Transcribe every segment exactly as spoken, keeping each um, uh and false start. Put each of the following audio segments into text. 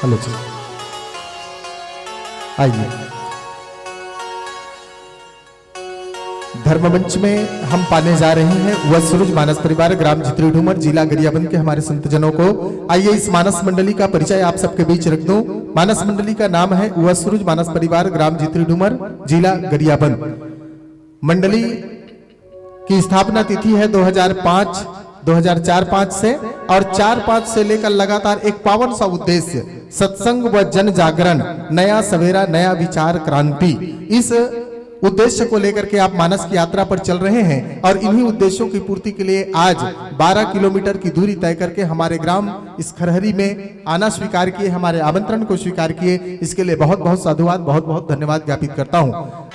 Hello जी, आइए। धर्म मंच में हम पाने जा रहे हैं वह सूरज मानस परिवार, ग्राम झितरी ढूमर, जिला गरियाबंद के हमारे संतजनों को। आइए, इस मानस मंडली का परिचय आप सबके बीच रख दूं। मानस मंडली का नाम है वह सूरज मानस परिवार, ग्राम झितरी ढूमर, जिला गरियाबंद। मंडली की स्थापना तिथि है दो हज़ार पाँच, दो हज़ार चार पाँच से, और चार पाँच से लेकर लगातार एक पावन सा उद्देश्य, सत्संग व जन जागरण, नया सवेरा, नया विचार, क्रांति। इस उद्देश्य को लेकर के आप मानस की यात्रा पर चल रहे हैं और इन्हीं उद्देश्यों की पूर्ति के लिए आज बारह किलोमीटर की दूरी तय करके हमारे ग्राम इस खरहरी में आना स्वीकार किए, हमारे आमंत्रण को स्वीकार किए। इसके लिए बहुत बहुत साधुवाद, बहुत बहुत धन्यवाद ज्ञापित करता हूँ।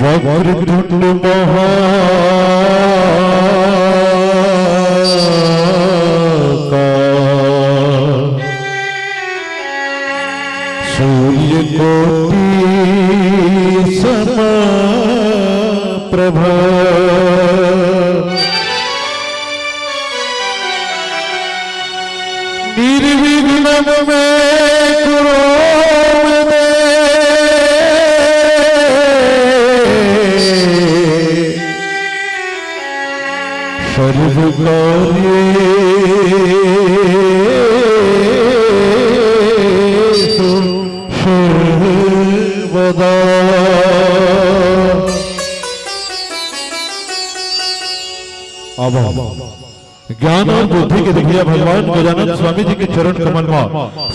वक्रतुंड महाकाय, सूर्यकोटि समप्रभ। निर्विघ्नं मे कुरु मे देव। सर्वकार्येषु भैया भगवान गजानंद स्वामी जी के चरण कमल मा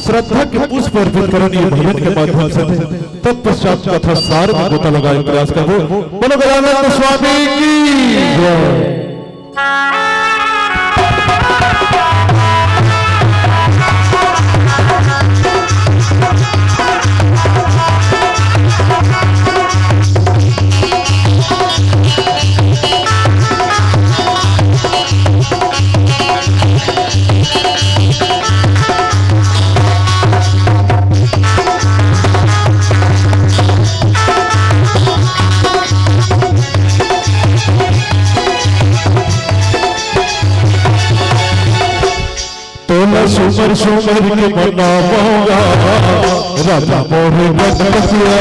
श्रद्धा के पुष्प अर्पित करन ये भजन के माध्यम से। तत्पश्चात कथा सार में गोता लगाए प्रयास करबो। बोलो गजानंद स्वामी की जय। तोला सुमर सुमर के मनावांगा, राजा मोरे गणपतिया।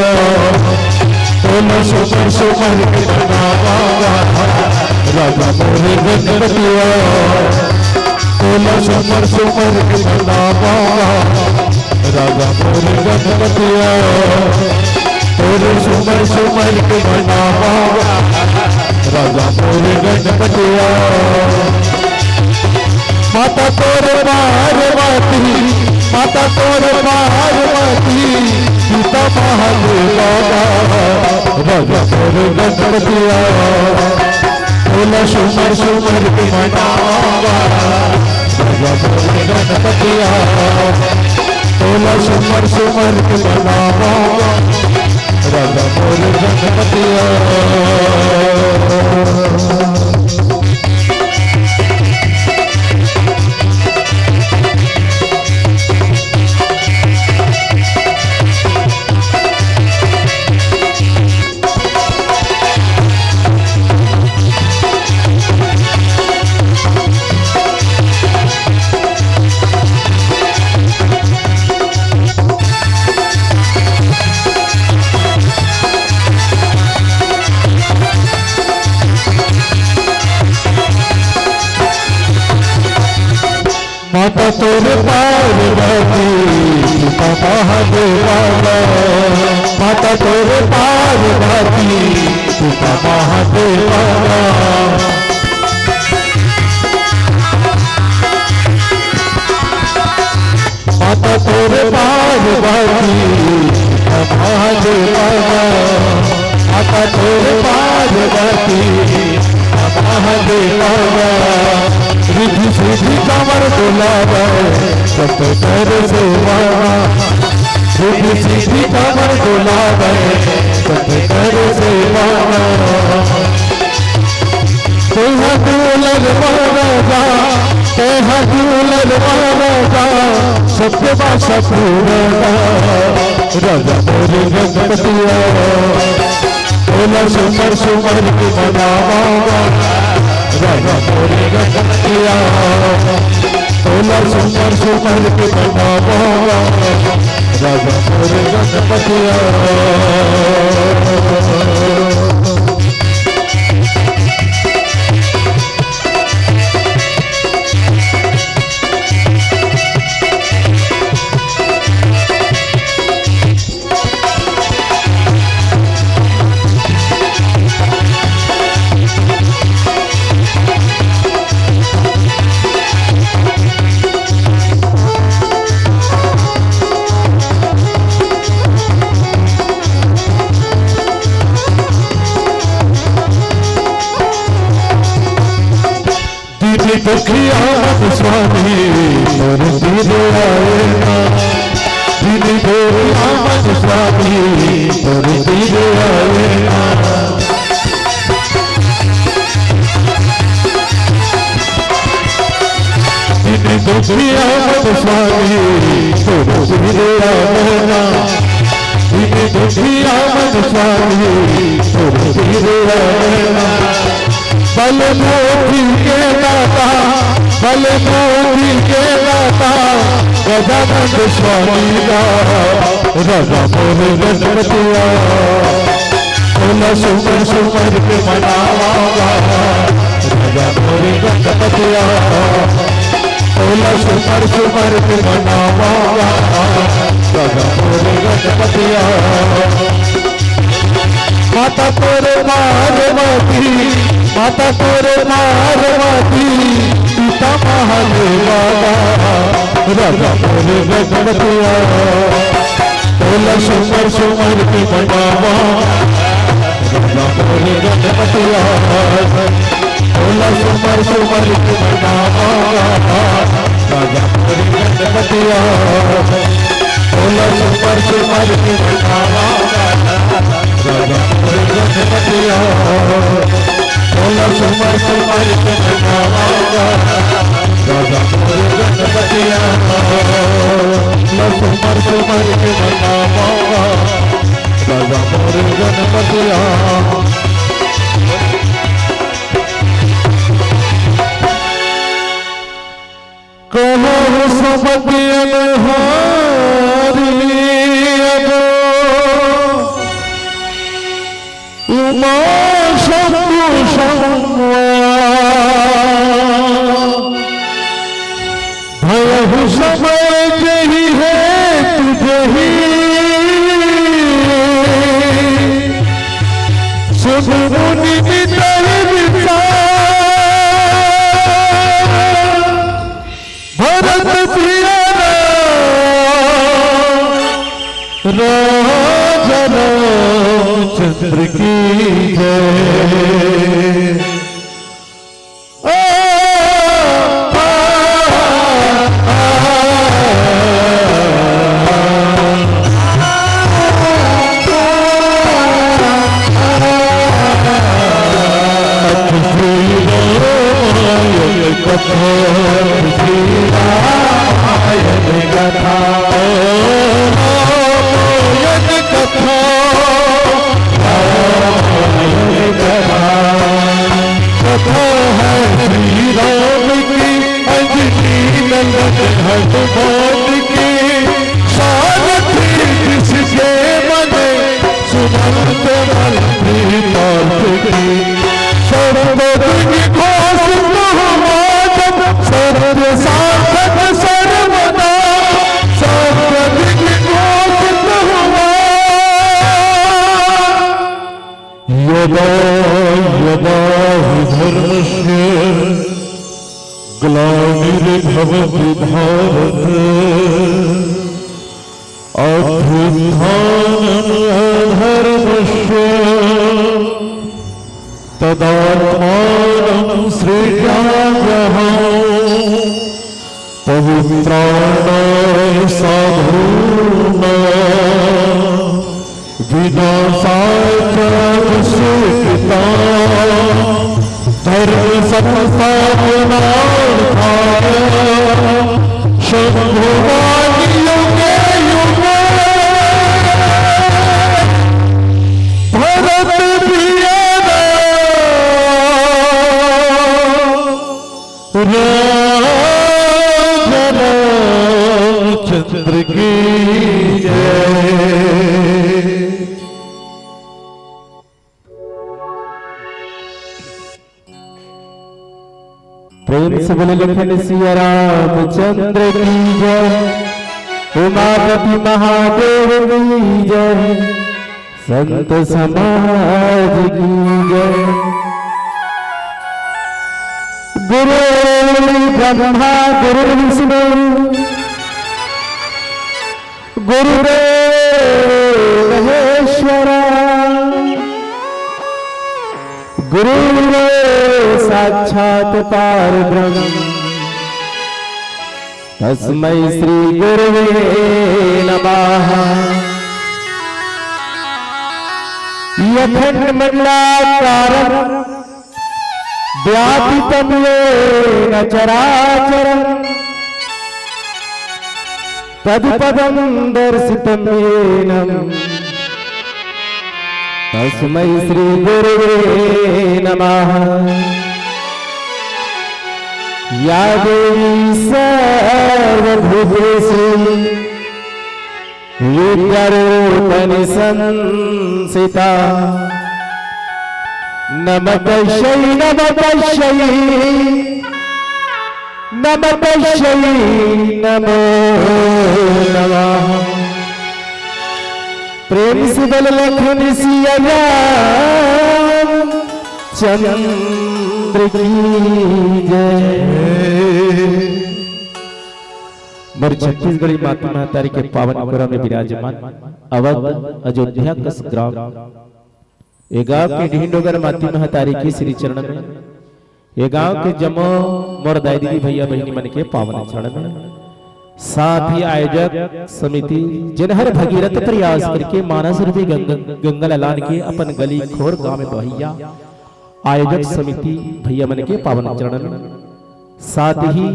तोला सुमर सुमर के मनावांगा, राजा मोरे गणपतिया। तोला सुमर सुमर के मनावांगा, राजा मोरे गणपतिया। तोला सुमर सुमर के मनावांगा, राजा मोरे गणपतिया। माता तोरे पार्वती, माता तोरे पार्वती, पिता महादेवा, राजा तोरे गणपतिया। तोला सुमर सुमर के मनावा, राजा तोरे गणपतिया। तोला सुमर सुमर के मनावा, राजा तोरे गणपतिया। माता तोरे पार्वती, पिता महादेवा। माता तोरे पार्वती, पिता महादेवा। माता तोरे पार्वती, पिता महादेवा। माता तोरे पार्वती, महादेवा। रिद्धि सिद्धि कमर डोलावे, सब कर सेवा। रिद्धि सिद्धि कमर डोलावे, सब कर सेवा। तेहा दुलर मरदा, तेहा दुलर मरदा, सबके बासा पूरदा, राजा मोरे गणपतिया। तोला सुमर सुमर के मनावा, राजा मोरे गणपतिया। तोला सुमर सुमर के मनावा, राजा मोरे गणपतिया। दीन दुखिया मन स्वामी, तोर तीर आए ना। दीन दुखिया मन स्वामी, तोर तीर आए ना। दीन दुखिया मन स्वामी, तोर तीर आए ना। दीन दुखिया मन स्वामी, तोर तीर आए ना। बल बुद्धि के दाता, बल बुद्धि के दाता, गजानंद स्वामी दा, राजा मोरे गणपतिया। तोला सुमर सुमर के मनावा, राजा मोरे गणपतिया। तोला सुमर सुमर के मनावा, राजा मोरे गणपतिया। माता तोरे पार्वती, माता तोरे पार्वती, पिता महादेव बाबा, राजा मोर गणपतिया, तोला सुमर सुमर के मनावा, राजा मोर गणपतिया, तोला सुमर सुमर के मनावा, राजा मोर गणपतिया, तोला सुमर सुमर के मनावा, राजा मोर गणपतिया, तोला सुमर सुमर के मनावा, राजा मोर गणपतिया, तोला सुमर सुमर के मनावा, राजा मोर गणपतिया। कहो सब अनहारी अब उमा शंभु शंभु। भयहु समय जही है तुझही। सुन मुनि मितहि विचार। भरत जिया राम, राजा रामचंद्र की जय। आ, आ, आ, आ, आ। श्री रामायण कथा, श्री रामायण कथा, रामायण कथा, रामायण कथा। कथा है श्री राम की, अंजनी नंदन हनुमान की। सारथी जिसके बने, सुमंत बल भी पाप की। सर्वदिक घोष तुम वाचन, सत्य साधक सर्वदा। सर्वदिक घोष तुम वाचन। यदा यदा हि धर्मस्य ग्लानिर्भवति भारत, अभ्युत्थानम् अधर्मस्य तदात्मानं सृजाम्यहम्। पवित्राणां साधूनां विनाशाय च दुष्कृताम्। धर्म संस्थापनार्थाय शंभुवान् युगे युगे। भरत प्रिय राम, राजा रामचंद्र की जय। प्रेम से बोले लखन सिया रामचंद्र की जय, उमापति महादेव की जय, संत समाज की जय। गुरु ब्रह्मा गुरु विष्णु गुरुदेव महेश्वरा, गुरुदेव साक्षात् पार ब्रह्म, तस्मै श्री गुरुवे नमः। अखंड मंडलाकारं व्यापितं येन चराचरम्। तत्पदं दर्शितं येन तस्मै श्री गुरुवे नमः। या देवी सर्वभूतेषु विद्यारूपेण संस्थिता। नमः तस्यै, नमः तस्यै, नमः तस्यै, नमो नमः। प्रेम से बोल लखन सिया राम चंद्र की जय। मोर छत्तीसगढ़ी माटी महतारी के पावन कोरा में विराजमान अवध अयोध्या कस ग्राम, ये गांव के ढींडोगर माटी महतारी के श्री चरण में, ये गांव के जम्मो मोर दाई दीदी भैया बहिनी मन के पावन चरण में, साथ ही आयोजक समिति जिन हर भगीरथ प्रयास करके मानस रूपी गंग-, गंगा ललान के अपन गली खोर गांव में बहैया आयोजक समिति भैया मन के पावन चरण में, साथ ही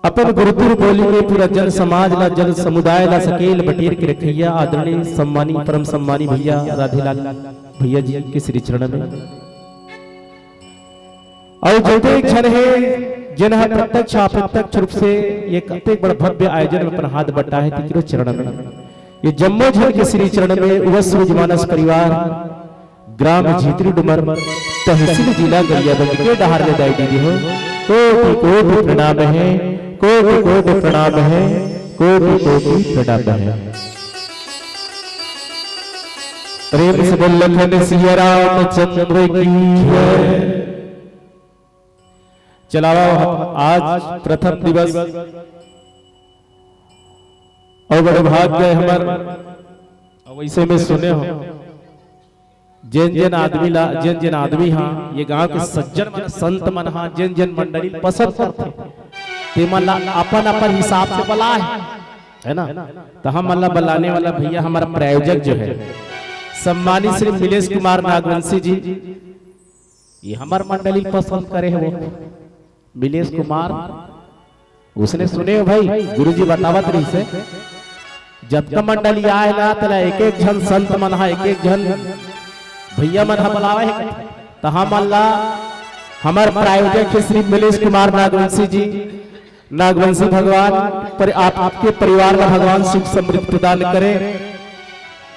अपन गुरुतुर बोली में पूरा जन समाज ला, जन समुदाय ला सकेल बटेर के रखैया आदरणीय सम्मानी, परम सम्मानी भैया राधेलाल भैया जी के श्री चरण में। अउ जते झन हे, जेन ह प्रत्यक्ष अप्रत्यक्ष रूप से ये कतेक बड़ भव्य आयोजन में अपन हाथ बटाए हे, तेकरो चरण में, ये जम्मो झन के श्री चरण में, उवस सूरज मानस परिवार, ग्राम झितरी डुमर, तहसील जिला गरियाबंद के डहार ले दाई दीदी हो, कोटि कोटि प्रणाम हे, कोटि कोटि प्रणाम हे, कोटि कोटि प्रणाम हे। प्रेम से बोल लखन सिया रामचंद्र की जय। चलावा, आज प्रथम दिवस अउ बड़े भाग गए हमर। अउ वैसे में सुने हो, जेन जेन आदमी ला, जेन जेन आदमी हा, ये गांव के सज्जन मन, संत मन हा, जेन जेन मंडली पसंद करथे, ते मन ला अपन अपन हिसाब से बलाए हे, है ना? तो हम मन ला बलाने वाला भैया हमारा प्रायोजक जो है, सम्मानित श्री मिलेश कुमार नागवंशी जी, ये हमर मंडली पसंद करे हे वो मिलेश कुमार। उसने सुने हो भाई, गुरुजी बतावत रहिसे, जतका मंडली आए ना, तेला एक एक झन संत मन हा, एक एक झन भैया मन हा बलावे हे। त हमन ला हमर प्रायोजक हे श्री मिलेश कुमार नागवंशी जी, नागवंशी भगवान पर, आपके परिवार ला भगवान सुख समृद्धि प्रदान करे।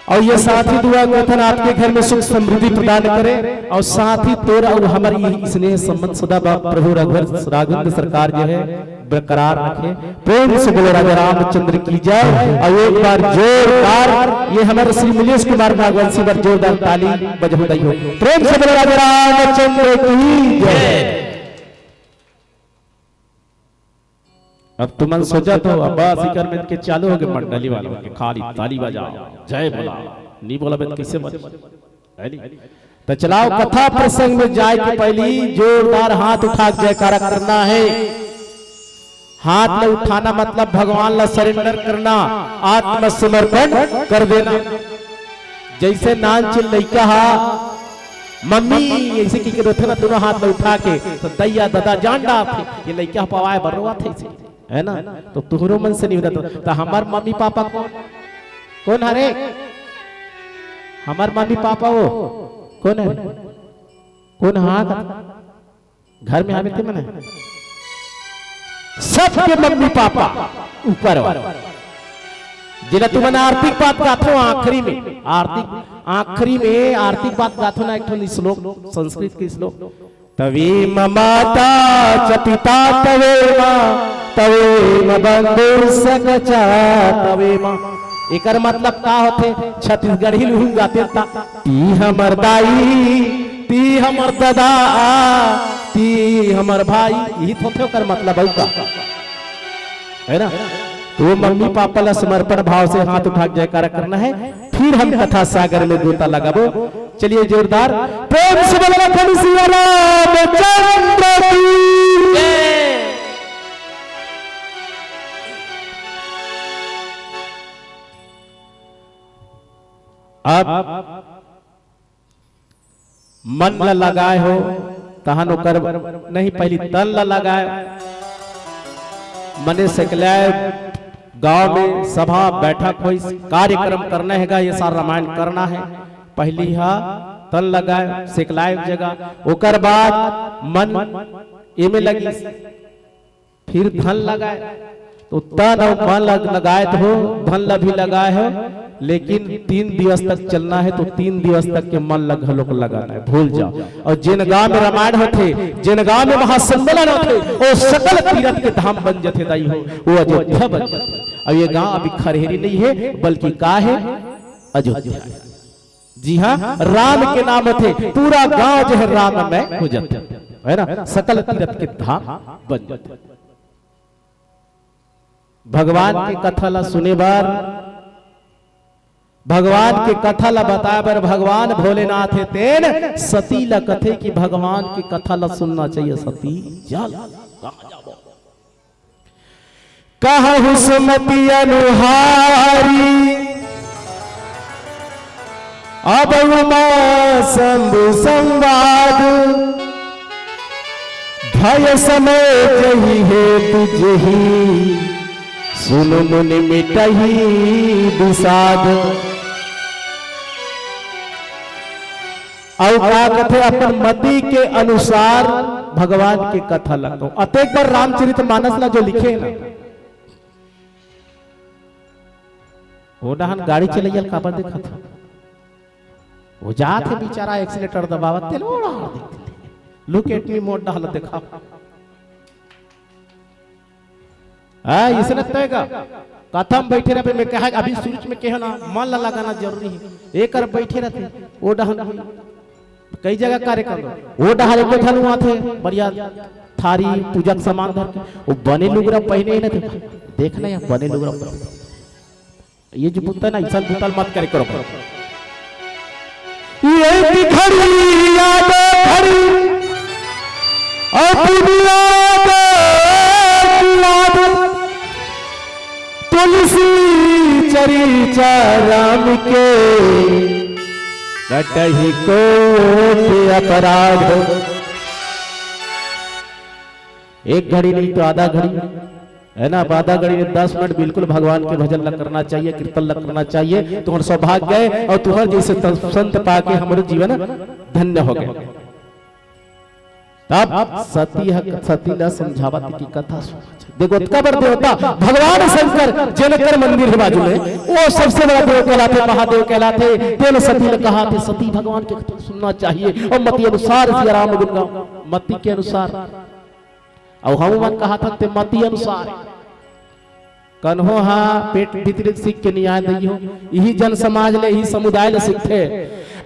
अउ ये साथ ही दुआ करथन आपके घर में सुख समृद्धि प्रदान करे, अउ साथ ही तोर अउ हमर ये स्नेह संबंध सदा बा-, प्रभु रघुवर राघवेंद्र सरकार जो है बरकरार रखे। प्रेम से बोलो राजा रामचंद्र की जय। अउ एक बार जोरदार ये हमर श्री मिलेश कुमार नागवंशी बर जोरदार ताली बजाओ दाई हो। प्रेम से बोलो राजा रामचंद्र की जय। अब तुमन सोचा तो, अब बस इकर में के चालू हो गए मंडली वालों के खाली ताली बजाओ, जय बोला, नहीं बोला बे तो कैसे बजे? है नी? तो चलाओ, कथा प्रसंग में जाए के पहली जोरदार हाथ उठा के जयकारा करना है। हाथ ला उठाना मतलब भगवान ला सरेंडर करना, आत्मसमर्पण कर देना। जैसे नान चिन लइका हा मम्मी ऐसे की के रोथे ना, दोनों हाथ ला उठा के, तो दैया ददा जान डारथे, ये लइका पवाए बर रोवत हे ऐसे, है ना? तो तुहरो मन से नहीं होता तो, तो हमार मम्मी पापा कौन, कौन हरे? हमार मम्मी पापा वो कौन हरे? कौन हा? घर में हावे ते मन हे? सबके मम्मी पापा ऊपर वाला। जेला तुमन आरती के बात गाथो आखिरी में, आरती, आखिरी में आरती के बात गाथो ना, एक ठन श्लोक, संस्कृत के श्लोक, "तवेम माता च पिता तवेम, तवेम बंधु सखा च तवेम।" एकर मतलब का होथे? छत्तीसगढ़ी लुहूं गाते ता, "ती हमर दाई, ती हमर ददा, ती हमर भाई", यही तो होथे ओकर मतलब, अउ का? है ना? तो वो मम्मी पापा ला समर्पण भाव से हाथ उठा के जयकारा करना है, फिर हम कथा सागर में गोता लगाबो। चलिए जोरदार प्रेम से बोलो लखन सिया रामचंद्र की जय। आप मन ला लगाए हो, तहन ओकर नहीं, पहली तन ला लगाए। मने सकलाए गांव में सभा बैठक होइस, कार्यक्रम करना हेगा, ये सारा रामायण करना है। पहली हा तन लगाए, सकलाए एक जगह, ओकर बाद मन एमे लगिस। फिर धन लगाए, तो तन अउ मन लग-, लगाए तो हो, धन ला भी लगाए हो, लेकिन तीन दिवस तक चलना है, तो तीन दिवस तक के मन ला घलोक लगाना है, भूल जाओ। अउ जेन गांव में रामायण होथे, जेन गांव में महासम्मेलन होथे, वो सकल तीरथ के धाम बन जथे दाई हो, वो अयोध्या बन जथे। अउ ये गांव अभी खरहेरी नहीं है, बल्कि का है? अयोध्या है। जी हाँ, राम के नाम होथे, पूरा गांव जो है राममय हो जाथे, है ना, सकल तीर्थ के धाम बन जाथे। भगवान के कथा ला सुने बर, भगवान के कथा ला बताए बर भगवान भोलेनाथ हे, तेन सती ला कथे कि भगवान के कथा ला सुनना चाहिए। सती चल, कहाँ जाबो? कहहु सुमति अनुहारी, अब उमा शंभु संवाद। भय समय जहि हेतु जेहि, सुनु मुनि मिटहि विषाद। अउ का कथे, अपन मति के अनुसार भगवान के कथा ला कहूं। अतेक बार रामचरित मानस ला जो लिखे हे ना, ओ डहन गाड़ी चलइया ल काबर देखत हो? वो जात हे बेचारा, accelerator दबावत, तेल ओड़ा देख। Look at me, मोर डहन देखा। हाँ, इसने तय का कथा म बैठे रहे, मैं कहा, अभी शुरू में कहे ना, मन ला लगाना जरूरी है। एक कर बैठे रहते, वो डहन कई जगह कार्यक्रम, वो डहर एको ठन आथे, बढ़िया थारी पूजा के सामान धर के, वो बने लुगरा पहने ही ना थे। देखना या बने लुगरा पहने। ये जो बुता ना, इंसान बुता ल मत करे करो। ये की घड़ी याद, घड़ी अपनी याद, याद। तुलसी चरिचा राम के, कटहि कोटि अपराध। एक घड़ी नहीं तो आधा घड़ी, है ना, आधा घड़ी नहीं, दस मिनट बिल्कुल भगवान के भजन ला करना चाहिए, कीर्तन ला करना चाहिए। तुम्हारा सौभाग्य है और तुम्हारे जैसे त-, संत पाके हमारे जीवन धन्य हो गए। तब सती ह-, सती ला समझावत कि कथा सुन। देखो, ओतका बड़ देवता भगवान शंकर, जेनकर मंदिर है बाजू में, वो सबसे बड़ा देव कहलाथे, महादेव कहलाथे। तेन सती ने कहा थे, सती भगवान के कथा सुनना चाहिए और मति अनुसार सिया राम गुण गाओ। मति के अनुसार। अउ हम मन कहा था, ते मति अनुसार। कन्हो हा पेट भीतरी सीख के नियाय दइहो। इही जन समाज ले, इही समुदाय ले सीखथे।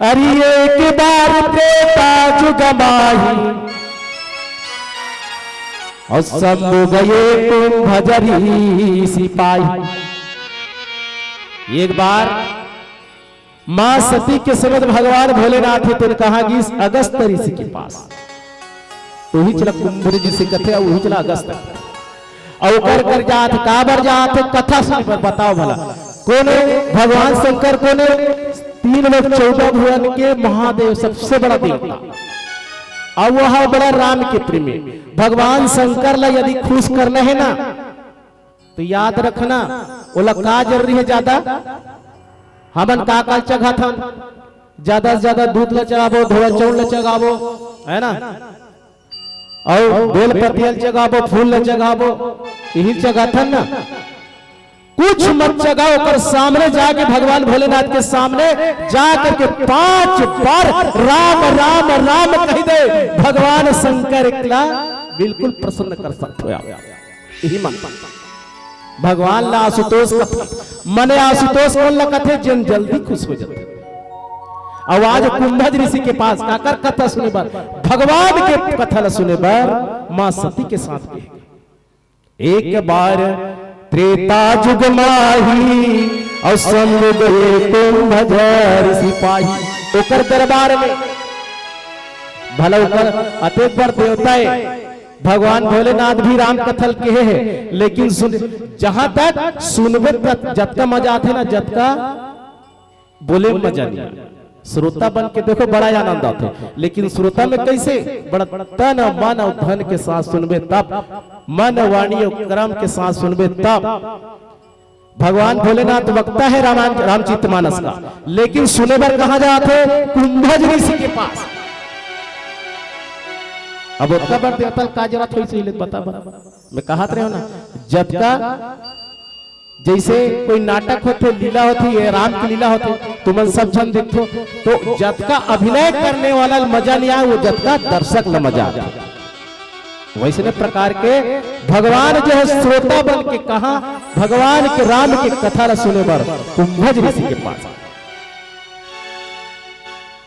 अरे एक बार त्रेता जुग माही, अउ शंभु गए कुंभ जरी सिपाही। एक बार माँ सती के समझ भगवान भोलेनाथ हे, तेन कहाँ गिस? अगस्त ऋषि के पास। उही चला कुंभ ऋषि कथे, उही चला अगस्त। अउ ओकर कर जात, काबर जात, कथा सुन बर बताओ भला। कोने भगवान शंकर, कोने तीन लोग चौदह भुवन के महादेव, सबसे बड़ा देवता। अउ वह बड़ा राम के प्रेमी। भगवान शंकर ला यदि खुश करना है ना, तो याद रखना, ओला का जरूरी है ज्यादा? हमन का का चघाथन? ज्यादा से ज्यादा दूध ला चढ़ाबो, धोवा चाउर ला चढ़ाबो, है ना? अउ बेल पतिया ला चढ़ाबो, फूल ला चढ़ाबो, यही चघाथन ना। कुछ मत चघाओ, ओकर सामने जाके भगवान भोलेनाथ के सामने जा करके पांच बार राम राम राम कह दे, भगवान शंकर एकला बिल्कुल प्रसन्न कर सकते हो आप। यही मन। भगवान ला आशुतोष कथे, मने आशुतोष कोन ला कथे? जेन जल्दी खुश हो जाथे। अउ आज कुंभज ऋषि के पास काकर कथा सुने बर, भगवान के कथा ला सुने बर माँ सती के साथ गए। एक बार त्रेता जुग माही, अउ संग गए कुंभज ऋषि पाही। ओकर दरबार में भला ओकर अतेक बड़ देवता हे, भगवान भोलेनाथ भी राम कथा ल कहे हे, लेकिन सुन, जहां तक सुनबे तक जतका मजा आथे ना, जतका बोले में मजा नहीं। श्रोता बन के देखो, बड़ा आनंद आथे, लेकिन श्रोता में कैसे? बड़ा तन, मन और धन के साथ सुनबे तब, मन, वाणी और कर्म के साथ सुनबे तब। भगवान भोलेनाथ वक्ता है रामायण, रामचरित मानस का, लेकिन सुने बर कहाँ जात हे? कुंभज ऋषि के पास। अब ओतका बड़ देवता ल का जरूरत होइस, ले बता, बता। मैं कहत रहे हो ना, जतका जैसे कोई नाटक होथे, लीला होथे, ये राम की लीला होथे, तुमन सब झन देखथो, तो जतका अभिनय करने वाला ल मजा नहीं आए, वो जतका दर्शक ल मजा आथे। वैसने प्रकार के भगवान जो है श्रोता बन के कहा, भगवान के राम के कथा ला सुने बर कुंभज ऋषि के पास।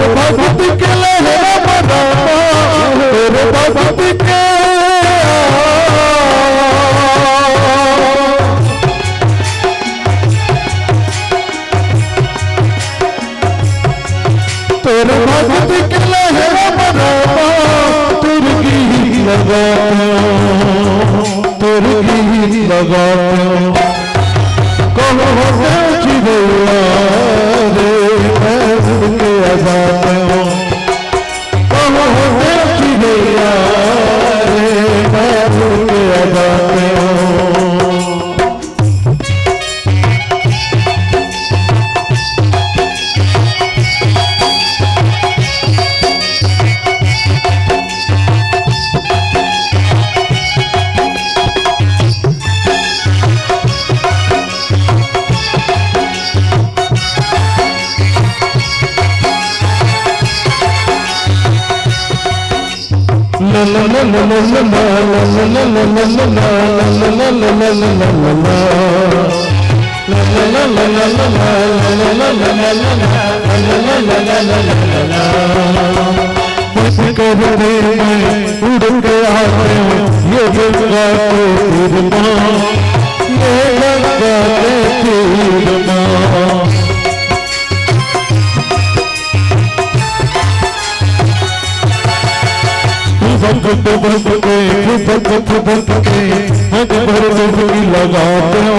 भक्ति के लहरा बना, तोर भक्ति के, तोर भक्ति के लहरा बना, तोर गीत लगा, तोर गीत लगा। कहूँ होते चिड़ैया रे, मैं उड़ के आ जाते हूँ। कहूँ होते चिड़ैया रे, मैं उड़ के आ जाते हूँ। बस कर दे, मैं उड़ के आते हूँ, ये गंगा के तीर माँ, ये गंगा के तीर माँ। फुदक, फुदक के, फुदक, फुदक के, मन भर डुबकी लगाते हो,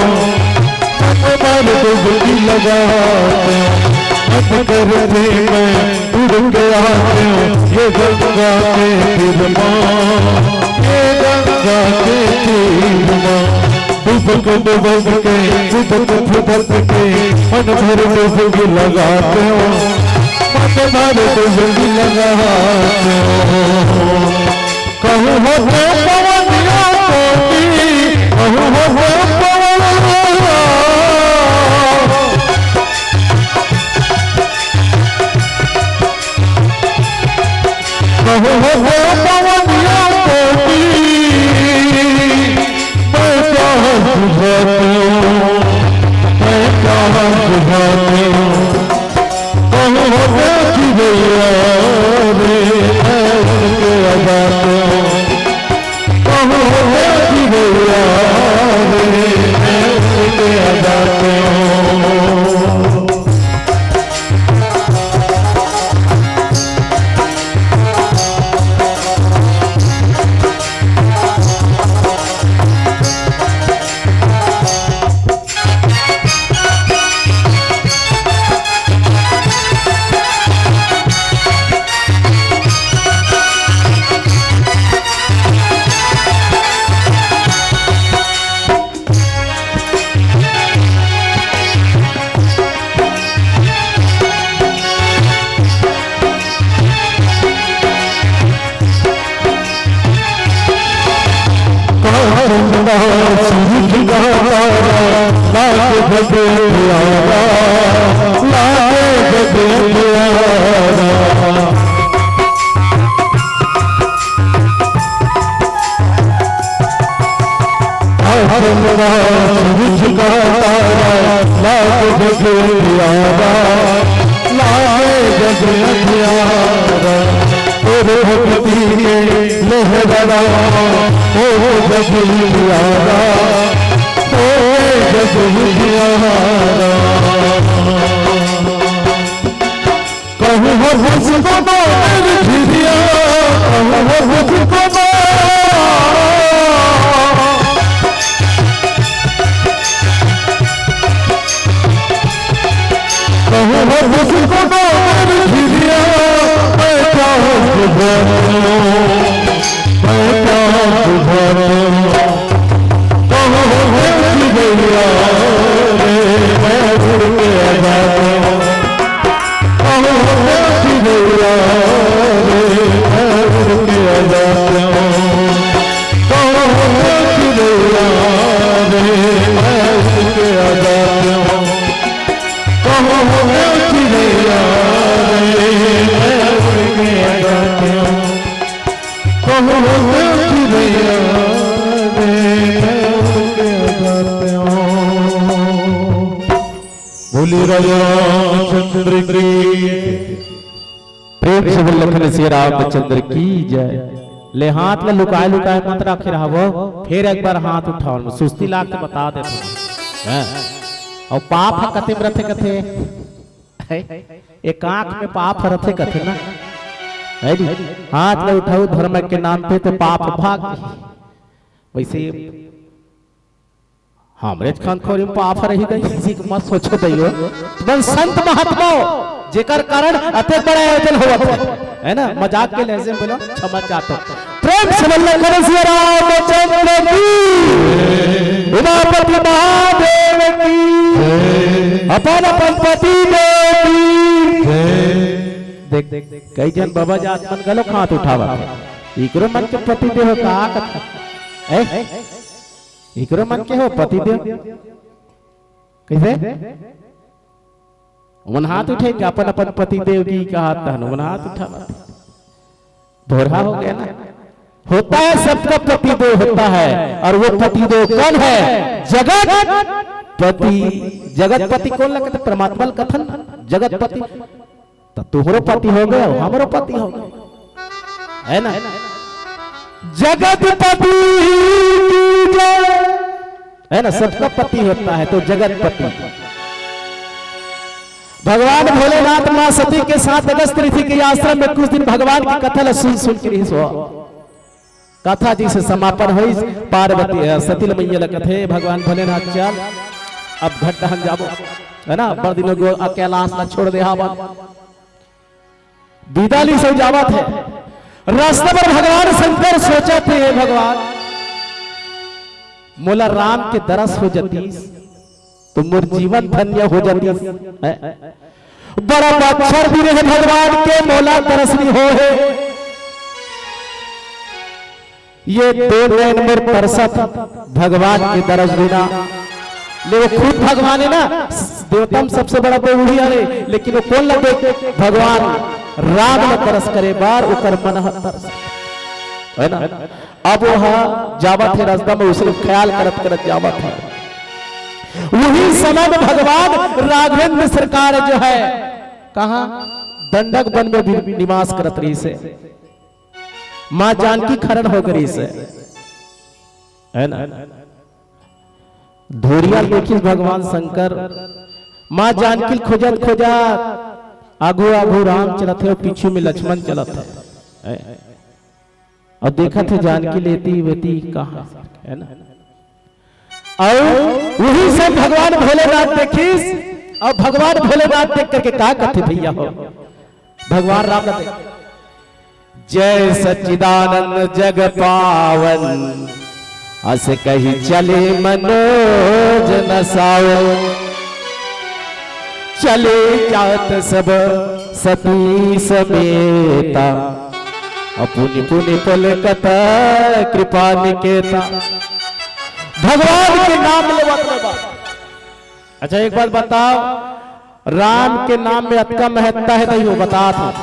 मन भर डुबकी लगाते हो। मन करते मैं उड़ के आते हो, ये गंगा के तीर माँ, ये गंगा के तीर माँ। डुबक डुबक के, फुदक फुदक के, मन भर डुबकी लगाते हो, मन भर डुबकी लगाते हो। कहूँ होते पवनिया कोटी, कहूँ होते पवनिया, कहूँ होते पवनिया कोटी। मैं कहाँ बुझाती हूँ, मैं कहाँ बुझाती हूँ। कहूँ होते चिड़ैया रे, मैं उड़ के आ जाती हूँ। कहूँ होते चिड़ैया रे, मैं उड़ के आ जाती हूँ। लागे जग अंधियारा, तोर भक्ति के लहरावा, ओ जग अंधियारा, ओ जग अंधियारा। कहूँ हो मुझको ना मेरी झिझिया, कहूँ हो मुझको ना। कहूँ हो मुझको ना मेरी झिझिया, मैं क्या बुझाती हूँ, मैं क्या बुझाती हूँ। कहूँ हो मेरी झिझिया रे, मैं उड़ के आ जाती हूँ। कहूँ होते चिड़ैया रे, मैं उड़ के आ जाती हूँ। कहूँ होते चिड़ैया रे, मैं उड़ के आ जाती हूँ। कहूँ होते चिड़ैया रे, मैं उड़ के आ जाती हूँ। कहूँ होते चिड़ैया रे, मैं उड़ के आ जाती हूँ। बोलिए राजा रामचंद्र की। प्रेम से बोल लखन सिया रामचंद्र की जय। ले हाथ ला लुकाए लुकाए मत रखे रहवो, फिर एक बार हाथ उठाओ, सुस्ती लाग तो बता देते हैं। और पाप ह कते में रथे कथे? हैं? एक आंख में पाप ह रथे कथे ना, है जी? हाथ ला उठाओ धर्म के नाम पे तो पाप भाग। वैसे हमरे खान खोरी में पाप रही गई, किसी को मत सोचो दैयो। मन संत महात्मा हो, जेकर कारण अतेक बड़ा आयोजन होवत है, है ना? मजाक के लहजे में बोलो, क्षमा चाहता हूँ। प्रेम से बोल लखन सिया रामचंद्र की, उमापति महादेव की, अपन अपन पति देव की। देख, देख, कई जन बाबा जात मन गलो हाथ उठावा, इकरो मन के पति देव का कथा? ए? इकरो मन के हो पतिदेव? कैसे? ओमन हाथ उठेंगे, अपन अपन पतिदेव की कहा तहन ओमन हाथ उठावत। भोरहा हो गया ना? होता है, सबका पतिदेव होता है। और वो पतिदेव कौन है? जगत पति। जगत पति कौन लगता? परमात्मा ल कथन जगत पति। तो तुहरो पति हो गए, हमरो पति हो गए, है ना? जगतपति की जय, है ना? सबका पति होता है तो जगतपति। भगवान भोलेनाथ माँ सती के साथ अगस्त ऋषि के आश्रम में कुछ दिन भगवान की कथा ला सुन सुन के रहिस हो। कथा जी से समापन होइस। पार्वती, अ, सती मैया ला कथे, "भगवान भोलेनाथ चल, अब घट डहन जाबो, है ना? बड़ दिन हो गो, अ, कैलाश ला छोड़ दे हावन।" विदा ली से जावत हे। रास्ता पर भगवान शंकर सोचत हे, "हे भगवान, मोला राम के दरस हो जतीस, तो मोर जीवन धन्य हो जतीस।" हैं? बड़ा बच्छर दिन हे भगवान के, मोला दरस नी हो हे। ये दो नैन मोर तरसत भगवान के दरस बिना। ले वो खुद भगवान हे ना, देवता में सबसे बड़ा तो वही हरे, लेकिन वो कौन लगे? भगवान राम ल दरस करे बार ओकर मन ह तरस, है ना? अब वो जावत हे रास्ता में, उसने ख्याल करत करत जावत हे। वही समय में भगवान राघवेंद्र सरकार जो है, कहाँ? दंडक वन में भी निवास करत रहिस हे। माँ जानकी हरण हो गई से, है ना? धोरिया देखिस भगवान शंकर, माँ जानकी खोजत खोजत आगू आगू राम चलत हे और पीछू में लक्ष्मण चलत हे। और देखत हे जानकी लेती वेती कहाँ, है ना? और वही से भगवान भोलेनाथ देखिस, और भगवान भोलेनाथ देख करके का कथे भैया हो, भगवान राम ला देख, "जय सच्चिदानंद जग पावन, अस कही चले मनोज न सावन।" चले जात सब सती समेता, अपुनि पुनि पुलकत कृपा निकेता। भगवान के नाम लेवत लेवत। अच्छा, एक बात बताओ, राम के नाम में अतका महत्ता हे, नहीं हो, बता था।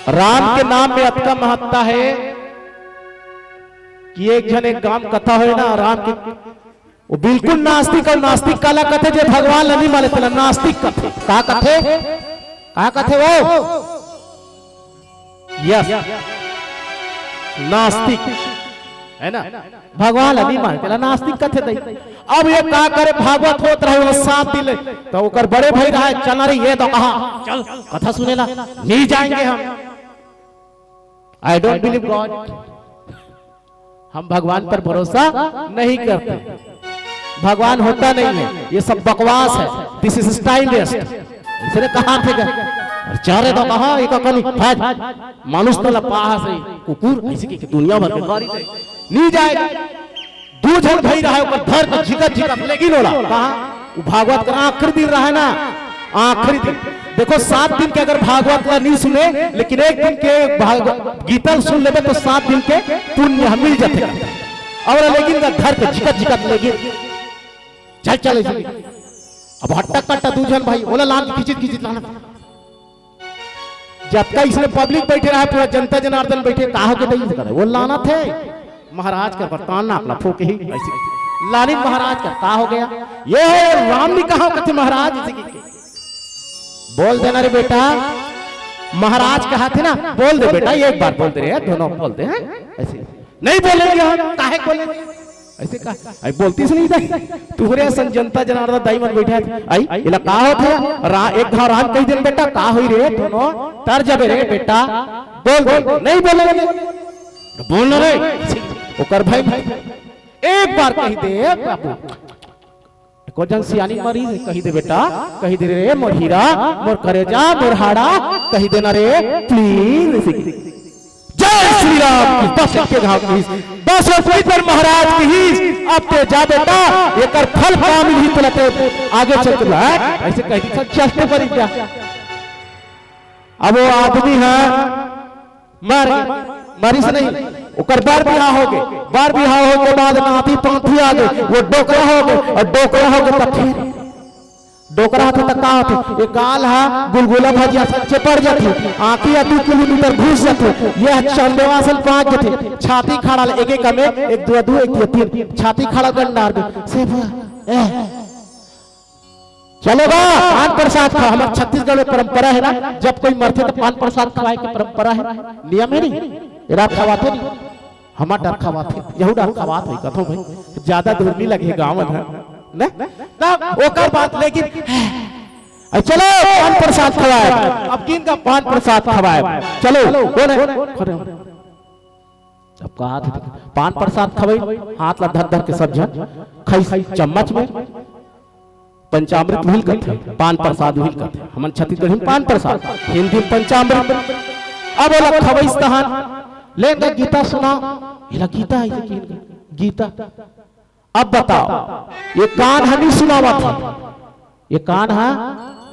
राम के नाम में अतका महत्ता हे कि एक झन एक गांव कथा होय ना, राम के, वो बिल्कुल नास्तिक, और नास्तिक काला कथे, जे भगवान ल नहीं माने, तेला नास्तिक कथे। का कथे? का कथे वो? यस, नास्तिक, है ना? भगवान ल नहीं माने, तेला नास्तिक कथे दई। अब ये का करे, भागवत होत रहे वो सात दिन ले, तो ओकर बड़े भाई रहे, "चल ना रे, ये तो कहा, चल कथा सुने ला, नहीं जाएंगे हम। I don't believe God।" हम भगवान पर भरोसा नहीं करते, भगवान होता नहीं है, ये सब बकवास है, this is time waste। इसने कहा थे क्या? अरे चारे तो कहा, एक कनी फैट, मानुष तो लपाहा से कुकुर, ऐसे की दुनिया भर के गाड़ी थे, नहीं जाएगा। दू झन भाई रहे, ओकर धर के झिकत झिकत लेकिन ओला कहा, वो भागवत का आखिरी दिन रहे ना, आखिरी दिन। देखो, सात दिन के अगर भागवत ला नहीं सुने, लेकिन एक दिन के भाग-, गीता ला सुन लेबे, तो सात दिन के पुण्य हम मिल जाते। और लेकिन का धर के झिकत झिकत लेकिन चल, चल, ऐसे। अब हट्टा कट्टा दू झन भाई, ओला लान के खिंचित खिंचित लाना। जतका इसने पब्लिक बैठे रहा, पूरा जनता जनार्दन बैठे, का होके तई करे? वो लाना थे महाराज का बर्तन ना अपना फूक ही ऐसे। लानी महाराज का का हो गया? ये है राम ने कहा कथे महाराज इसे की। बोल देना रे बेटा, महाराज कहा थे ना, "बोल दे बेटा, एक बार बोल दे रे, दोनों बोल दे हैं।" ऐसे, "नहीं बोलेंगे हम।" "काहे बोलेंगे?" ऐसे कहा, "अरे बोलती से नहीं जाए, तुहरे असन जनता जनार्दन दाई मन बैठे हैं।" "आई, इला का होत हे? रा-, एक घाव राम कही देन बेटा, का होई रे, दोनों तर जाबे रे बेटा, बोल दे।" "नहीं बोलेंगे।" "बोल ना रे।" ओकर भाई, "एक बार कही दे बाबू।" एको जन सियानी मरी हे, कही दे बेटा, कही दे रे मोर हीरा, मोर करेजा, मोर हाड़ा, कही देना रे, please। जय श्री राम की, बस एक घाव की, बस एक पर महाराज की ही। अब ते जा बेटा, एकर फल का मिलही तोला, ते आगे चल के, हाँ? ऐसे कह दी, सब चलते पर जा। अब वो आदमी है, मर गे, मरिस नहीं, ओकर बर बिहाव हो गे, बर बिहाव हो के बाद नाती पांती आ गे, वो डोकरा हो गे, और डोकरा हो गे तब फिर डोकरा होथे त का होथे? ये गाल हा गुलगुला भजिया सन चेपड़ जाथे, आंखी ह दू किलोमीटर घुस जाथे, ये ह चंदेवा सन पाक जाथे, छाती खाड़ा ले एक एक में, एक दू दू, एक दू तीन, छाती खाड़ा गंडार दे, से ब-, ए, चलो गा, पान प्रसाद खा। हमर छत्तीसगढ़ में परंपरा है ना, जब कोई मरथे तो पान प्रसाद खवाए के परंपरा है, नियम है नहीं? ये रात खवाते नहीं, हमर डर खवाते, यहू डर खवात है, कथो भाई, ज्यादा दूर नहीं लगे गाँव है ना, ना ओकर बात, लेकिन अ, चलो पान प्रसाद खवाए, अब किन का पान प्रसाद खवाए, चलो, कौन है? खड़े हो। अब कहा थे, पान प्रसाद खवाई, हाथ ला धर धर के सब झन खाई चम्मच में, पंचामृत उहिल कथे, पान प्रसाद उहिल कथे। हमन छत्तीसगढ़ी में पान प्रसाद, हिंदी में पंचामृत। अब ओला खवइस तहान, ले ना गीता सुना, एला गीता है, ये की गीता। अब बताओ, ये कान ह नी सुनावत हे, ये कान ह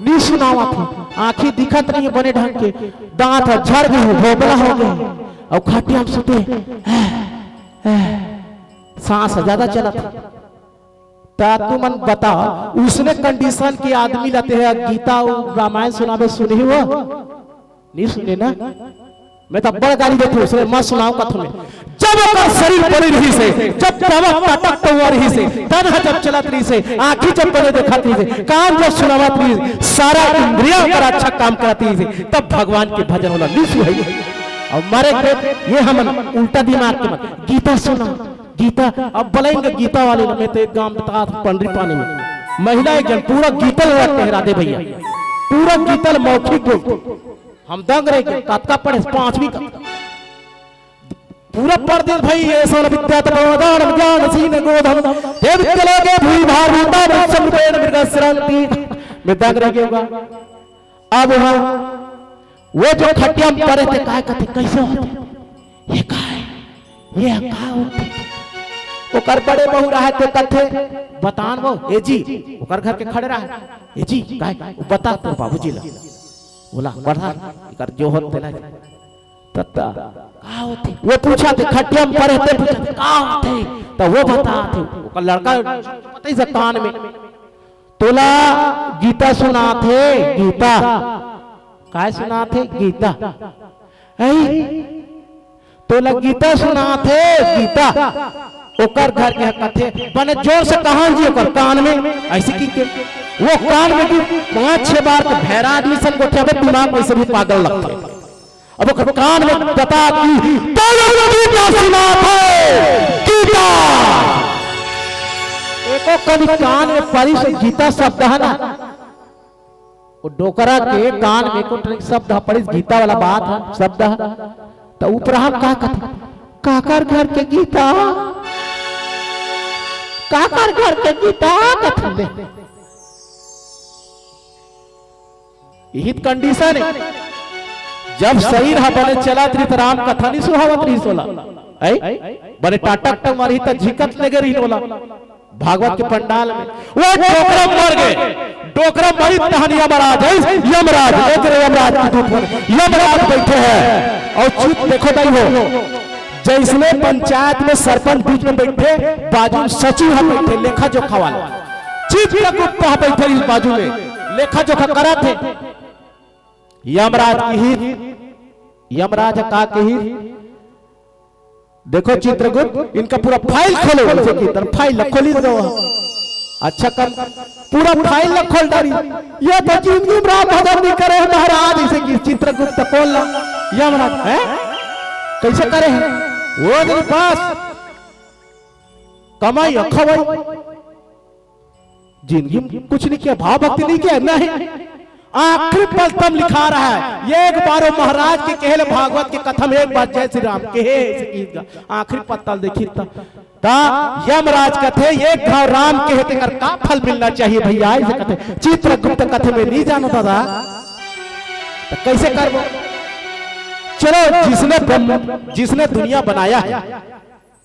नी सुनावत हे, आंखी दिखत नहीं है बने ढंग के, दांत ह झड़ गए, भोबला हो गए, और खटिया में सुते, सांस ज्यादा चलत हे। त तुमन बताओ, उसने कंडीशन के आदमी ला ते ह गीता अउ रामायण सुनाबे, सुनही वो? नहीं सुने ना? मैं तो बड़ गाली देथों, उसने मत सुनाओ कथों में। जब ओकर शरीर बने रहिस हे, जब तब टटक पौवा रहिस हे, तन ह जब चलत रहिस हे, आंखी जब बने देखत रहिस हे, कान जब सुनावत रहिस हे, सारा इंद्रिया ओकर अच्छा काम करत रहिस हे, तब भगवान के भजन होला, नहीं सुहाई। और मारे के ये हमन उल्टा दिमाग के मत, गीता सुना, गीता, अब बोलेंगे गीता वाले ना, मैं तो एक गांव बता था, पंडरी पानी में महिला एक जन पूरा गीता लगा के राधे भैया, पूरा गीता मौखिक बोल, हम दंग रहे के, कतका पढ़े, पांचवी का, पूरा पढ़ दे भाई, ये सन विद्या तपोदान ज्ञान सीन गोधन, देव चले गए भूमि भार भूता मृत समृपेण मृग श्रंती, मैं दंग रह गया। अब हम वो जो खटिया में पड़े थे, काय कथे, कैसे होते? ये काय? ये का होते? ओकर बड़े बहू रहे थे, कथे, बतान वो, ए जी, ओकर घर के खड़े रहे, ए जी, काय? वो बता तोर बाबूजी ला। बोला, बढ़ा, एकर जो होत तेला। तत्ता, का होते? वो पूछा थे, खटिया में पड़े थे, पूछा थे, का होते? तो वो बता थे, ओकर लड़का, पता ही से कान में, तोला गीता सुनाथे, गीता। काय सुनाथे? गीता। ऐ, तोला गीता सुनाथे, गीता। ओकर घर के कथे, बने जोर से कहा जी ओकर कान में, ऐसे की के। वो कान में की पांच छह बार के भैरा आदमी सन गोठिया में दिमाग में से भी पागल लगथे। अब ओकर कान में बता कि तोला गीता सुनाथे, गीता। एको कनी कान में परिस गीता शब्द है ना, वो डोकरा के कान में को ठन शब्द ह परिस, गीता वाला बात है, शब्द है। तो उपराम का कथे, काकर घर के गीता, काकर घर के गीता कथे ले। यही तो कंडीशन है। जब शरीर ह बने चलत रही तो राम कथा नहीं सुहावत रही सोला। ऐ? बने टाटक टक मारी तो झिकत लगे रही ओला। भागवत के पंडाल में वो डोकरा मर गए। डोकरा मरी तहन यमराज है, यमराज, एक रे यमराज की दूत बन, यमराज बैठे हैं। और चुप देखो दाई हो, जैसने पंचायत में सरपंच बीच में बैठे, बाजू में सचिव है बैठे, लेखा जोखा वाला, चित्रगुप्त है बैठे इस बाजू में, लेखा जोखा करा थे। यमराज की ही, यमराज का कही, देखो चित्रगुप्त, इनका पूरा फाइल खोलो, इसे की तरह फाइल खोली दो। अच्छा कर, पूरा फाइल ला खोल डारी। ये तो जिंदगी में राम भजन नहीं करे महाराज, इसे की चित्र चित्रगुप्त कोन ला? यमराज, हैं? कइसे करे हे? वो दिन पास कमाई अउ खवाई, जिंदगी में कुछ नहीं किया, भाव भक्ति नहीं किया, नहीं। आखिरी पल तब लिखा रहा है, एक बार वो महाराज के कहे ले, भागवत के कथा में एक बार जय श्री राम कहे, ऐसे किहिस गा। आखिरी पत्ता ल देखिस त, त यमराज कथे, "एक घाव राम कहे तेकर का फल मिलना चाहिए भैया?" ऐसे कथे। चित्रगुप्त कथे, "मैं नहीं जानंव दादा।" त कइसे करबो? चलो, जिसने ब्रह्म, जिसने दुनिया बनाया है,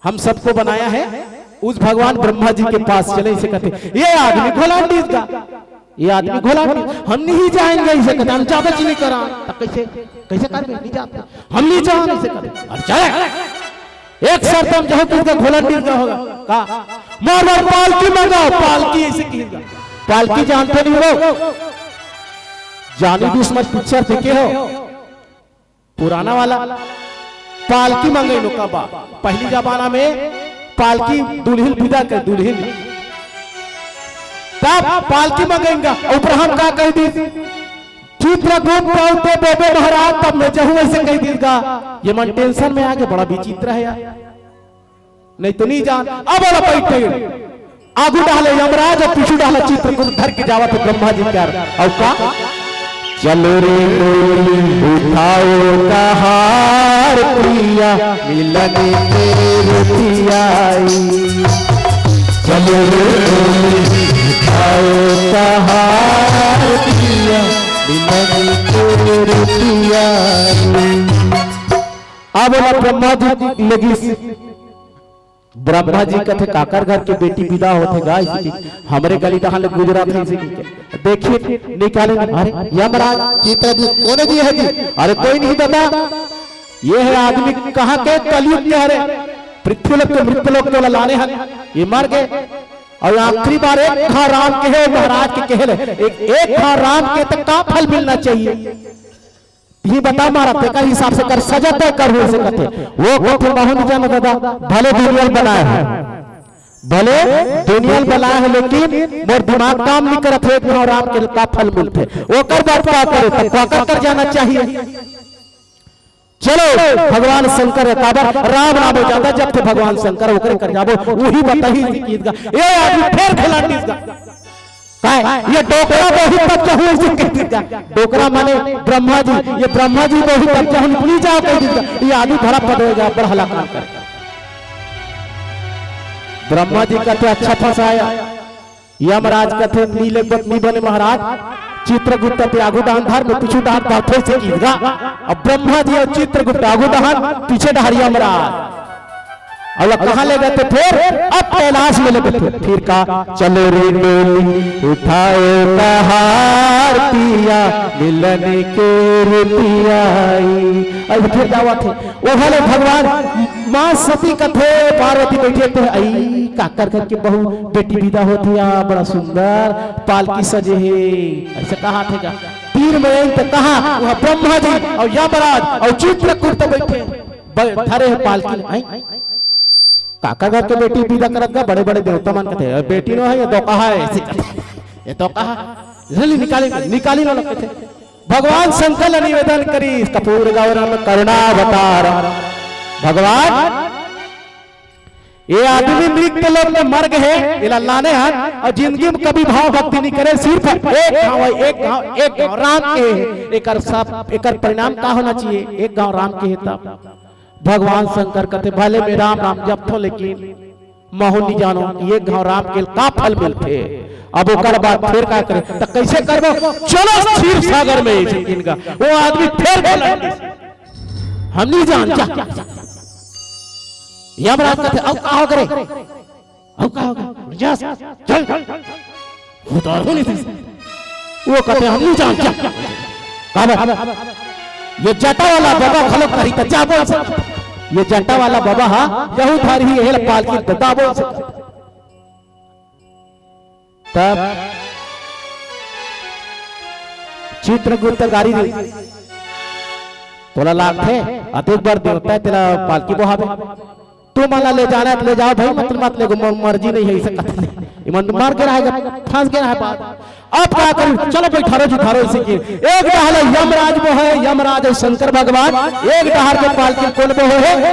हम सबको बनाया है, उस भगवान ब्रह्मा जी के पास चले, ऐसे कथे। ये आदमी घोलांडिस गा, ये आदमी घोलांडिस, "हम नहीं जाएंगे," ऐसे कथे, "हम जाबे च नहीं करन।" त कइसे, कइसे करबे? नहीं जाबे, "हम नहीं जान," ऐसे कथे। अरे चले, एक शर्त हम जाहूं, किसका घोलांडिस गा होगा का? "मोर बर पालकी मंगाओ, पालकी," ऐसे किहिस गा। पालकी जानते नहीं हो? जॉनी दुश्मन पिक्चर देखे हो? पुराना वाला पालकी मंगइन ओकर बर। पहली जमाना में पालकी दुल्हिन विदा कर, दुल्हिन। तब पालकी मंगइन गा, अउ ब्रह्मा का कहि दिस, "चित्रगुप्त अउ ते बोबे महाराज, तब मैं जाहूं," ऐसे कहि दिस गा। ये मन टेंशन में आगे, बड़ा विचित्र हे यार। नहीं तो नहीं जान। अब वाला बैठ गए। आगू डाले यमराज अउ पीछू डाले चित्रगुप्त धर के जावत हे ब्रह्मा जी प्यार। अउ का? "चलो रे डोली उठाओ कहार पिया, मिलन के रुतिया आई। चलो रे डोली उठाओ कहार पिया, मिलन के रुतिया आई।" अब वाला ब्रह्मा जी लगिस ब्रह्मा जी कथे, "काकर घर के बेटी विदा होथे गा?" ऐसे कि हमरे गली डहान ले गुजरत हे, ऐसे कि देखिन, निकालिन, "अरे यमराज, चित्रगुप्त कोन जी हे जी?" "अरे कोई नहीं दादा, ये हे आदमी कहाँ के, कलयुग के हरे, पृथ्वी लोक के मृत्यु लोक के लाने हन, ये मर गे।" अउ आखिरी बार एक घाव राम कहे, महाराज के कहे ले, "एक, एक घाव राम कहे त का फल मिलना चाहिए?" ये बता मारा, तेकर हिसाब से कर, सजा तय कर हो सकत हे। वो कथे, "महूं नहीं जानंव दादा, भले दुनिया ल बनाए हे, भले दुनिया ल बनाए हे, लेकिन मोर दिमाग काम नहीं करत हे, एक घाव राम के का फल मिलथे?" ओकर बाद का करे, त काकर कर जाना चाहिए? चलो, भगवान शंकर हे, काबर राम नाम ज्यादा जपथे भगवान शंकर, ओकरे कर जाबो, उही बताही किहिस गा। ये आदमी फेर घोलांडिस गा। काय? "ये डोकरा बोही तब जाहूं," ऐसे कहि दिस गा। डोकरा माने ब्रह्मा जी, "ये ब्रह्मा जी बोही तब जाहूं, नहीं जाव," कहि दिस गा। ये आदमी धरा पड़ गया, बड़ा हलाकान कर। ब्रह्मा जी कथे, "अच्छा फंसाया।" यमराज कथे, "नी लेगबे त नी बने महाराज, चित्रगुप्त ते आगू डहान धर, मैं पीछू डहान धरथंव," ऐसे किहिस गा। अब ब्रह्मा जी अउ चित्रगुप्त आगू डहान, पीछे डहान यमराज। अब कहाँ ले गे थे फेर? अब कैलाश में ले गे थे। फिर का, "चलो रे डोली उठाओ कहार पिया, मिलन के रुतिया आई।" अब फिर जावत हे, ओ भले भगवान, माँ सती कथे, पार्वती बैठे थे, "अई, काकर घर के बहू बेटी विदा होथे या, बड़ा सुंदर पालकी सजे हे," ऐसे कहाथे गा। तीर में आई त कहाँ, वह ब्रह्मा जी अउ यमराज अउ चित्रगुप्त बैठे, ब-, धरे हे पालकी। आई, काकर घर के बेटी विदा करत गा, बड़े-बड़े देवता मन कथे, "ए, बेटी नो हे, ये डोकहा हे," ऐसे कथे, "ये डोकहा हे, जल्दी निकाली, निकाली लो," कथे। भगवान शंकर ला निवेदन करिस, "कर्पूर गौरम करुणावतारम।" भगवान, ये आदमी मृत्यु लोक में मर गे हे, एला लाने हन, अउ जिंदगी में कभी भाव भक्ति नहीं करे, सिर्फ एक घाव, एक घाव, एक घाव राम के हे, एकर सब, एकर परिणाम का होना चाहिए? एक घाव राम के हे तब। भगवान शंकर कथे, "भले मैं राम राम जपथंव, लेकिन महूं नहीं जानंव कि एक घाव राम के का फल मिलथे।" अब ओकर बाद फेर का करे, त कइसे करबो? चलो क्षीर सागर में, ऐसे किहिस गा। वो आदमी फेर बोला, "हम नहीं जान, जा।" यमराज कथे, "अउ का हो गे रे? अउ का हो गे? जा, चल।" उतार हो नहीं थी। वो कथे, "हम नहीं जान, जा।" काबर? ये जटा वाला बाबा घलो कही त जा बोल सकत। ये जटा वाला बाबा हा, यहू धार ही, एला पालकी त जा बोल सकत। तब चित्रगुप्त गारी दे, "तोला लागथे, अतेक बड़ देवता हे, तेला पालकी बोहाबे?" "तुमन ला ले जाना हे त ले जाव भई, मत, मत लेगो, मोर मर्जी नहीं हे," ऐसे कथे। इमन मर गे रहे, फंस गे रहे बात। अब का करूं? चलो बैठारो जी, धारो इसे के। एक डहर यमराज बोहे, यमराज अउ शंकर भगवान, एक डहर के पालकी कोन बोहे हे?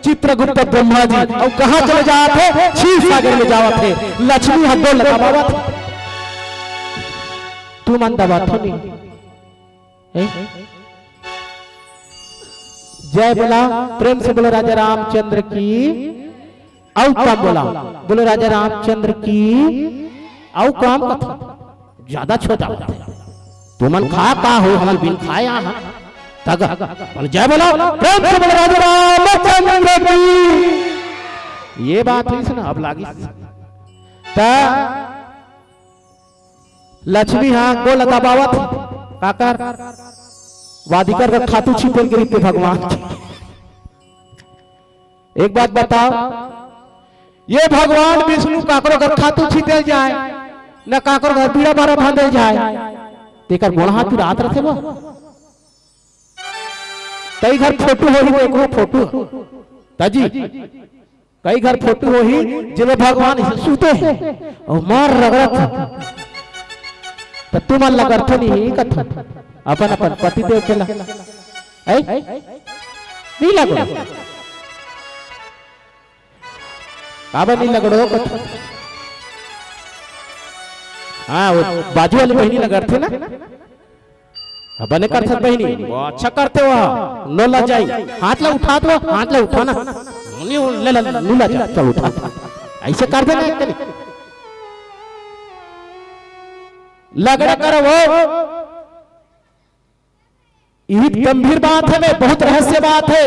चित्रगुप्त ब्रह्मा जी। अउ कहां चले जावत हे? क्षीर सागर में जावत हे। लक्ष्मी ह गोड़ लगावत हे। तुमन दबाथो नहीं। ए? जय बोला, प्रेम से बोलो राजा रामचंद्र की। अउ काम बोला, बोलो राजा रामचंद्र की। अउ काम कथा ज्यादा छोटा होता है। तुमन खा का हो, हमन बिन खाए आ हन। तग, बोल जय बोलो, प्रेम से बोलो राजा रामचंद्र की। ये बात है ना, अब लागी। त लक्ष्मी हा गोड़ दबावत, काकर वादिकर का खातू छिपेल के रीते भगवान। एक बात बताओ, ये भगवान विष्णु काकरो घर खातू छिपेल जाए, न काकरो घर बीड़ा बारा बांधल जाए, तेकर गोड़ हाथ रात रथे वो। कई घर फोटो होही, देखो फोटो। ताजी, कई घर फोटो होही, जेमे भगवान सुते हे अउ मार रगड़त हे। त तुमन लगरथे नहीं कथो, अपन अपन पति देव के ला। ऐ? नहीं लगड़ो। काबर नहीं लगड़ो कथो? हाँ, वो बाजू वाली बहिनी लगरथे ना? हाँ, बने करथस बहिनी, वो अच्छा करथे वो। नोला जाई, हाथ ला उठा दो, हाथ ला उठा ना। नहीं, ले ला, नोला जा, चल उठा। ऐसे कर देना एक कनी। लगड़ा करो वो। ये गंभीर बात है, बहुत रहस्य बात है।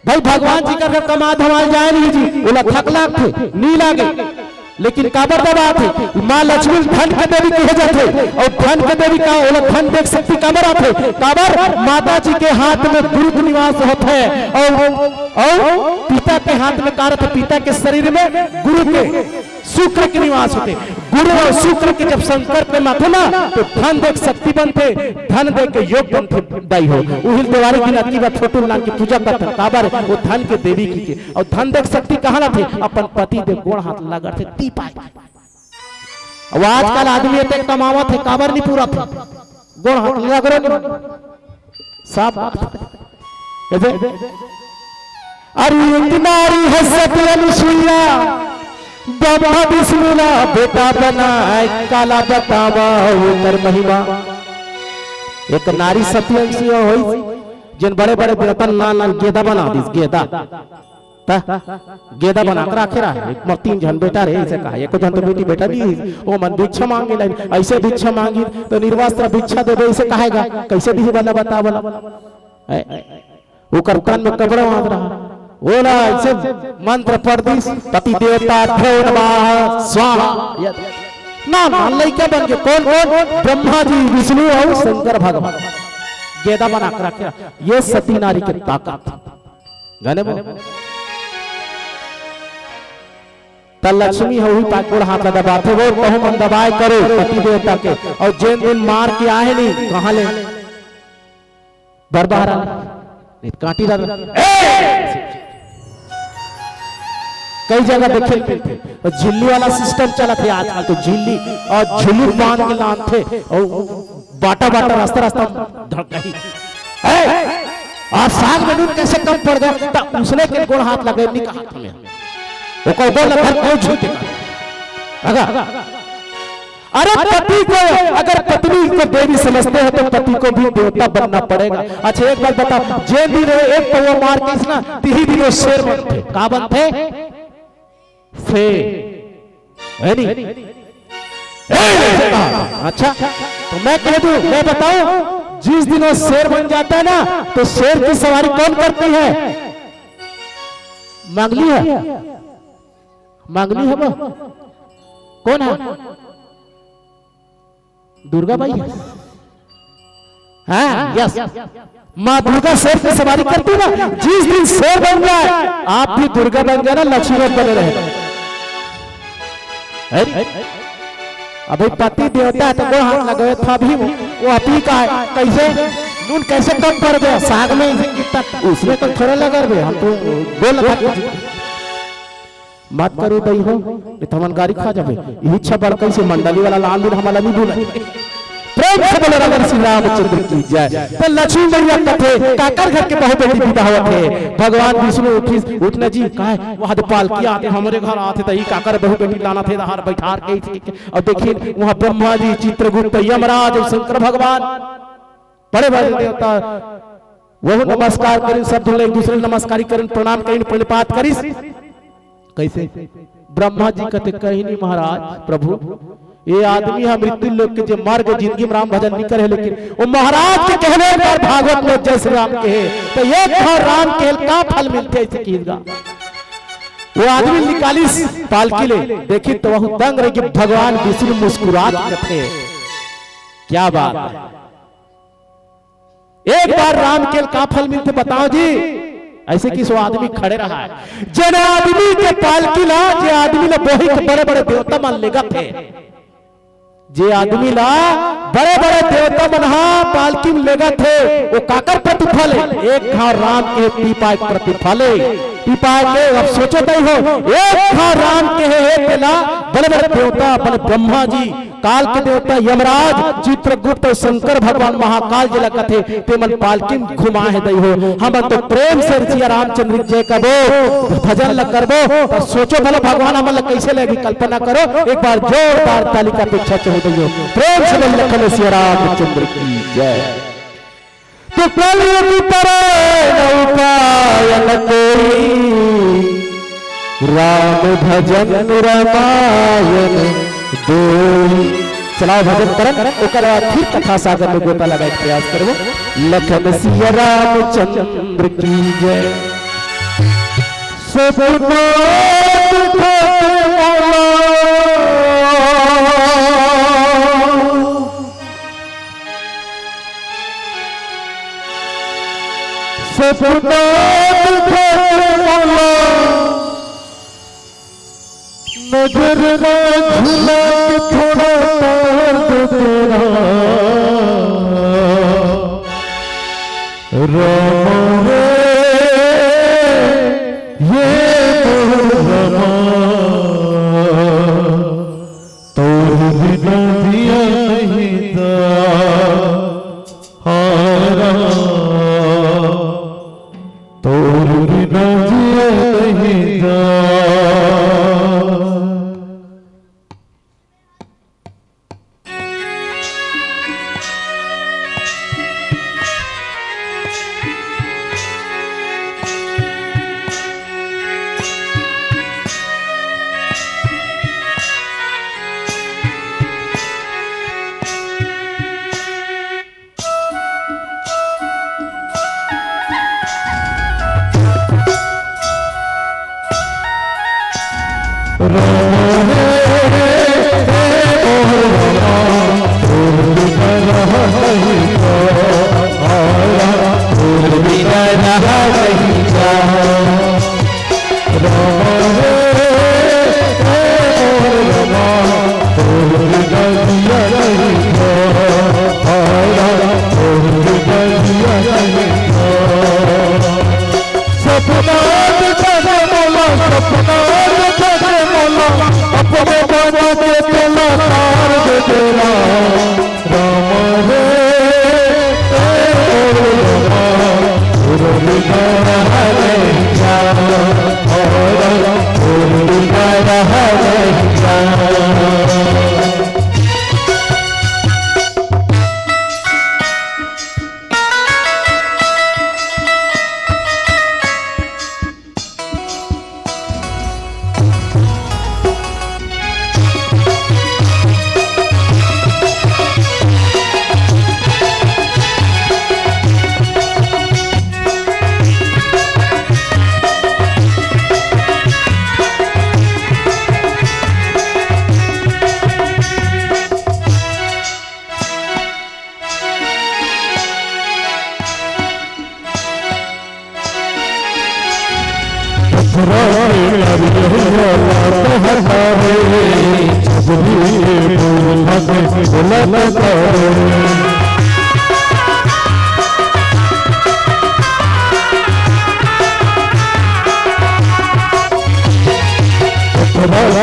भाई, भगवान जी कर कमा धमाल जाए नहीं जी, ओला थक लागथे, नी लागे। लेकिन काबर दबाथे? माँ लक्ष्मी धन के देवी कहे जाथे, अउ धन के देवी का ओला धन देख शक्ति काबर आथे? काबर माता जी के हाथ में गुरु के निवास होथे, अउ, अउ पिता के हाथ में का रथे? पिता के शरीर में गुरु के शुक्र के निवास होथे। गुरु अउ शुक्र के जब संकट में माथे ना, तो धन देख शक्ति बनथे, धन देख के योग बनथे। दाई हो, उहिल देवारी की नतकी बा छोटू लाल की पूजा करथे, काबर वो धन के देवी की के। अउ धन देख शक्ति कहाँ लाथे? अपन पति देव गोड़ हाथ लगरथे, ती पाए। अब आजकल आदमी अतेक कमावत हे, काबर नहीं पूरा थे? गोड़ हाथ लगरो नहीं। साफ बात। कैसे? अरे एक नारी है सती अनुसुईया, ब्रह्मा विष्णु ला बेटा बनाए, काला बतावा ओकर महिमा। एक नारी सती अनुसुईया होई, जिन बड़े बड़े रतन नान नान गेदा बना दिस, गेदा। त गेदा बना के राखे रहा, एक मोर तीन झन बेटा रहे, ऐसे कहा, एको झन तो बेटी बेटा नहीं, वो मन भिक्षा मांगे लाइन, ऐसे भिक्षा मांगी तो निर्वस्त्र भिक्षा देबे, ऐसे कहेगा, कैसे दिही वाला बता वाला? ऐ, ओकर कान में कपड़ा बांध रहा, ओला ऐसे मंत्र पढ़ दिस, पति देवता भ्यो नमः स्वाहा। ना, ना, लइका बन के कौन, कौन? ब्रह्मा जी, विष्णु अउ शंकर भगवान। गेदा बना के रखे, ये सती नारी के ताकत। जाने वो? त लक्ष्मी ह उही पाकोड़ हाथ ला दबाथे, वो कहूँ मन दबाए करो पति देवता के। अउ जेन दिन मार के आए नहीं, कहाँ ले? बरबहरा। नहीं, कांटी ला। ए! कई जगह देखे मिलथे। अउ झिल्ली वाला सिस्टम चलत हे आजकल, तो झिल्ली अउ झिल्ली बांध के लानथे, अउ बाटा बाटा रास्ता रास्ता धड़कही। ए! अउ साग में नून कैसे कम पड़ गया? त उसने के गोड़ हाथ लगे, नहीं कहा था मैं। ओकर गोड़ लग घर कोई झूठ का। अगर, अरे पति को, अगर पत्नी को देवी समझते हैं तो पति को भी देवता बनना पड़ेगा। अच्छा एक बात बता, जे दिन वो एक पौवा मार के इसना, तिही दिन वो शेर बनथे। का बनथे? शेर। है नहीं? ए, नहीं। अच्छा, तो मैं कह दूं, मैं बताऊं, जिस दिन वो शेर बन जाता है ना, तो शेर की सवारी कौन करती है? मंगली है, मंगली है वो। कौन है? दुर्गा बाई है। हाँ, यस। माँ दुर्गा शेर की सवारी करती ना, जिस दिन शेर बन जाए, आप भी दुर्गा बन जाना, लक्ष्मी बने रहे। है? अबे पति देवता है तो वो हाथ लगे था भी वो, वो आप ही का है। कैसे? नून कैसे कम पड़ गया? साग में इसे कितना, उसमें तो थोड़ा लगा रहे, हम तो बोल रहा था। मत करो दई हो, नहीं तो हमन गारी खा जाबे। इही छबड़ कैसे मंडली वाला लाल दिन हमला नहीं बुलाए। प्रेम से बोलो राजा श्री रामचंद्र की जय। तो लक्ष्मी मैया कथे, काकर घर के बहू बेटी विदा होवत हे। भगवान विष्णु उठिस, उठना जी, काहे? वहाँ दे पालकी आथे, हमरे घर आथे, त ई काकर बहू बेटी लानथे, दहार बैठार के। और देखिन, वहाँ ब्रह्मा जी, चित्रगुप्त, यमराज और शंकर भगवान, बड़े बड़े देवता, वहू नमस्कार करिन, सब झन एक दूसरे नमस्कारी करिन, प्रणाम करिन, प्रणिपात करिस। कैसे? ब्रह्मा जी कथे, कहीं नहीं महाराज, प्रभु, ये आदमी ह मृत्यु लोक के जे मर गे, जिंदगी में राम भजन नहीं करे, लेकिन वो महाराज के कहने पर भागवत में जय श्री राम कहे, तो एक घांव राम कहे ल का फल मिलथे, ऐसे कहिस गा। वो आदमी निकालिस पालकी ले, देखिन तो वहू दंग रहिगे, भगवान विष्णु मुस्कुरात कथे, क्या बात है। एक बार राम कहे ल का फल मिलथे बताओ जी? ऐसे कहिस वो आदमी खड़े रहा है, जेन आदमी के पालकी ला, जे आदमी ला बोही के बड़े बड़े देवता मन लेगत हे, जे आदमी ला बड़े बड़े देवता मन हा पालकी में लेगत हे, वो काकर प्रतिफल हे? एक घांव राम कहे पीपा के प्रतिफल हे। पीपा के, अब सोचो दई हो, एक घांव राम कहे हे तेला बड़े बड़े देवता, बड़े ब्रह्मा जी, काल के देवता यमराज, चित्रगुप्त और शंकर भगवान महाकाल जेला कथे, ते मन पालकी में घुमा हे दई हो। हमन तो प्रेम से सिया रामचंद्र की जय कबो, भजन ल करबो, त सोचो भला भगवान हमन ल कैसे लेगी, कल्पना करो। एक बार जोरदार ताली का अपेक्षा चाहूं दई हो। प्रेम से बोल लखन सिया रामचंद्र की जय। तो कलयुग तरे न उपाय न कोई, राम भजन रमायन दोई। चलाओ भजन करन, ओकर बाद फिर कथा सागर में गोता लगाए के प्रयास करबो। लखन सिया रामचंद्र की जय। सतनाम सपना दिखा के मोला, नजर ना झुला के थोड़ा तार दे तेरा। रामा रे, ये मोर रामा, तोर बिना जिया नहीं जा। हारा, तोर बिना जिया नहीं जा। सपना दिखा दे मोला, सपना दिखा दे मोला, अपने बाजू के तोला तार दे तेरा। राम रे, ए ओ रामा, गुरु बिना रहा नहीं जा, और गुरु बिना रहा नहीं जा।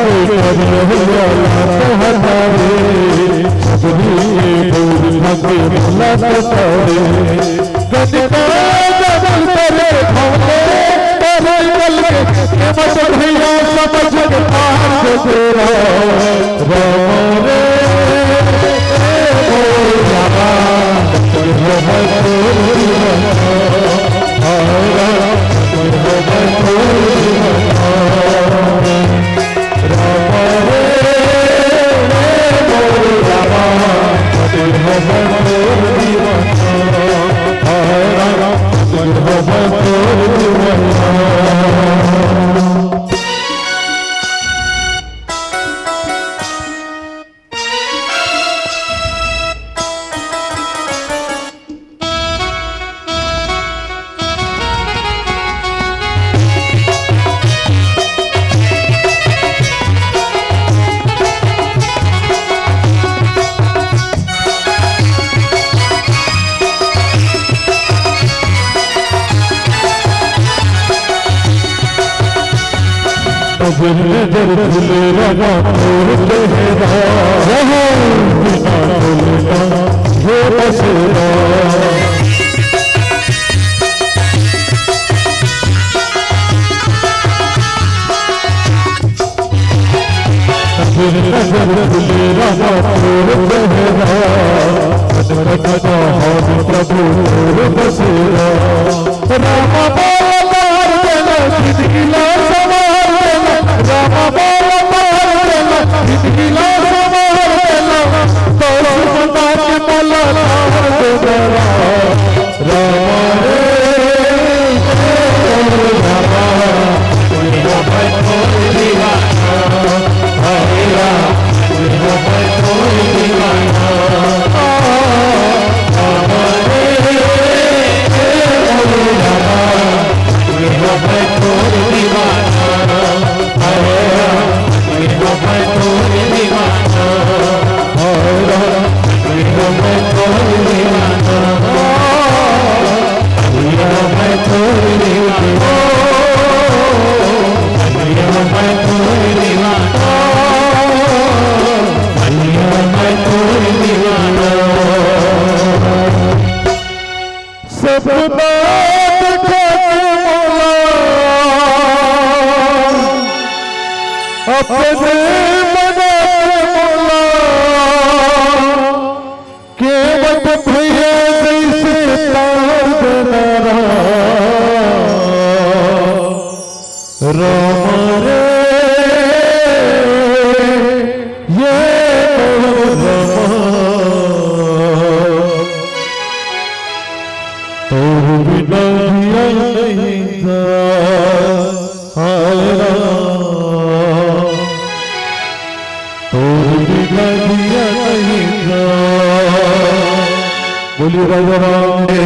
करिया वाला तो हटावे, सबरी के बोल भागे वाला तो तारे। गजका जबल करे भवले, करे कल के, के मत भैया समझ के पार से तेरा। राम रे, ओ राम, तुझ हो है तोर दीवाना। हाय राम, तुझ हो है तोर दीवाना। नजर नजर फुलेरा ना तोर चेहरा, बिना बोलना ये बसेरा। नजर नजर फुलेरा ना तोर चेहरा, कट कट का हाथ प्रभु तोर बसेरा। राम बोल तार देना, जिंदगी ला संवार देना। राम बोल तार देना, जिंदगी ला संवार देना। तो सुनता के मला तार देना। राम रे, राम, कोई हो भाई कोई दीवाना। हरे राम, कोई हो भाई कोई दीवाना। सपना देखा के मोला, अपने बना के मोला, केवट भैया जैसे तार देना राम रे, ये राम। तोर बिना जिया नहीं जा, हाय राम। तोर बिना जिया नहीं जा। बोलिए राजा राम के।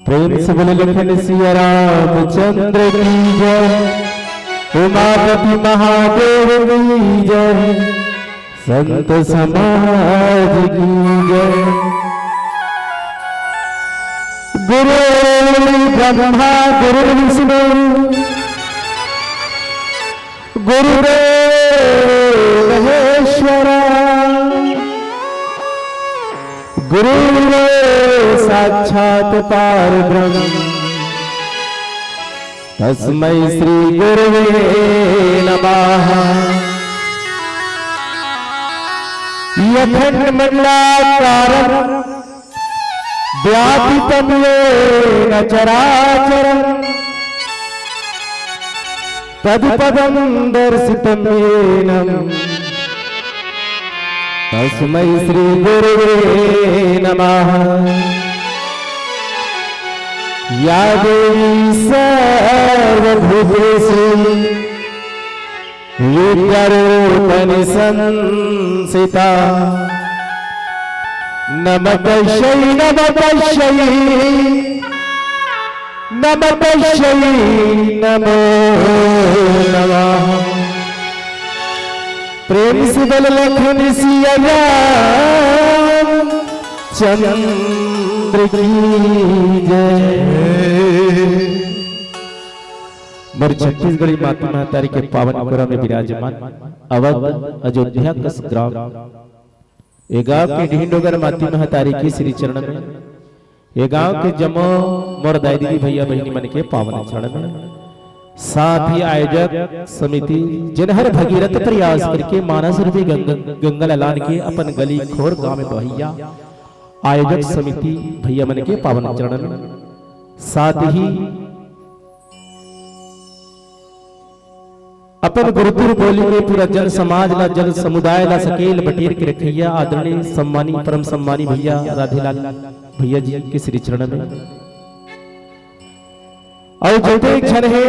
प्रेम से बोले लखन सिया रामचंद्र की जय, उमापति महादेव की जय, संत समाज की जय। गुरु ब्रह्मा गुरु विष्णु गुरुदेव महेश्वरा, गुरुदेव साक्षात पार ब्रह्म, तस्मै श्री गुरुवे नमः। अखंड मंडलाकारं व्यापितं येन चराचरं तत्पदं दर्शितं येन तस्मै श्री गुरुवे नमः। या देवी सर्वभूतेषु विद्यारूपनि संस्थिता। नमः तस्यै, नमः तस्यै, नमः तस्यै, नमो नमः। प्रेम से बोल लखन सिया राम चंद्र की जय। मोर छत्तीसगढ़ी माटी महतारी के पावन कोरा में विराजमान अवध अयोध्या कस ग्राम, ये गांव के ढींडोगर माटी महतारी के श्री चरण में, ये गांव के जम्मो मोर दाई दीदी भैया बहिनी मन के पावन चरण में, साथ ही आयोजक समिति जिन हर भगीरथ प्रयास करके मानस रूपी गंग-, गंगा ललान के अपन गली खोर गांव में बहैया आयोजक समिति भैया मन के पावन चरण में, साथ ही अपन गुरुतुर बोली में पूरा जन समाज ला, जन समुदाय ला सकेल बटेर के रखैया आदरणीय सम्मानी, परम सम्मानी भैया राधेलाल भैया जी के श्री चरण में। अउ जते झन हे,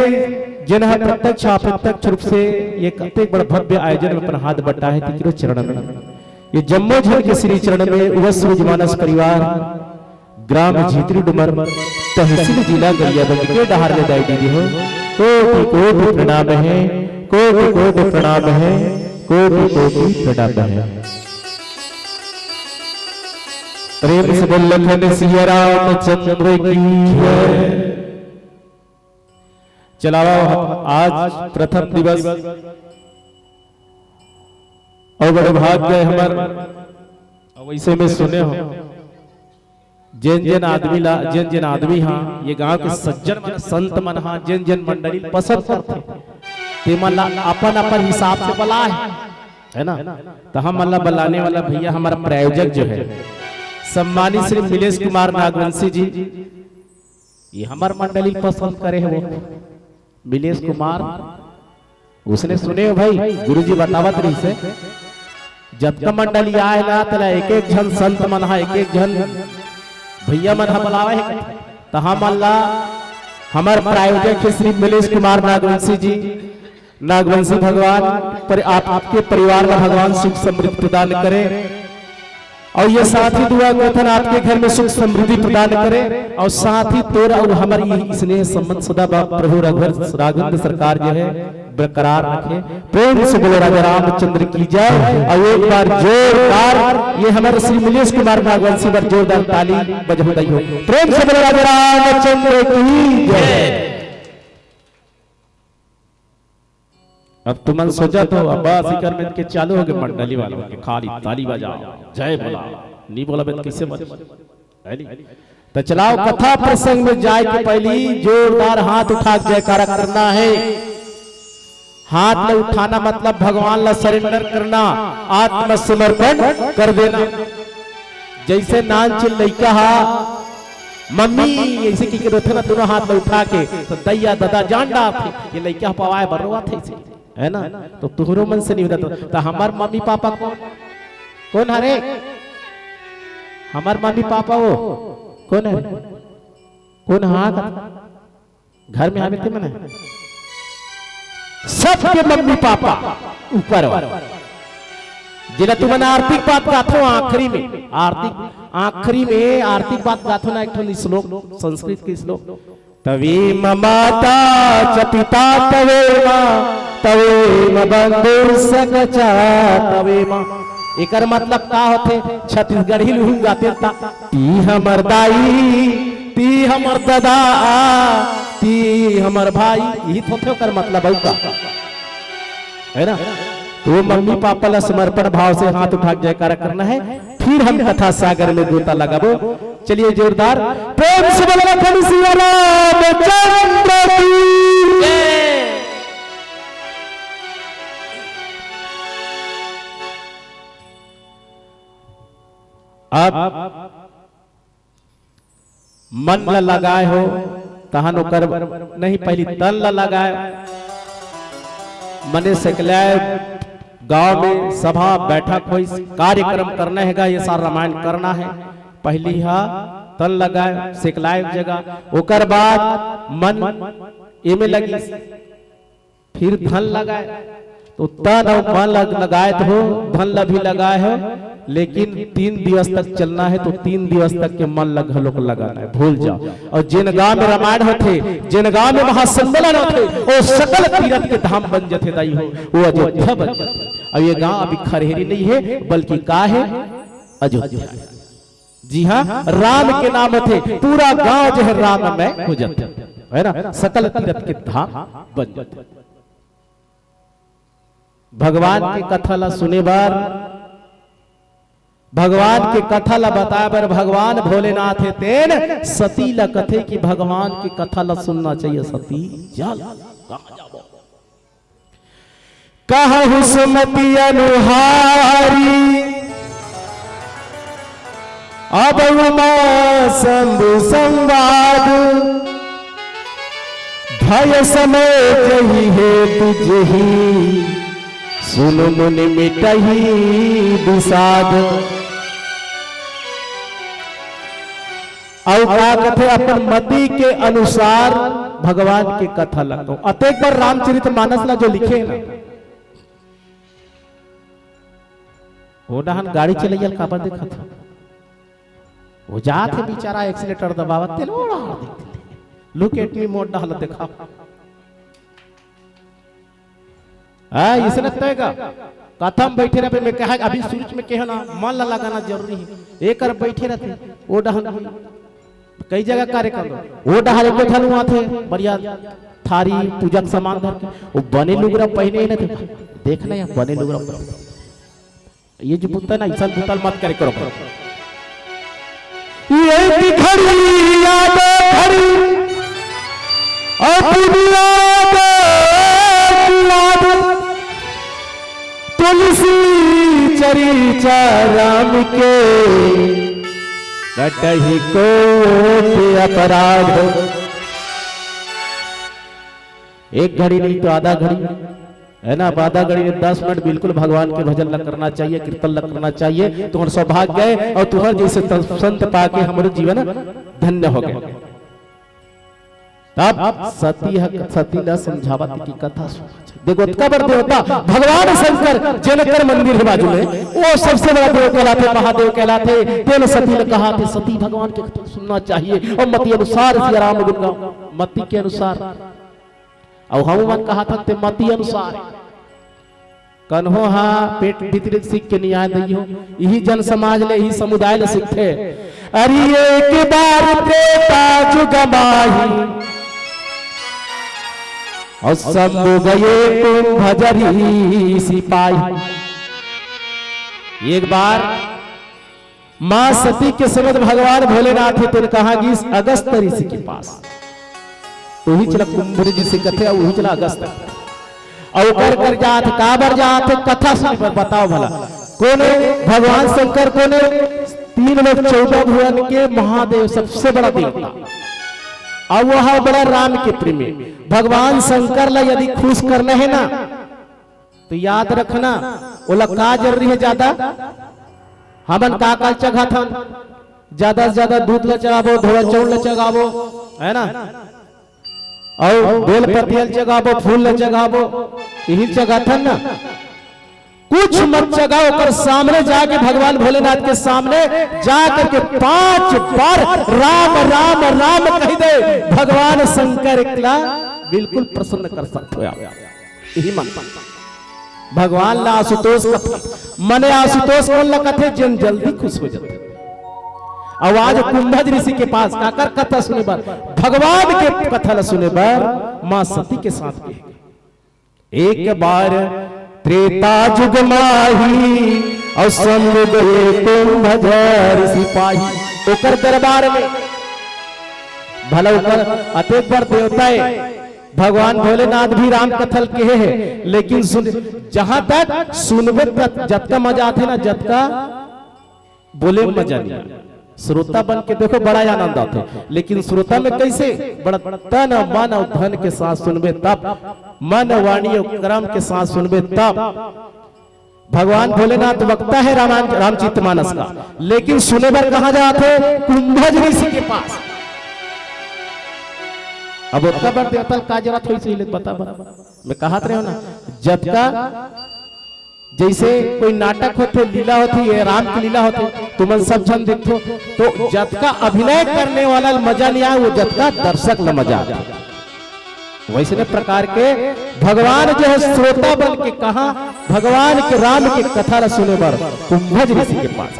जेन ह प्रत्यक्ष अप्रत्यक्ष रूप से ये कतेक बड़ भव्य आयोजन में अपन हाथ बटाए हे, तेकरो चरण में, ये जम्मो झन के श्री चरण में, उवस सूरज मानस परिवार, ग्राम झितरी डुमर, तहसील जिला गरियाबंद के डहार ले दाई दीदी हो, कोटि कोटि प्रणाम हे, कोटि कोटि प्रणाम हे, कोटि कोटि प्रणाम हे। प्रेम से बोल लखन सिया रामचंद्र की जय। चलावा, आज प्रथम दिवस अउ बड़े भाग गए हमर। अउ वैसे में सुने हो, जेन जेन आदमी ला, जेन जेन आदमी हा, ये गांव के सज्जन मन, संत मन हा, जेन जेन मंडली पसंद करथे, ते मन ला अपन अपन हिसाब से बलाए, है ना? तो हम मन ला बलाने वाला भैया, हमारा प्रायोजक जो है, सम्मानित श्री मिलेश कुमार नागवंशी जी, ये हमर मंडली पसंद करे हे वो मिलेश कुमार। उसने सुने हो भाई, गुरुजी बतावत रहिसे, जतका मंडली आए ना, तेला एक एक झन संत मन हा, एक एक झन भैया मन हा बलावे हे। त हमन ला हमर प्रायोजक हे श्री मिलेश कुमार नागवंशी जी, नागवंशी भगवान पर, आपके परिवार ला भगवान सुख समृद्धि प्रदान करे। अउ ये साथ ही दुआ करथन आपके घर में सुख समृद्धि प्रदान करे, अउ साथ ही तोर अउ हमर ये स्नेह संबंध सदा बा-, प्रभु रघुवर राघवेंद्र सरकार जो है बरकरार रखे। प्रेम से बोलो राजा रामचंद्र की जय। अउ एक बार जोरदार ये हमर श्री मिलेश कुमार नागवंशी बर जोरदार ताली बजाओ दाई हो। प्रेम से बोलो राजा रामचंद्र की जय। अब तुमन सोचा तो, अब बस इकर में के चालू हो गए मंडली वालों के खाली ताली बजाओ, जय बोला, नहीं बोला बे तो कैसे बज-, है नहीं? तो चलाओ, कथा प्रसंग में जाए के पहली जोरदार हाथ उठा के जयकारा करना है। हाथ ला उठाना मतलब भगवान ला सरेंडर करना, आत्मसमर्पण कर देना। जैसे नान चिन लइका हा मम्मी ऐसे की के रोथे ना, दोनों हाथ ला उठा के, तो दैया ददा जान डारथे, ये लइका पवाए बर रोवत हे इसे, है ना? तो तुहरो मन से नहीं होता तो, तो हमार मम्मी पापा कौन, कौन हरे? हमार मम्मी पापा वो कौन हरे? कौन हा? घर में आवे ते मन हे? सबके मम्मी पापा ऊपर वाला। जेला तुमन आरती के बात गाथो आखिरी में, आरती, आखिरी में आरती के बात गाथो ना, एक ठन श्लोक, संस्कृत के श्लोक, "तवेम माता च पिता तवेम, तवेम बंधु सखा च तवेम।" एकर मतलब का होथे? छत्तीसगढ़ी लुहूं गाते ता, "ती हमर दाई, ती हमर ददा, ती हमर भाई", यही तो होथे ओकर मतलब, अउ का? है ना? तो वो मम्मी पापा ला समर्पण भाव से हाथ उठा के जयकारा करना है, फिर हम कथा सागर में गोता लगाबो। चलिए जोरदार प्रेम से बोलो लखन सिया रामचंद्र की जय। आप मन ला लगाए हो, तहन ओकर नहीं, पहली तन ला लगाए। मने सकलाए गांव में सभा बैठक होइस, कार्यक्रम करना हेगा, ये सारा रामायण करना है। पहली हा तन लगाए, सकलाए एक जगह, ओकर बाद मन एमे लगिस। फिर धन लगाए, तो तन अउ मन लग-, लगाए तो हो, धन ला भी लगाए हो, लेकिन तीन दिवस तक चलना है, तो तीन दिवस तक के मन ला घलोक लगाना है, भूल जाओ। अउ जेन गांव में रामायण होथे, जेन गांव में महासम्मेलन होथे, वो सकल तीरथ के धाम बन जथे दाई हो, वो अयोध्या बन जथे। अउ ये गांव अभी खरहेरी नहीं है, बल्कि का है? अयोध्या है। जी हाँ, राम के नाम होथे, पूरा गांव जो है राममय हो जाथे, है ना, सकल तीर्थ के धाम बन जाथे। भगवान के कथा ला सुने बर, भगवान के कथा ला बताए बर भगवान भोलेनाथ हे, तेन सती ला कथे कि भगवान के कथा ला सुनना चाहिए। सती चल, कहाँ जाबो? कहहु सुमति अनुहारी, अब उमा शंभु संवाद। भय समय जहि हेतु जेहि, सुनु मुनि मिटहि विषाद। अउ का कथे, अपन मति के अनुसार भगवान के कथा ला कहूं। अतेक बार रामचरित मानस ला जो लिखे हे ना, ओ डहन गाड़ी चलइया ल काबर देखत हव? वो जात हे बेचारा, accelerator दबावत, तेल ओड़ा देख देथे। Look at me, मोर डहन देखा। हाँ, इसने तय का कथा म बैठे रहे, मैं कहा, अभी शुरू में कहे ना, मन ला लगाना जरूरी है। एक कर बैठे रहते, वो डहन कई जगह कार्यक्रम, वो डहर एको ठन आथे, बढ़िया थारी पूजा के सामान धर के, वो बने लुगरा पहने ही ना थे। देखना यहाँ बने लुगरा पहने। ये जो बुता ना, इंसान बुता मत करे करो। ये की घड़ी याद घड़ी, अपनी याद, याद, तुलसी चरिचा राम के, कटही कोटि अपराध। एक घड़ी नहीं तो आधा घड़ी, है ना, आधा घड़ी नहीं, दस मिनट बिल्कुल भगवान के भजन ला करना चाहिए, कीर्तन ला करना चाहिए। तुम्हारा सौभाग्य है और तुम्हारे जैसे त-, संत पाके हमारे जीवन धन्य हो गए। तब सती ह-, सती ला समझावत कि कथा सुन। देखो, ओतका बड़ देवता भगवान शंकर, जेनकर मंदिर है बाजू में, वो सबसे बड़ा देव कहलाथे, महादेव कहलाथे। तेन सती ने कहा थे, सती भगवान के कथा सुनना चाहिए और मति अनुसार सिया राम गुण गाओ। मति के अनुसार। अउ हम मन कहा था ते मति अनुसार। कन्हो हा पेट भीतरी सीख के नियाय दइहो। इही जन समाज ले, इही समुदाय ले सीखथे। अरे एक बार त्रेता जुग माही, अउ शंभु गए कुंभ जरी सिपाही। एक बार माँ सती के समझ भगवान भोलेनाथ हे, तेन कहाँ गिस? अगस्त ऋषि के पास। उही चला कुंभ ऋषि कथे, उही चला अगस्त। अउ ओकर कर जात, काबर जात, कथा सुन बर बताओ भला। कोने भगवान शंकर, कोने तीन लोग चौदह भुवन के महादेव, सबसे बड़ा देवता। अउ वह बड़ा राम के प्रेमी। भगवान शंकर ला यदि खुश करना है ना, तो याद रखना, ओला का जरूरी है ज्यादा? हमन का का चघाथन? ज्यादा से ज्यादा दूध ला चढ़ाबो, धोवा चाउर ला चढ़ाबो, है ना? अउ बेल पतिया ला चढ़ाबो, फूल ला चढ़ाबो, यही चघाथन ना। कुछ मत चघाओ, ओकर सामने जाके भगवान भोलेनाथ के सामने जा करके पांच बार राम राम राम कह दे, भगवान शंकर एकला बिल्कुल प्रसन्न कर सकते हो आप। यही मन। भगवान ला आशुतोष कथे, मने आशुतोष कोन ला कथे? जेन जल्दी खुश हो जाथे। अउ आज कुंभज ऋषि के पास काकर कथा सुने बर, भगवान के कथा ला सुने बर माँ सती के साथ गए। एक बार त्रेता जुग माही, अउ संग गए कुंभज ऋषि पाही। ओकर दरबार में भला ओकर अतेक बड़ देवता हे, भगवान भोलेनाथ भी राम कथा ल कहे हे, लेकिन सुन, जहां तक सुनबे तक जतका मजा आथे ना, जतका बोले में मजा नहीं। श्रोता बन के देखो, बड़ा आनंद आथे, लेकिन श्रोता में कैसे? बड़ा तन, मन और धन के साथ सुनबे तब, मन, वाणी और कर्म के साथ सुनबे तब। भगवान भोलेनाथ वक्ता है रामायण, रामचरित मानस का, लेकिन सुने बर कहाँ जात हे? कुंभज ऋषि के पास। अब ओतका बड़ देवता ल का जरूरत होइस, ले बता, बता। मैं कहत रहे हो ना, जतका जैसे कोई नाटक होथे, लीला होथे, ये राम की लीला होथे, तुमन सब झन देखथो, तो जतका अभिनय करने वाला ल मजा नहीं आए, वो जतका दर्शक ल मजा आथे। वैसने प्रकार के भगवान जो है श्रोता बन के कहा, भगवान के राम के कथा ला सुने बर कुंभज ऋषि के पास।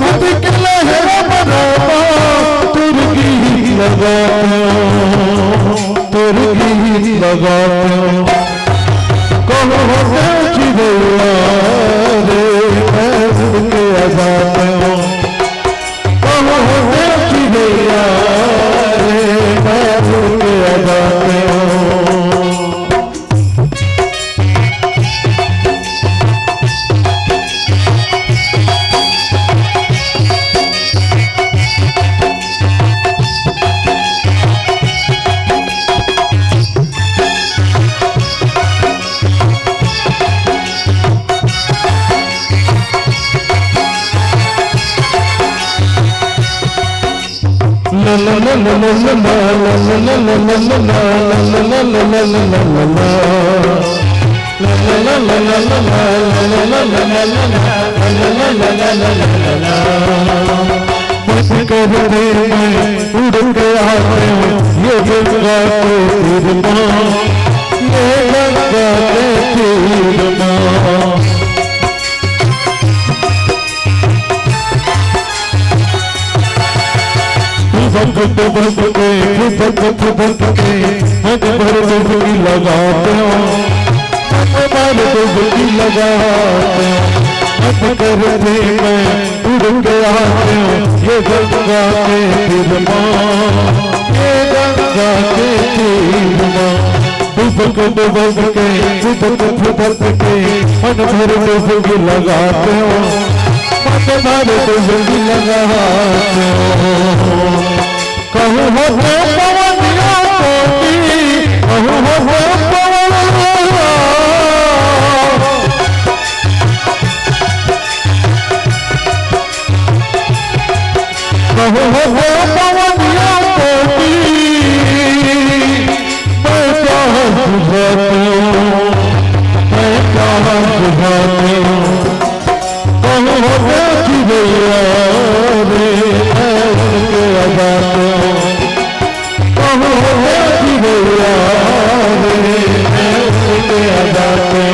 भक्ति के लहरा बनावा, तोर गीत लगातेंव, तोर गीत लगातेंव। कहूँ होतेंव चिरैया रे, मैं उड़ के आ जातेंव। कहूँ होतेंव चिरैया रे, मैं उड़ के आ जातेंव। बस कर दे, मैं उड़ के आतेंव, ये गंगा के तीर मा, ये गंगा के तीर मा। फुबक फुबक के, फुबक फुबक के, मन भर डुबकी लगातेंव, मन भर डुबकी लगातेंव। मन कर दे, मैं उड़ के आतेंव, ये गंगा के तीर मा, ये गंगा के तीर मा। फुबक फुबक के, फुबक फुबक के, मन भर डुबकी लगातेंव, मन भर डुबकी लगातेंव। कहूँ होतेंव पवनिया कोटी, कहूँ होतेंव पवनिया। कहूँ होतेंव पवनिया कोटी, मैं प्यास बुझातेंव, मैं प्यास बुझातेंव। कहूँ होतेंव चिरैया रे, मैं उड़ के आ जातेंव। कहूँ होतेंव चिरैया रे, मैं उड़ के आ जातेंव।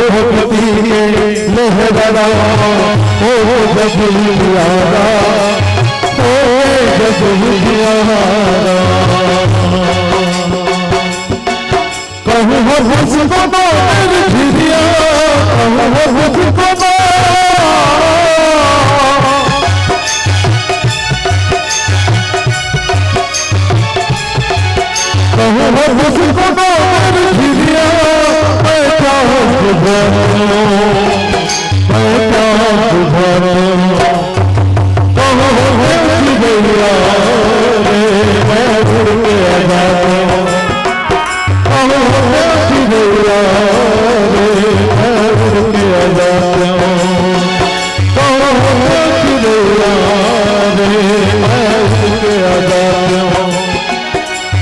भक्ति के लहरा, ओ जग उजियारा, ओ जग उजियारा। कहूँ हो मुझको दो मेरी झिझिया, कहूँ हो मुझको दो। कहूँ हो मुझको दो मेरी झिझिया, मैं क्या बुझाऊँ, मैं क्या बुझाऊँ। कहूँ हो मेरी झिझिया रे, मैं उड़ के आ जाऊँ। कहूँ होतेंव चिरैया रे, मैं उड़ के आ जातेंव। कहूँ होतेंव चिरैया रे, मैं उड़ के आ जातेंव।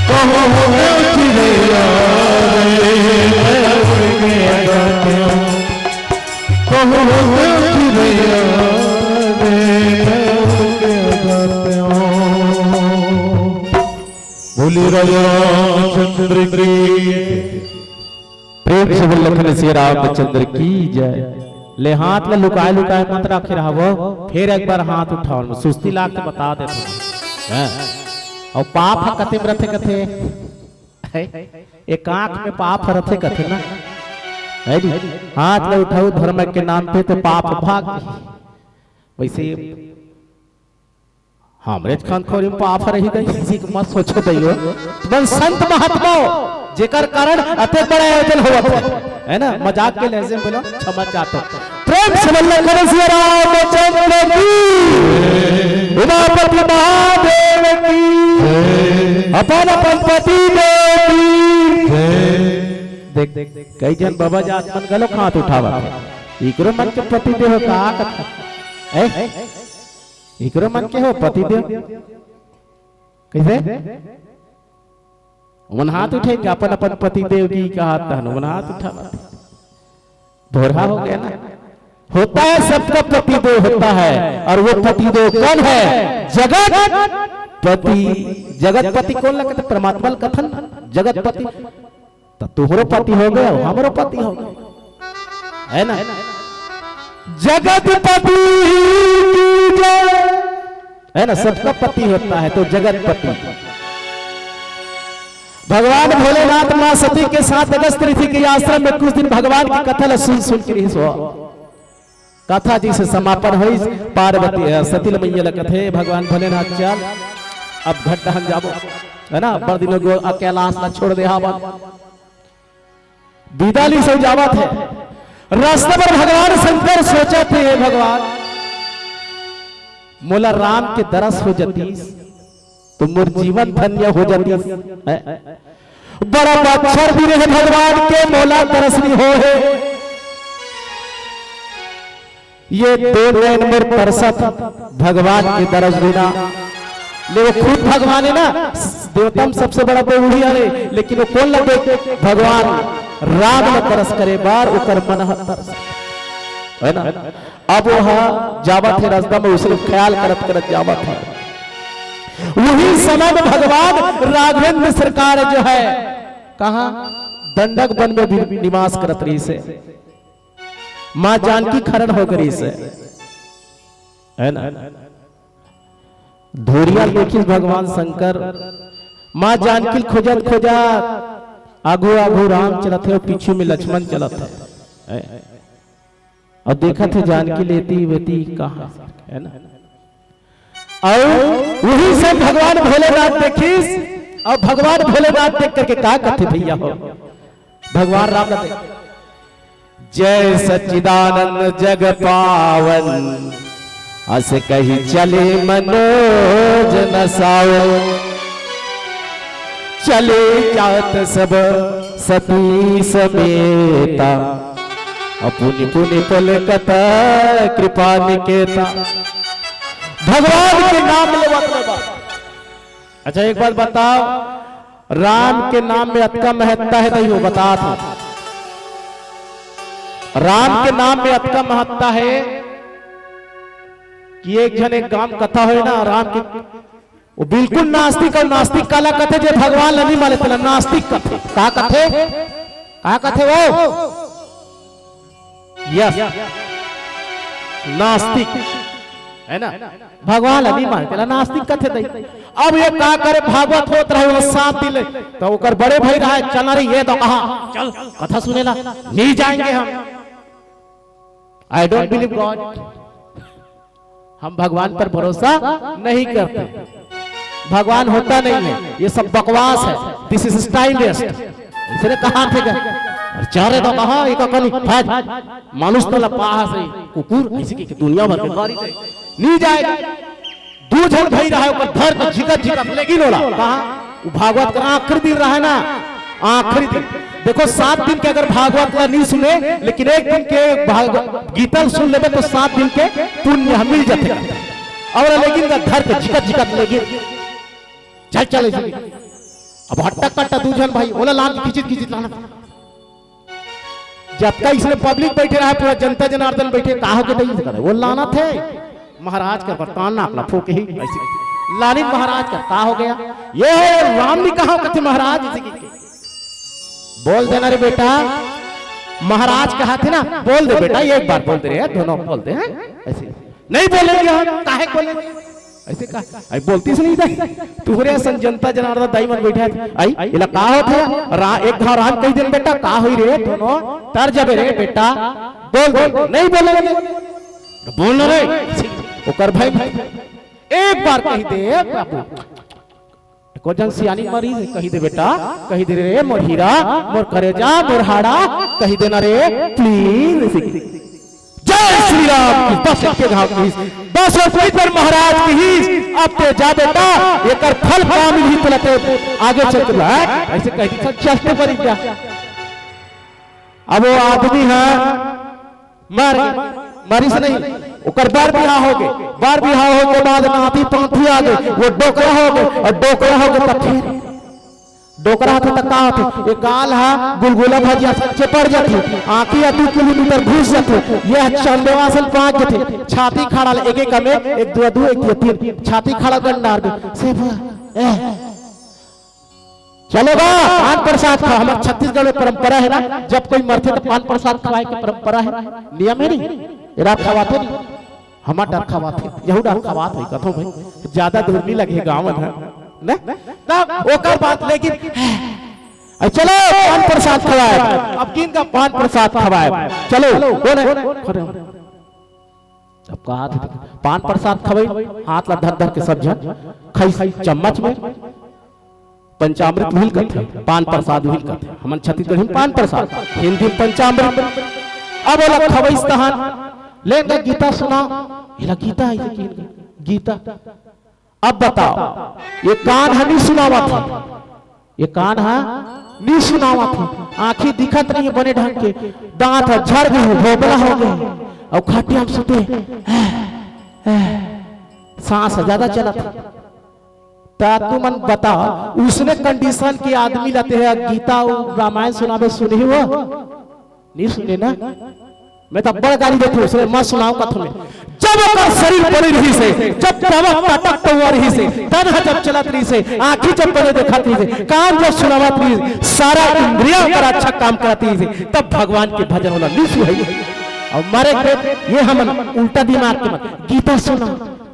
कहूँ होतेंव चिरैया रे, मैं उड़ के आ जातेंव। कहूँ होतेंव चिरैया रे, मैं उड़ के आ जातेंव। बोलिए राजा रामचंद्र की। प्रेम से बोल लखन सिया रामचंद्र की जय। ले हाथ ला लुकाए लुकाए मत रखे रहवो, फिर एक बार हाथ उठाओ, सुस्ती लाग के बता देत हँव। हाँ। अउ पाप ह कते म रथे कथे? हे, एक आंख में पाप हरथे कथे ना, है जी? हाथ ला उठाऊ धर्म के नाम पे तो पाप भाग। वैसे हमरेच खानखोरी में पाप रही गई, किसी को मत सोचो दैयो। बन संत महात्मा हो, जेकर कारण अतेक बड़ा आयोजन होवत है, है ना? मजाक के लहजे में बोलो, क्षमा चाहता हूँ। प्रेम से बोलो, कौन सिया रामचंद्र की, उमापति महादेव की, अपन अपन पति देव की। देख, देख, कई झन बाबा जात मन घलो हाथ उठावत हे। इकरो मन के पति देव का कथा? ए? इकरो मन के हो पति देव? कैसे? ओमन हाथ उठे के अपन अपन पति देव की कहा तहन ओमन हाथ उठावत। भोरा हो गया ना? होता है, सबका पति देव होता है। और वो पति देव कौन है? जगत पति। जगत पति कौन लगता? परमात्मा ल कथन जगत पति। तो तुहरो पति हो गए, हमरो पति हो गए, है ना? जगत पति की जय, है ना? सबका पति होता है तो जगत पति। भगवान भोलेनाथ माँ सती के साथ अगस्त ऋषि के आश्रम में कुछ दिन भगवान की कथा ला सुन सुन के रहिस हो। कथा जी से समापन होइस। पार्वती, अ, सती ल मैया ल कथे, "भगवान भोलेनाथ चल, अब घर डहन जाबो, है ना? बड़ दिन हो गयो, अ, कैलाश ला छोड़ दे हावन।" विदा ली से जावत हे। रास्ता पर भगवान शंकर सोचत हे, "हे भगवान, मोला राम के दरस हो जतीस, तो मोर जीवन धन्य हो जतीस।" है? बड़ा बच्छर दिन हे भगवान के, मोला दरस नी हो हे। ये दो नैन मोर तरसत भगवान के दरस बिना। ले वो खुद भगवान है ना, देवता में सबसे बड़ा तो वही हरे, लेकिन वो कौन लगे? भगवान राम ल तरस करे बार, ओकर मन ह तरस, है ना? अब वो ह जावत हे रास्ता में, उसे ख्याल करत करत जावत हे। वही समय में भगवान राघवेंद्र सरकार जो है, कहाँ? दंडक वन में भी निवास करत रहिस हे। माँ जानकी खरन हो गई से, है ना? धुरिया देखिस भगवान शंकर, माँ जानकी खोजत खोजत आगू आगू राम चलत हे, पीछू में लक्ष्मण चलत हे, है? और देखत हे जानकी लेती वेती कहाँ, है ना? और वही से भगवान भोलेनाथ देखिस, और भगवान भोलेनाथ देख करके का कथे भैया हो, भगवान राम ला देख, "जय सच्चिदानंद जग पावन, अस कही चले मनोज न सावन।" चले जात सब सती समेता, अपुनि पुनि पुलकत कृपा निकेता। भगवान के नाम लेवत लेवत। अच्छा, एक बात बताओ, राम के नाम में अतका महत्ता हे, तइयो बतात हंव। राम के नाम में अतका महत्ता हे कि एक झन एक गांव कथा होय ना, राम के, वो बिल्कुल नास्तिक, अउ नास्तिक काला कथे, जे भगवान ला नहीं माने, तेला नास्तिक कथे। का कथे? का कथे वो? यस, नास्तिक, है ना? भगवान ला नहीं माने, तेला नास्तिक कथे दई। अब ये का करे, भागवत होत रहे वो सात दिन ले, तो ओकर बड़े भाई रहा, "चल ना रे, ये तो कहा, चल कथा सुने ला।" "नहीं जाएंगे हम, I don't believe God।" हम भगवान पर भरोसा नहीं करते, भगवान होता नहीं है, ये सब बकवास है, this is time waste। इसने कहा थे क्या? अरे चारे तो कहा, एक अकल फैज, मानुष तो लपाहा से कुकुर, ऐसे की दुनिया भर के गाड़ी दे। नहीं जाएगा। दू झन भाई रहा है, ओकर धर के झिकत झिकत लेकिन ओला कहा, वो भागवत का आखिरी दिन रहा है ना, आखिरी दिन। देखो, सात दिन के अगर भागवत ला नहीं सुने, लेकिन एक दिन के भाग-, गीता ला सुन लेबे, तो सात दिन के पुण्य हम मिल जाते। और लेकिन का धर के झिकत झिकत लेकिन चल, चल, ऐसे। अब हट्टा कट्टा दू झन भाई, ओला लान के खिचित खिचित लाना। जतका इसने पब्लिक बैठे रहा, पूरा जनता जनार्दन बैठे, का हो के दई करे? वो लाना थे महाराज का बर्तन ना अपना फूक ही ऐसे। लानी महाराज का, का हो गया? ये है राम ने कहा कथे महाराज, इसे की बोल देना रे बेटा, महाराज कहा थे ना, बोल दे बेटा, एक बार बोल दे रे, दोनों बोल दे हैं ऐसे। नहीं बोलेंगे हम, काहे बोलेंगे? अइसे का? अई बोलतिस नहीं दाई, तुंहरे असन जनता जनार्दन दाई मन बइठे हे। अई एला का होथे? रा-, एक घांव राम कहि देन बेटा, का होई रे? दोनों तर जबे रे बेटा, बोल दे, नहीं बोले रे, बोल ना रे। ओकर भाई एक बार कहि दे बाबू, एको झन सियानी मरी हे, कहि दे बेटा, कहि दे रे मोर हीरा, मोर करेजा, मोर हाड़ा, कहि दे ना रे, please। जय श्री राम की, बस एके घांव की, बस वो कोई पर महाराज की, अब ते जा बेटा, एकर फल का मिलही तोला ते आगे चल के, हाँ? अइसे कहि दे, चल, चल, तैं मरी जा। अब वो आदमी हे, मर गे, मरिस नहीं, ओकर बर बिहाव होगे, बर बिहाव होगे बाद नाती पांती आगे, वो डोकरा होगे, अउ डोकरा होगे त फेर डोकरा होथे त का होथे? ए गाल ह गुलगुला भजिया असन चेपड़ जाथे, आंखी ह दू किलोमीटर घुस जाथे, ये ह चंदवा असन पाक जाथे, छाती खाड़ा ले एक एक में एक दू दू, एक दू तीन, छाती खाड़ा गंडार दे, से ब-, ए, चलो बा, पान प्रसाद खाओ। हमर छत्तीसगढ़ में परंपरा हे ना, जब कोई मरथे त पान प्रसाद खवाए के परंपरा हे, नियम हे नहीं? एला खवाथे नहीं? हमर डहर खवाथे, यहू डहर खवाथे, कथों भाई, ज्यादा दूर नहीं लगे गाँव में, ना? तब ओकर बाद लेकिन, अई चलो पान प्रसाद खवाए, अब किन का पान प्रसाद खवाए, चलो, कौन हे? खड़े हो। अब कहा थे, पान प्रसाद खवई, हाथ ला धर धर के सब झन खाई चम्मच में, पंचामृत उहिल कथे, पान प्रसाद उहिल कथे। हमन छत्तीसगढ़ी में पान प्रसाद, हिंदी में पंचामृत। अब ओला खवईस तहान, ले गा गीता सुना, एला गीता हे कि गीता। अब बताओ, ये कान ह नहीं सुनावत हे, ये कान ह नहीं सुनावत हे, आंखी दिखत नहीं हे बने ढंग के, दांत ह झड़ गे हे, भोबला हो गे हे, अउ खटिया में सुते, सांस ज्यादा चलत हे। त तुमन बताओ, उसने condition के आदमी ला ते ह गीता अउ रामायण सुनाबे, सुनही वो? नहीं सुने ना? मैं तो बड़ गारी देथों, उसने मत सुनाओ कथों में। जब ओकर शरीर बने रहिस हे, जब तवक ताकत तो हुआ रहिस हे, तन ह जब चलत रहिस हे, आंखी जब बने देखत रहिस हे, कान जब सुनावत रहिस हे, सारा इंद्रिया ओकर अच्छा काम करत रहिस हे, तब भगवान के भजन होला, नहीं सुहाई। अउ मरे के ये हमन उल्टा दिमाग के मन, गीता सुना,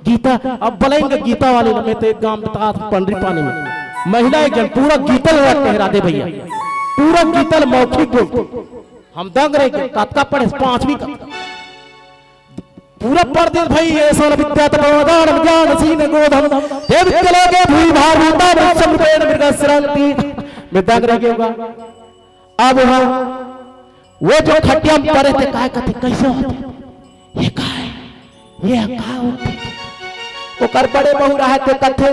गीता, अब बलाइन के गीता वाले में तो एक गांव बता था, पंडरी पानी में महिला एक झन पूरा गीता ल टहरा दे भैया, पूरा गीता ल मौखिक बोल। हम दंग रहे के कतका पढ़े, पांचवी कक्षा, पूरा पढ़ दे भाई। ये सन विद्या तपोदान ज्ञान सीन गोधन, हे विद्या लोके भूय भार भूता वृक्षम रूपेण मृग सरंती। मैं दंग रह गया होगा। अब वहां वो जो खटिया में पड़े थे, काय कथे, कैसे होते? ये काय? ये का होथे? ओकर बड़े बहू रहे ते कथे,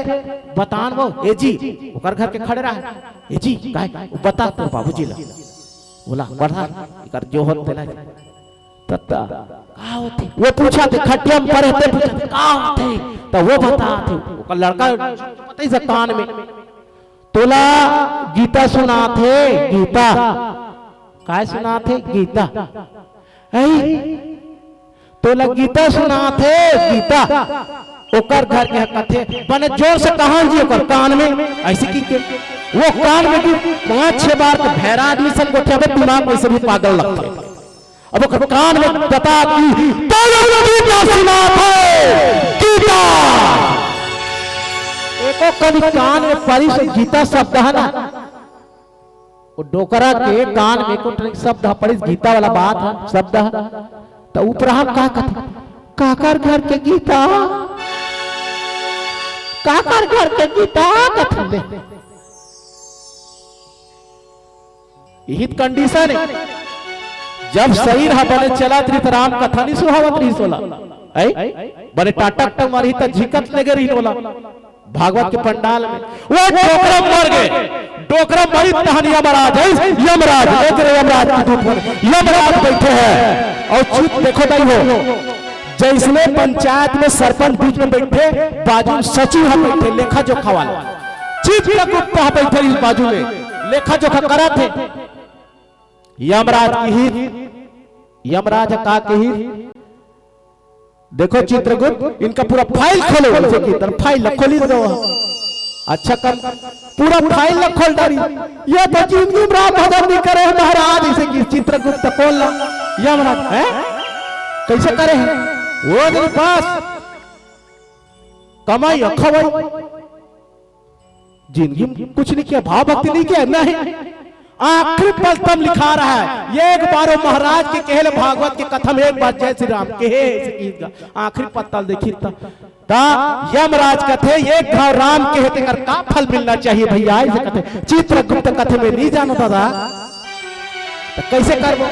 बतान वो, ए जी, ओकर घर के खड़े रहे, ए जी, काय? वो बता तोर बाबूजी ला। बोला, बढ़ा, एकर जो होत तेला। तत्ता, का होथे? वो पूछा थे, खटिया में पड़े ते पूछा थे, का होथे? तो वो बता थे, ओकर लड़का पता ही से कान में, तोला गीता सुनाथे, गीता। काय सुनाथे? गीता। ऐ, तोला गीता सुनाथे, गीता। ओकर घर के कथे, बने जोर से कहा जी ओकर कान में, ऐसे की के, वो कान में की पांच छह बार तो भैरा आदमी सन गोठिया में दिमाग वैसे भी पागल लगथे। अब ओकर कान में बता कि तोला गीता सुनाथे, गीता। एको कभी कान में परी से गीता शब्द है ना, वो डोकरा के कान में को शब्द ह पड़िस, गीता वाला बात है, शब्द है। तो उपराम का कथे, काकर घर के गीता, काकर घर के गीता कथे ले। इही त condition है। जब शरीर ह बने चलत रही त राम कथा नहीं सुहावत रही सोला, है? बने टाटक टक मारही त झिकत लगे रही ओला। भागवत के पंडाल में वो डोकरा मर गए, डोकरा मरी तहन यमराज है, यमराज, एक रे यमराज की दूत बने, यमराज बैठे हैं। और चुप देखो दाई हो, जैसने पंचायत में सरपंच बीच में बैठे, बाजू में सचिव ह बैठे, लेखा जोखा वाला चित्रगुप्त ह बैठे इस बाजू में, लेखा जोखा करा थे। यमराज की ही, यमराज का की ही, देखो चित्रगुप्त, इनका पूरा फाइल खोलो, जैसे कि तर फाइल खोली दो। अच्छा कर, पूरा फाइल ला खोल डारी। ये तो जिंदगी में राम भजन नहीं करे हैं महाराज, इसे कि चित्रगुप्त खोल ला। यमराज, हैं? कैसे करे हैं? वो दिन बस कमाई अउ खवाई। जिंदगी में कुछ नहीं किया, भाव भक्ति नहीं किया, नहीं। आखिरी पल तब लिखा रहा है, एक बार वो महाराज के कहे ले, भागवत के कथा में एक बार जय श्री राम कहे, ऐसे गीत गा। आखिरी पत्तल देखी त, त यमराज कथे, "एक घाव राम कहे, तेकर का फल मिलना चाहिए भैया?" ऐसे कथे। चित्रगुप्त कथे, "मैं नहीं जानों दादा, त कैसे करबो?"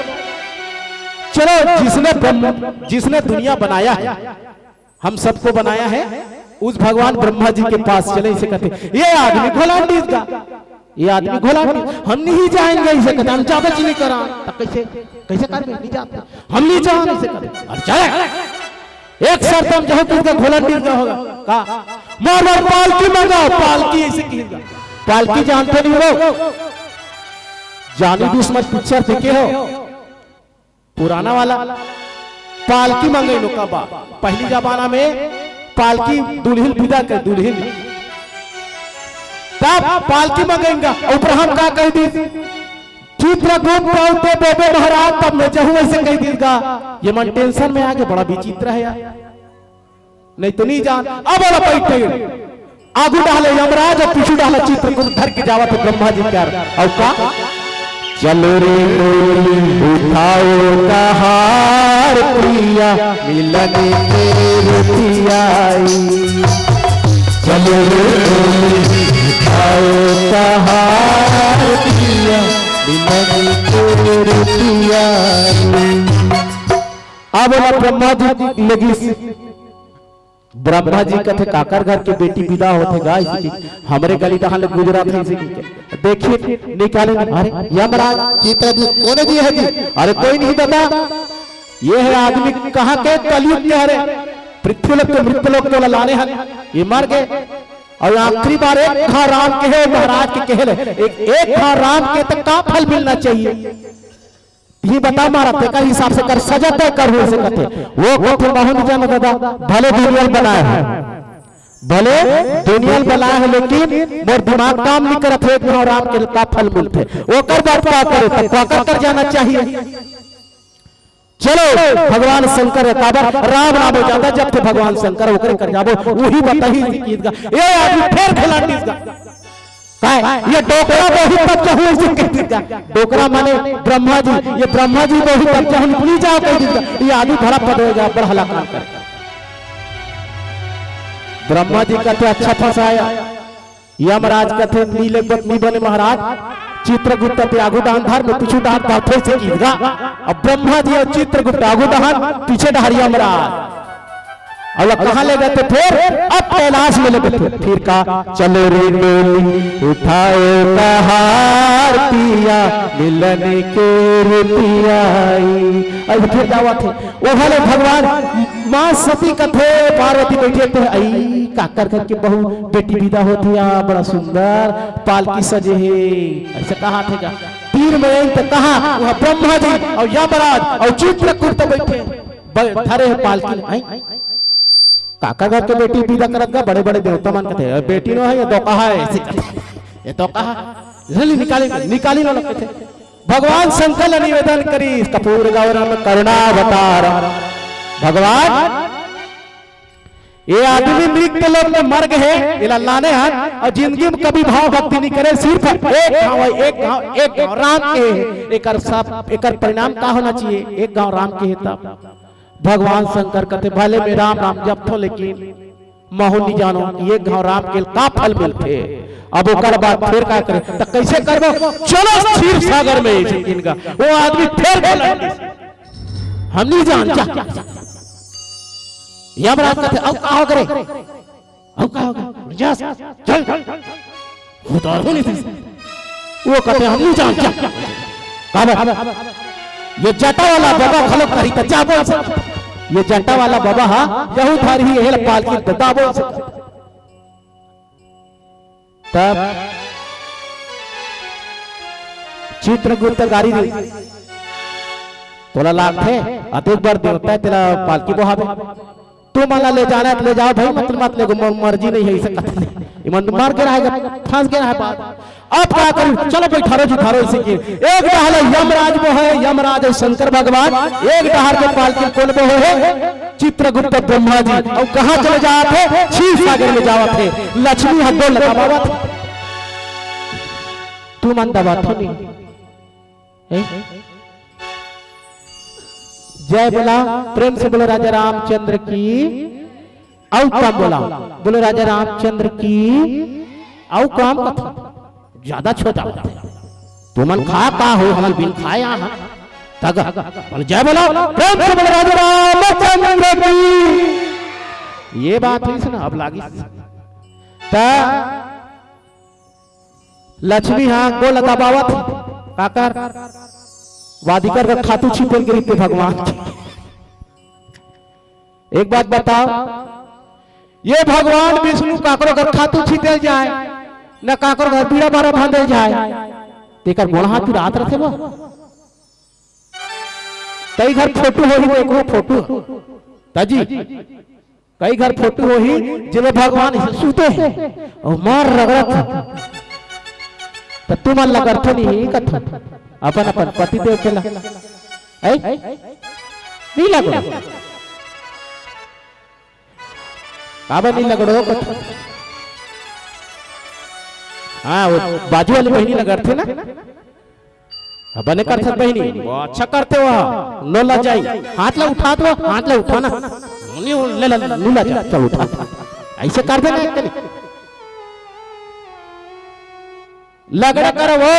चलो, जिसने ब्रह्म, जिसने दुनिया बनाया है, हम सबको बनाया है, उस भगवान ब्रह्मा जी के पास चले, इसे कहते, ये आदमी घोलांडीस गा, ये आदमी घोलांडीस, हम नहीं जाएंगे, इसे कहते, हम ज्यादा चीनी करा। तो कैसे, कैसे कर में नहीं जाते, हम नहीं जान, इसे कहते, और चले। एक शर्त हम जो किसका घोलांडीस गा होगा, का? मोर मोर पालकी मंगाओ, पालकी ऐसे किसका? पालकी जानते नहीं हो? जानी दुश्मन पिक्चर देखे हो? पुराना वाला पालकी मंगई नो का बा। पहली जमाना में पालकी दुल्हिन विदा कर, दुल्हिन। तब पालकी मंगेगा, ऊपर हम का कह दी? चित्रगुप्त बहुते बेबे महाराज, तब मैं जहूँ ऐसे कह दी का। ये मन टेंशन में आगे, बड़ा विचित्र है यार। नहीं तो नहीं जान। अब वाला बैठे, आगू डाले यमराज और पीछू डाले चित्रगुप्त, धर के जावत हे ब्रह्मा जी कर। और का? चलो रे डोली उठाओ कहार पिया, मिलन के रुतिया आई। चलो रे डोली उठाओ कहार पिया, मिलन के रुतिया आई। अब वाला ब्रह्मा जी लगी ब्रह्मा जी कथे, "काकर घर के बेटी विदा होथे गा?" इसी की, "हमरे गली डहान ले गुजरत हे," इसी की। देखिए, निकाले, "अरे यमराज, चित्रगुप्त कोने जी है जी?" "अरे कोई नहीं दादा, ये है आदमी कहाँ के, कलयुग के हरे, पृथ्वी लोक के मृत्यु लोक के वाला लाने हन, ये मर गए। और आखिरी बार एक घाव राम कहे, महाराज के कहे ले, एक, एक घाव राम कहे तो का फल मिलना चाहिए?" ये बता मारा, तेकर हिसाब से कर सजा तय कर हो सकत हे। वो कथे, "महू नहीं जानो दादा, भले दुनिया ल बनाए हे, भले दुनिया ल बनाए हे, लेकिन मोर दिमाग काम नहीं करत हे, एक घाव राम के का फल मिलथे, ओकर बाद का करे, तो काकर कर जाना चाहिए?" चलो, भगवान शंकर हे, काबर राम नाम ज्यादा जपथे भगवान शंकर, ओकरे कर जाबो, वही बताही गीत गा। ये आदमी फेर घोलांडीस गा। काय? ये डोकरा बहुत तब जहूँ, इसे कह दी का। डोकरा माने ब्रह्मा जी, ये ब्रह्मा जी बहुत तब जहूँ, निकली जाओ कह दी का। ये आदमी धरा पड़ गया, बड़ हला काम कर। ब्रह्मा जी कथे, "अच्छा फंसाया।" यमराज कथे, "नी ले बत नी बने महाराज।" चित्रगुप्त ते आगू डहान धर, मैं पीछू डहान धर, फिर से की गा। अब ब्रह्मा जी और चित्रगुप्त आगू डहान, पीछे डहार यमराज। अब कहाँ ले गए थे फिर? अब कैलाश में ले गए थे। फिर का, "चलो रे डोली, उठाओ कहार पिया, मिलन के रुतिया आई।" अब फिर जावा थे, वो वाले भगवान, माँ सती कथे, पार्वती बैठे थे, "आई, काकर घर के बहू, बेटी विदा होत हे, बड़ा सुंदर पालकी सजे हे।" ऐसे कहा थे का? तीर में आई तो कहा, वह ब्रह्मा जी और यमराज और चित्रकूट बैठे, ब-, धरे हे पालकी। आई, काकर घर के बेटी विदा करत का, बड़े बड़े देवता मन कथे, "ए, बेटी नो है, ये तो कहा है, ऐसी कथे, ये तो कहा।" जल्दी निकाली, निकाली लो लगते थे। भगवान शंकर ला निवेदन करी, "कर्पूर गौरम करुणावतार।" भगवान, ये आदमी मृत्यु लोक में मर गए, एला लाने हन, और जिंदगी में कभी भाव भक्ति नहीं करे, सिर्फ एक घाव, एक घाव, एक घाव राम के हे। एकर सब, एकर परिणाम का होना चाहिए? एक घाव राम के हे तब। भगवान शंकर कथे, "भले मैं राम राम जपथो, लेकिन महू नहीं जानो, एक घाव राम के का फल मिलथे।" अब ओकर बाद फिर का करे? "त कैसे करबो? चलो क्षीर सागर में," इनका वो आदमी फिर बोला, "हम नहीं जान, जा।" यमराज कथे, "अब का हो करे?" "अब का हो गया? जा, चल, चल।" उतार हो नहीं थी। वो कथे, "हम नहीं जान, जा।" काबर? ये जटा वाला बाबा घलो करी त जा बोल सकत। ये जटा वाला बाबा हा, यहू धार ही हेल पालकी त दा बोल सकत। तब चित्रगुप्त गारी दी, "तोला लागथे, अतेक बड़ देवता हे, तेला पालकी बोहाबे?" "तुमन ला ले जाना हे त ले जाओ भाई, मत, मत ले गो, मोर मर्जी नहीं है," इसे कथे नहीं। इमन तो मर के रहेगा, फंस के रहे बात। अब का करी? चलो बैठारो जी, थारो इसे के। एक डहर ले यमराज बोहे, यमराज अउ शंकर भगवान, एक डहर के पालकी कोन बोहे हे? चित्रगुप्त ब्रह्मा जी। अउ कहाँ चले जात हे? क्षीर सागर में जावत हे। लक्ष्मी ह गोड़ ल दबावत हे। तुमन दबाथो नहीं? हैं? जय बोला, प्रेम से बोलो राजा रामचंद्र की। अउ काम बोला, बोलो राजा रामचंद्र की। अउ काम कथा ज्यादा छोटा होता है। तुमन खा का हो, हमन बिन खाए आ हम। तग, बोल जय बोलो, प्रेम से बोलो राजा रामचंद्र की। ये बात है ना, अब लागी। त लक्ष्मी हा गोड़ दबावत, काकर वादिकर का खातू छिपेल के रीते भगवान। एक बात बताओ, ये भगवान विष्णु काकरो घर खातू छिपेल जाए, न काकरो घर बीड़ा बारा बांधल जाए, तेकर गोड़ हाथ रात रथे वो। कई घर फोटो होही, देखो फोटो। ताजी, कई घर फोटो होही, जेमे भगवान सुते हे अउ मार रगड़त हे। त तुमन ला करथो नहीं कथो, अपन अपन पति देव के ला। ऐ? नहीं लगड़ो। काबर नहीं लगड़ो कथो? हाँ, वो बाजू वाली बहिनी ला करथे ना। हाँ, बने करथस बहिनी, वो अच्छा करथे वो। नो ला जाई, हाथ ला उठा दो, हाथ ला उठा ना। नहीं, ले ला, नो ला जा, चल उठा। ऐसे कर देना एक कनी। लगड़ा करो वो।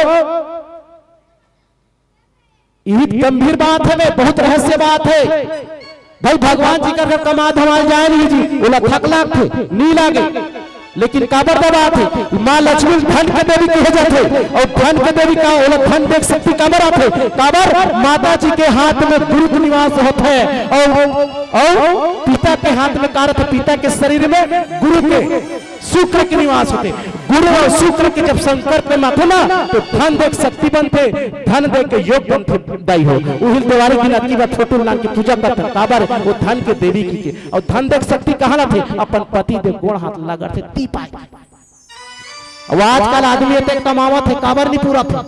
इही गंभीर बात हे, बहुत रहस्य बात हे। भाई, भगवान जी कर कमा धमाल जाए नहीं जी, ओला थक लागथे, नी लागे। लेकिन काबर दबाथे? माँ लक्ष्मी धन के देवी कहे जाथे, अउ धन के देवी का ओला धन देख शक्ति काबर आथे? काबर माता जी के हाथ में गुरु के निवास होथे, अउ, अउ पिता के हाथ में का रथे? पिता के शरीर में गुरु के शुक्र के निवास होथे। गुरु अउ शुक्र के जब संकट में आथे ना, तो धन देख शक्ति बनथे, धन देख के योग बनथे। दाई हो, उहिल देवारी की नतकी बा छोटू लाल की पूजा करथे, काबर वो धन के देवी की के। अउ धन देख शक्ति कहाँ लाथे? अपन पति देव गोड़ हाथ लगड़थे, ती पाए। अब आजकल आदमी एते कमावत हे, काबर नहीं पूरा थे?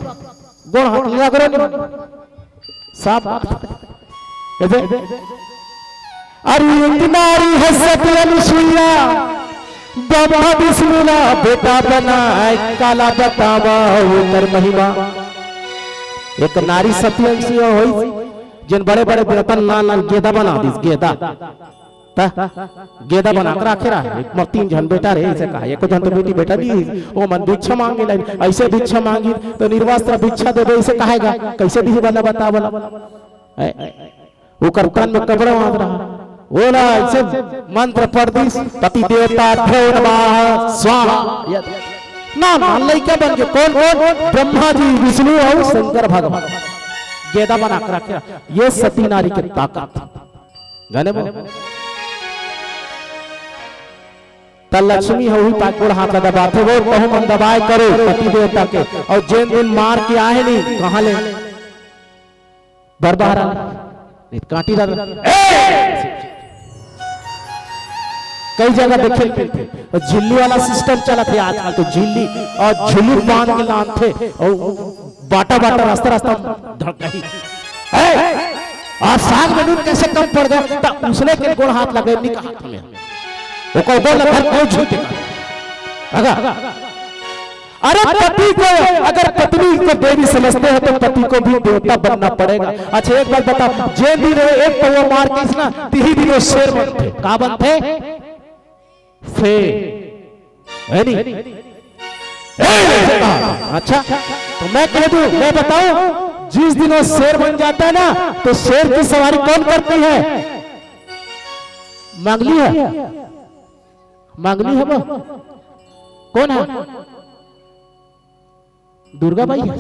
गोड़ हाथ लगड़ो नहीं। साफ बात। कैसे? अरे एक नारी है सती अनुसुईया, ब्रह्मा विष्णु ला बेटा बनाए, काला बतावा ओकर महिमा। एक नारी सती अनुसुईया होई, जेन बड़े बड़े देवता नान नान गेदा बना दिस, गेदा। त गेदा बना के राखे रहा, एक मर तीन झन बेटा रहे, ऐसे कहा, एको झन तो बेटी बेटा नहीं, ओ मन भिक्षा मांगे लाइन, ऐसे भिक्षा मांगी, तो निर्वस्त्र भिक्षा देबे, ऐसे कहेगा, कैसे दिही वाला बता वाला? ऐ, ओकर कान में कपड़ा बांध रहा, ओला ऐसे मंत्र पढ़ दिस, पति देवता ठेव नमः स्वाहा। ये ना, ना, लइका बन के कौन, कौन? ब्रह्मा जी, विष्णु अउ शंकर भगवान। गेदा बना के राखे रहा, ये सती नारी के ताकत। जाने वो? त लक्ष्मी ह उही पाके गोड़ हाथ ला दबाथे, वो कहूँ मन दबाए करो पति देवता के। अउ जेन दिन मार के आए नहीं, कहाँ ले? बरबहरा ले। नहीं, कांटी ला। ए! कई जगह देखे मिलथे। अउ झिल्ली वाला सिस्टम चलत हे आजकल, तो झिल्ली अउ झुलुक बांध के लानथे, अउ बाटा बाटा रास्ता रास्ता धड़काही। ए, आज साग में नून कैसे कम पड़ गया? त उसने के गोड़ हाथ लगे, नहीं कहा था मैं। वो कहो, "बोल, धर, क्यों झूठ कहा?" अगर, अरे, पति को, अगर पत्नी को देवी समझते हैं, तो पति को भी देवता बनना पड़ेगा। अच्छा, एक बात बताओ, जे दिन वो एक पौवा मार के इसना, तिही दिन वो शेर बनथे। का बनथे? शेर। है नहीं? ए, ऐसे कहा। अच्छा, तो मैं कह दूं, मैं बताऊं, जिस दिन वो शेर बन जाता है ना, तो शेर की सवारी कौन करती है? मांगली है, मांगली है वो। कौन है? दुर्गा माई है।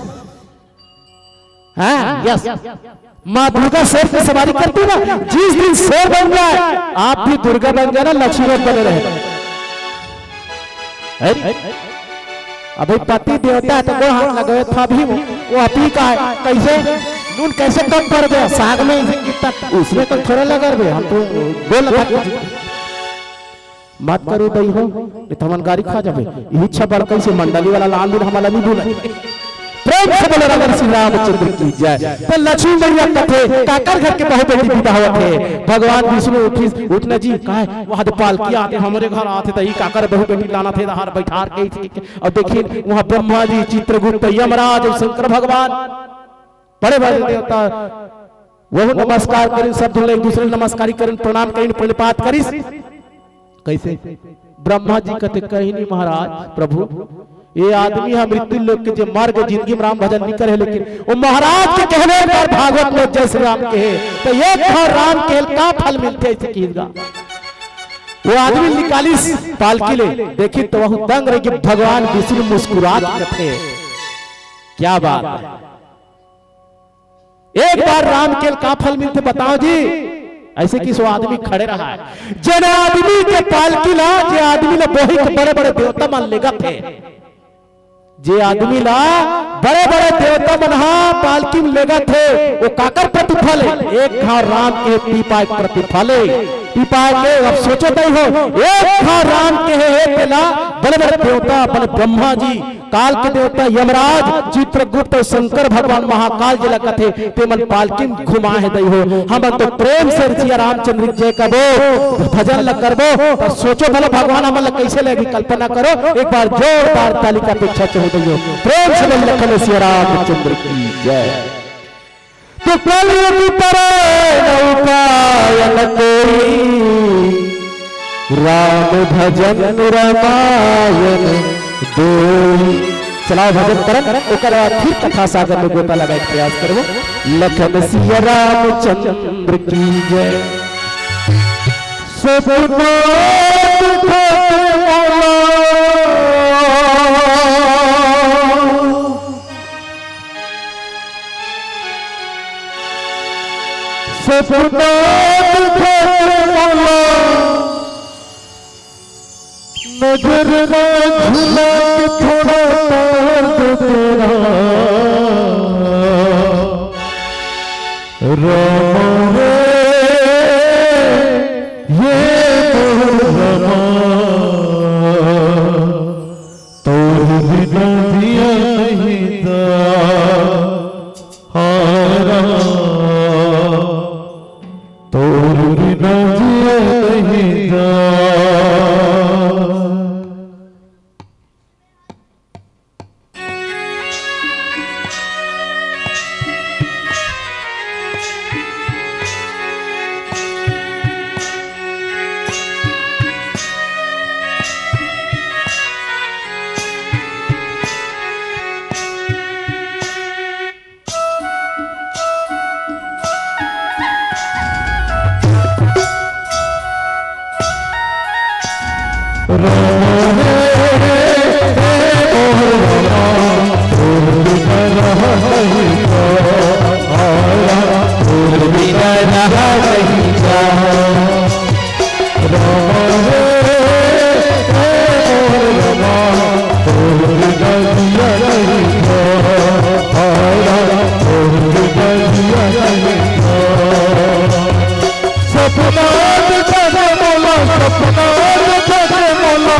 हाँ, यस। माँ दुर्गा शेर की सवारी करती ना, जिस दिन शेर बन जाए, आप भी दुर्गा बन जाना, लक्ष्मी व्रत बने रहे। है? अभी पति देवता है तो वो हाथ लगावे था भी वो, वो अभी का है, कैसे? नून कैसे कम पड़ गया? साग में इसे कितना, उसमें तो थोड़ा लगा रहे, हम तो बोल रहा था। मत करो दई हो, नहीं तो हमन गारी खा जाबे। इही इच्छा बड़ कइसे मंडली वाला लान दिन हमला नहीं बोला। प्रेम से बोलो रघुवर श्री रामचंद्र की जय। तो लक्ष्मी मैया कथे, काकर घर के बहू बेटी विदा होवत हे। भगवान विष्णु उठिस, उठना जी, काय, वहाँ तो पालकी आथे, हमरे घर आथे, तो ई काकर बहू बेटी लानत हे, हार बैठार के, के, के। और देखिन, वहाँ ब्रह्मा जी, चित्रगुप्त, यमराज और शंकर भगवान, बड़े बड़े देवता, वहू नमस्कार करिन, सब झन एक दूसरे नमस्कारी करिन, प्रणाम करिन, प्रणिपात करिस। कइसे? ब्रह्मा जी कथे, कहीं नहीं महाराज, प्रभु, ये आदमी ह मृत्यु लोक के जे मर गे, जिंदगी में राम भजन नहीं करे, लेकिन वो महाराज के कहने पर भागवत में जय श्री राम कहे, तो एक घांव राम कहे ल का फल मिलथे, अइसे कहिस गा। वो आदमी निकालिस पालकी ले, देखिस तो वहू दंग रहिगे, भगवान विष्णु मुस्कुरात कथे, क्या बात है। एक बार राम कहे ल का फल मिलथे बताओ जी? अइसे कहिस वो आदमी खड़े रहा है। जेन आदमी के पालकी ला, जे आदमी ला बोही के बड़े-बड़े देवता मन लेगत हे, जे आदमी ला बड़े-बड़े देवता मन हा पालकी में लेगत हे, वो काकर प्रतिफल हे? एक घांव राम कहे पीपा के प्रतिफल हे। पीपा के, अब सोचो दई हो, एक घांव राम कहे हे तेला बड़े-बड़े देवता, बड़े ब्रह्मा जी, काल के देवता यमराज, चित्रगुप्त और शंकर भगवान महाकाल जेला कथे, तेमन पालकी में घुमाए हे दई हो। हमन तो प्रेम से सिया रामचंद्र के जय कबो, भजन ल करबो, तो सोचो भला भगवान हमन ल कइसे लेही, कल्पना करो। एक बार जोरदार ताली का अपेक्षा चाहूँ दई हो। प्रेम से बोल लखन सिया रामचंद्र की जय। तो कलयुग तरे न उपाय न कोई, राम भजन रमायन दोई। चलाओ भजन करन, ओकर बाद फिर कथा सागर में गोता लगाए के प्रयास करबो। लखन सिया रामचंद्र की जय। सपना दिखा के मोला, सपना दिखा के मोला, नजर ना झुला के थोड़ा तार दे तेरा। रामा रे, ये तो रामा, तोर बिना जिया नहीं जा। हाँ राम, तोर बिना जिया नहीं जा। सपना दिखा दे मोला, सपना दिखा दे मोला,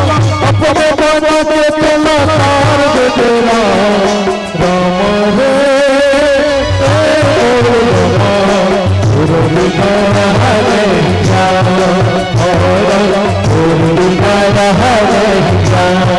अपने बना के तोला तार दे तेरा। राम रे, ए ओ राम, गुरु विना हरे श्याम, और गुरु विना हरे श्याम।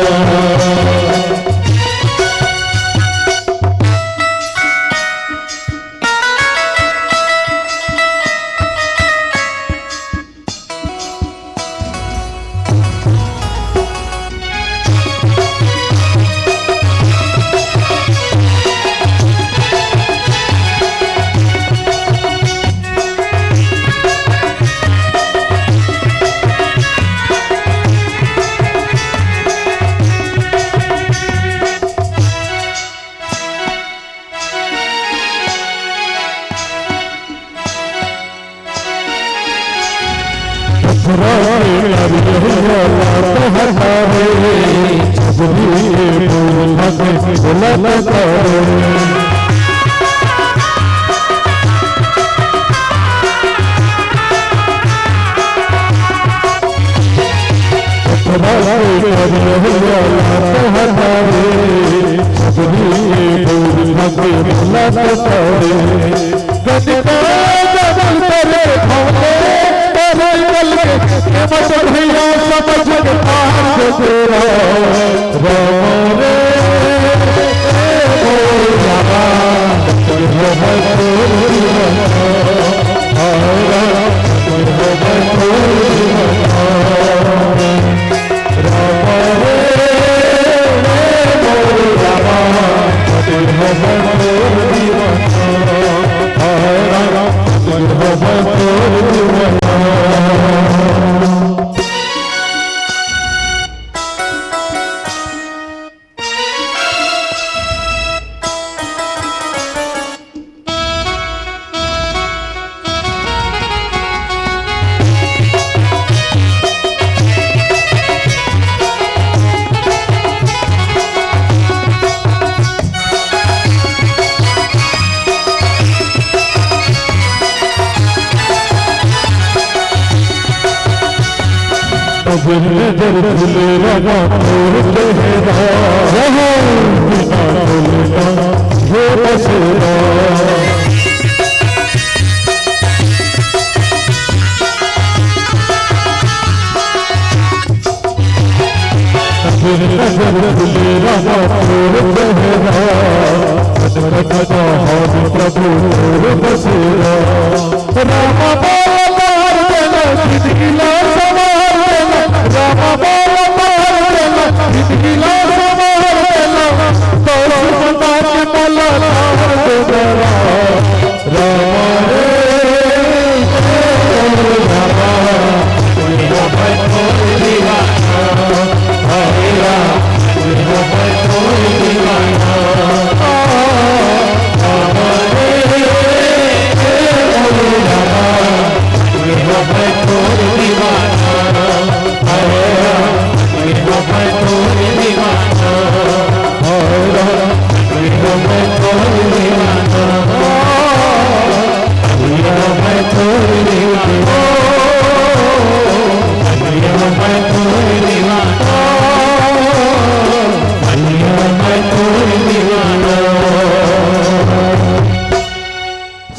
नजर नजर खुले रहा तोर चेहरा, बिना खुलता ये बसेरा। नजर नजर खुले रहा तोर चेहरा, खटखटा हाथ प्रभु तोर बसेरा। राम बोल तार देना, जिंदगी ला संवार देना। राम बोल तार देना, जिंदगी ला संवार देना। तो सुनता के मोला तार देना। राम रे, राम, राम, राम, राम।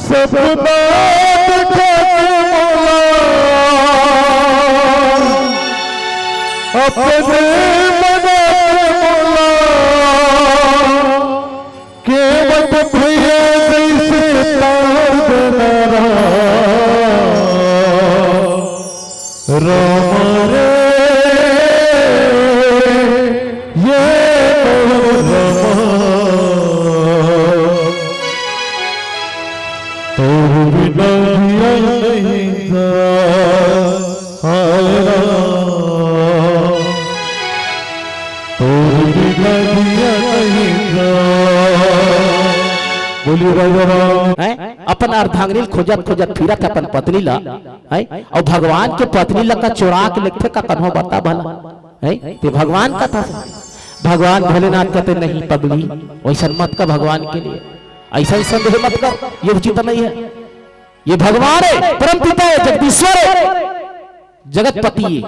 सपना दिखा के मोला, अपने बना के मोला, केवट भैया जैसे तार देना राम रे, ये मोर राम। तोर बिना जिया नहीं जा, हाय राम। तोर बिना जिया नहीं जा। बोलिए राजा राम। हैं? अपन अर्धांगिनी ल खोजत खोजत फिरत हे अपन पत्नी ला, हैं? अउ भगवान के पत्नी ला का चोरा के लेगथे का कन्हो बता भला, हैं? ते भगवान का था, भगवान भोलेनाथ कहते, "नहीं पगली, वैसन मत का भगवान के लिए, ऐसा ही संदेह मत कर, ये उचित नहीं है।" ये भगवान है, परम पिता है, जगदीश्वर है, जगतपति है।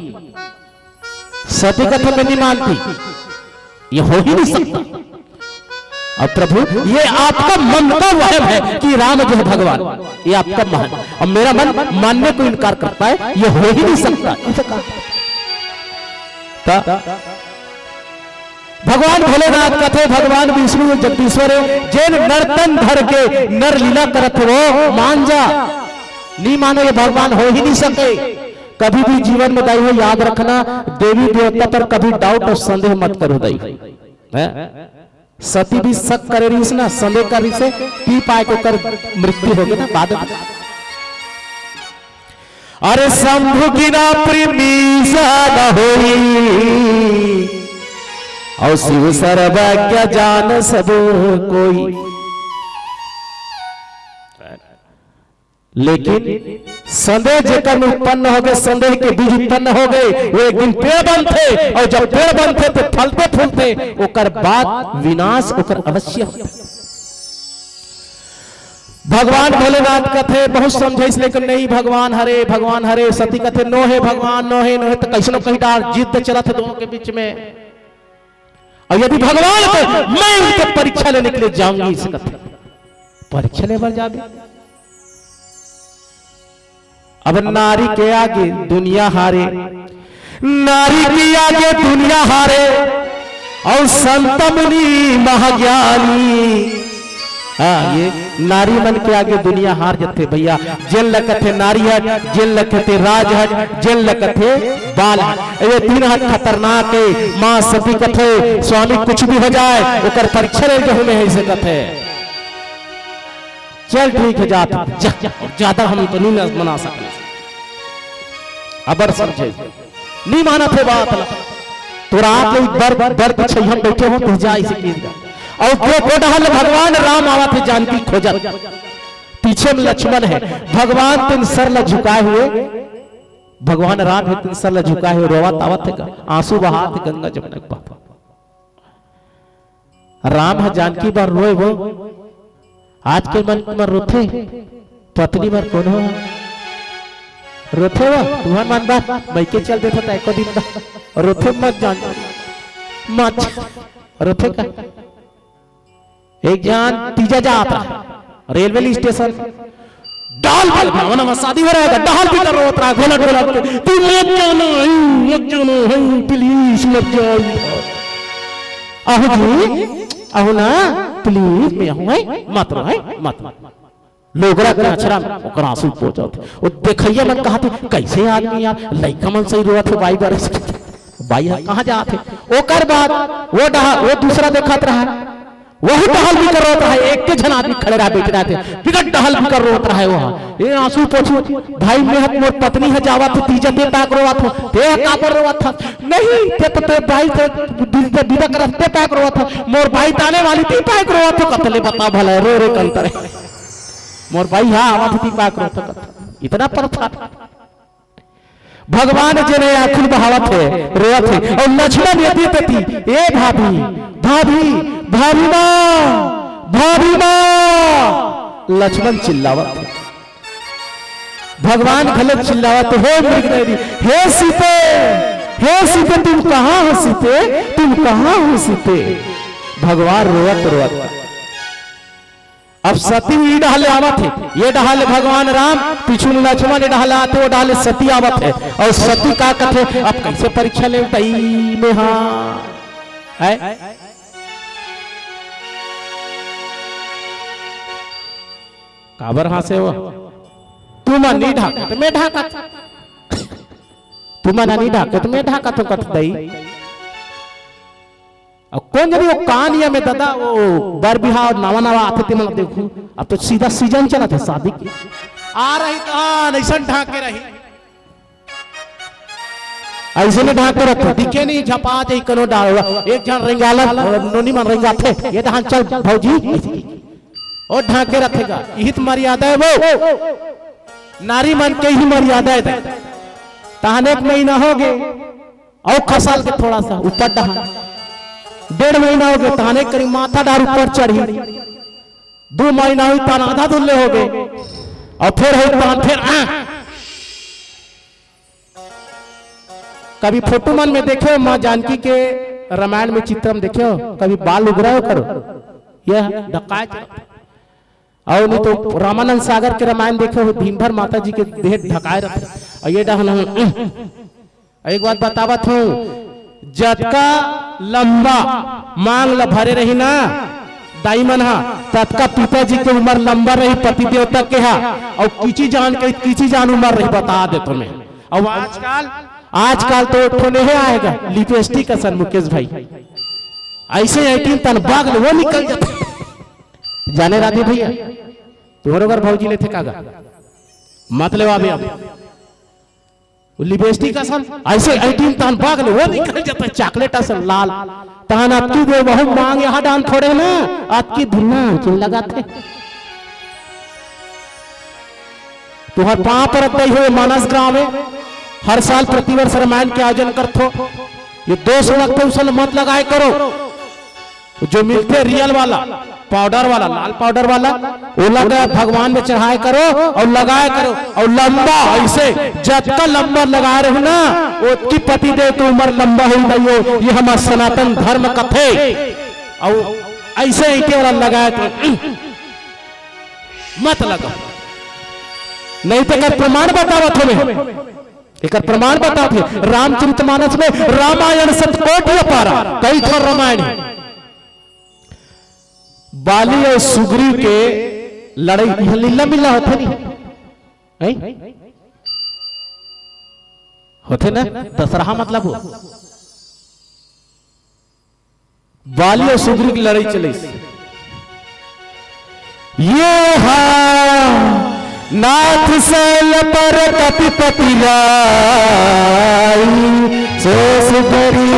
सती कथा में नहीं मानती, ये हो ही नहीं सकता। अब प्रभु, ये आपका मन का वहम है कि राम जो है भगवान, ये आपका मन, और मेरा मन मानने को इनकार करता है, ये हो ही नहीं सकता। इसे कहा। त भगवान भोलेनाथ कथे, भगवान विष्णु जगदीश्वर हे, जेन नर तन धर के नर लीला करत हे, वो मान जा, नहीं मानो, ये भगवान हो ही नहीं सके। कभी भी जीवन में दाई हो, याद रखना, देवी देवता पर कभी doubt और संदेह मत करो दाई। हैं? सती भी शक करे रहिस ना, संदेह करे रहिस, पी पाए के ओकर मृत्यु हो गई ना बाद में। अरे शंभु गिना प्रेमी ज्यादा होई, और शिव सर्वज्ञ जान सब कोई। लेकिन संदेह जेकर में उत्पन्न हो गए, संदेह के बीज उत्पन्न हो गए, वो एक दिन पेड़ बनथे, और जब पेड़ बनथे तो फलथे फूलथे, ओकर बाद विनाश ओकर अवश्य होथे। भगवान भोलेनाथ कथे, बहुत समझाइस, लेकिन नहीं, भगवान हरे, भगवान हरे। सती कथे, "नो हे भगवान, नो हे, नो हे।" तो कैसनो कही डार जिद चलत हे दोनों के बीच में। और यदि भगवान तो मैं उनके परीक्षा लेने के लिए जाऊंगी, इसे कथे, परीक्षा ले बर जाबे। अब नारी के आगे दुनिया हारे, नारी के आगे दुनिया हारे, और संत मुनि महाज्ञानी। हाँ, ये नारी मन के आगे दुनिया हार जथे भैया। जेन ल कथे नारी हट, जेन ल कथे राज हट, जेन ल कथे बाल हट, ये तीन हट खतरनाक हे। माँ सती कथे, "स्वामी, कुछ भी हो जाए, ओकर परीक्षा ले जहूँ में है," इसे कथे। चल ठीक हे, जात जा, ज्यादा हम तो नहीं मना सकते। अबर समझे, नहीं मानत हे बात ला। तोर आप लोग बर, बर के छैया में बैठे हो, तू जा इसे कीज गा। और को, को डहर ले भगवान राम आवत हे जानकी खोजत। पीछे में लक्ष्मण हे, भगवान तीन सर ला झुकाए हुए, भगवान राम हे तीन सर ला झुकाए हुए, रोवत आवत हे गा, आंसू बहात हे गंगा जमुना के पार। राम ह जानकी बर रोए वो। आज के मन म रोथे, पत्नी बर कोनो रोथे वो, तुहर मन बर मइके चल देथे त एको दिन बर रोथे मत जान, मत रोथे का। एक झन तीजा जात रहा रेलवे स्टेशन, डहल भी, नवा नवा शादी हो रहा है, डहल भी कर रोत रहा है, घोलट घोलट के, "तू मत जाना है, मत जाना है, please मत जाओ।" "आहू जी, आहू ना, please, मैं आहू है, मत रो है, मत।" लोगरा के अचरा में ओकर आंसू पोंछत। वो देखइया मन कहत हे, "कैसे आदमी यार, लइका मन सही रोवत हे, बाई बारे से।" बाई ह कहाँ जात हे? ओकर बाद वो डहा-, वो दूसरा देखत रहा, वहू डहल भी कर रोत रहा, एक के झन आदमी खड़े रहा, बैठे रहते, बिकट डहल भी कर रोत रहा वो। ये आंसू पोंछू, "भाई, मैं हत मोर पत्नी ह जावत हे, तीजा ते पाक रोवत हो, ते ह काबर रोवत ह? नहीं, ते तो ते भाई ते दीदा, दीदा करत ते पाक रोवत हो, मोर भाई ताने वाली ती पाक रोवत हो, कतले बता भला, रो रे कंतर। मोर भाई ह आवत ती पाक रोवत हो।" इतना प्रथा। भगवान जेने आंखुल बहावत हे, रोवत हे, और लक्ष्मण यति तति, "ए भाभी, भाभी, भाभी माँ, भाभी माँ।" लक्ष्मण चिल्लावत हे। भगवान घलो चिल्लावत हे, "हे मृग नयनी, हे सीते, हे सीते, तुम कहाँ हो सीते, तुम कहाँ हो सीते?" भगवान रोवत रोवत अब सती ई डहर ले आवत हे, ये डहर ले भगवान राम, पीछू में लक्ष्मण, ये डहर ले आत हे, वो डहर ले सती आवत हे, और सती का कथे, "अब कैसे परीक्षा ले तई में हा?" है? काबर हाँसे वो? तुमन नहीं ढाकत, मैं ढाकत। तुमन नहीं ढाकत, मैं ढाकत हो कथ दई। अब कौन जनी वो कान या में ददा, वो बर बिहाव नवा नवा आथे ते मन देखू। अब तो सीधा सीजन चलत हे शादी के। आ रही तो हाँ, नैसन ढाके रही। ऐसे में ढाके रथे, दिखे नहीं, झपा जाई कनो डाल। एक झन रेंगाला, नोनी मन रेंगाथे, ये डहन चल भौजी, ओ ढाके रथे गा। इही त मर्यादा हे वो, नारी मन के ही मर्यादा हे। तहने एक महीना हो गे, अउ खसाल के थोड़ा सा ऊपर डहा, डेढ़ महीना हो गे, तहने करीब माथा डार ऊपर चढ़ी, दू महीना होई, तहन आधा दुल्ले हो गे, अउ फेर होई, तहन फेर आ। कभी फोटो मन में देखे हो, माँ जानकी के रामायण में चित्र में देखे हो, कभी बाल उगरा हो करो, ये ढकाए, अउ नहीं तो रामानंद सागर के रामायण देखे हो, दिन भर माता जी के देह ढकाए रथे, अउ ये डहन अउ एक बात बतावत हूँ, जतका लंबा मांग ल भरे रही ना दाई मन हा, ततका पिताजी के उम्र लंबा रही, पति देवता के हा, अउ किची जान के किची जान उम्र रही, बता देथों मैं। अउ आजकल, आजकल तो एक ठो नेहे आएगा, लिपस्टिक असन मुकेश भाई, ऐसे ऐटिन तन बाग ले वो निकल जाथे। जाने राधे भैया, तुम्हरो घर भौजी लेथे का गा? मत लेवा बे अब। वो लिपस्टिक असन, ऐसे ऐटिन तहन बाग ले, वो निकल जाथे, चॉकलेट असन लाल। तहन अतकी दे, वहू मांग यहाँ डान थोड़े ना, अतकी धुन्ना अंकिन लगाथे। तुहर पाँव परत दई हो मानस गाँव में, हर साल प्रतिवर्ष रामायण के आयोजन करथो। ये दोष लगथे, उसन मत लगाए करो। जो मिलथे रियल वाला, पाउडर वाला, लाल पाउडर वाला, ओला का भगवान में चढ़ाए करो अउ लगाए करो, अउ लंबा अइसे जतका लंबा लगाए रहू ना, ओतकी पति देव के उमर लंबा होई दाई हो। ये हमर सनातन धर्म कथे। अउ अइसे ईंटे वाला लगाए तो मत लगाओ, नहीं तो एकर प्रमाण बतावत हवे, एकर प्रमाण बतावत हे रामचरितमानस में, रामायण शतकोटि अपारा, कई ठो रामायण हे। बाली अउ सुग्रीव के लड़ई, इहाँ लीला मिला होथे नहीं? हैं? होथे ना? दशहरा मतलब हो। बाली अउ सुग्रीव के लड़ई चलिस। ये हा नाथ शैल पर कपिपति राई, शेष धरी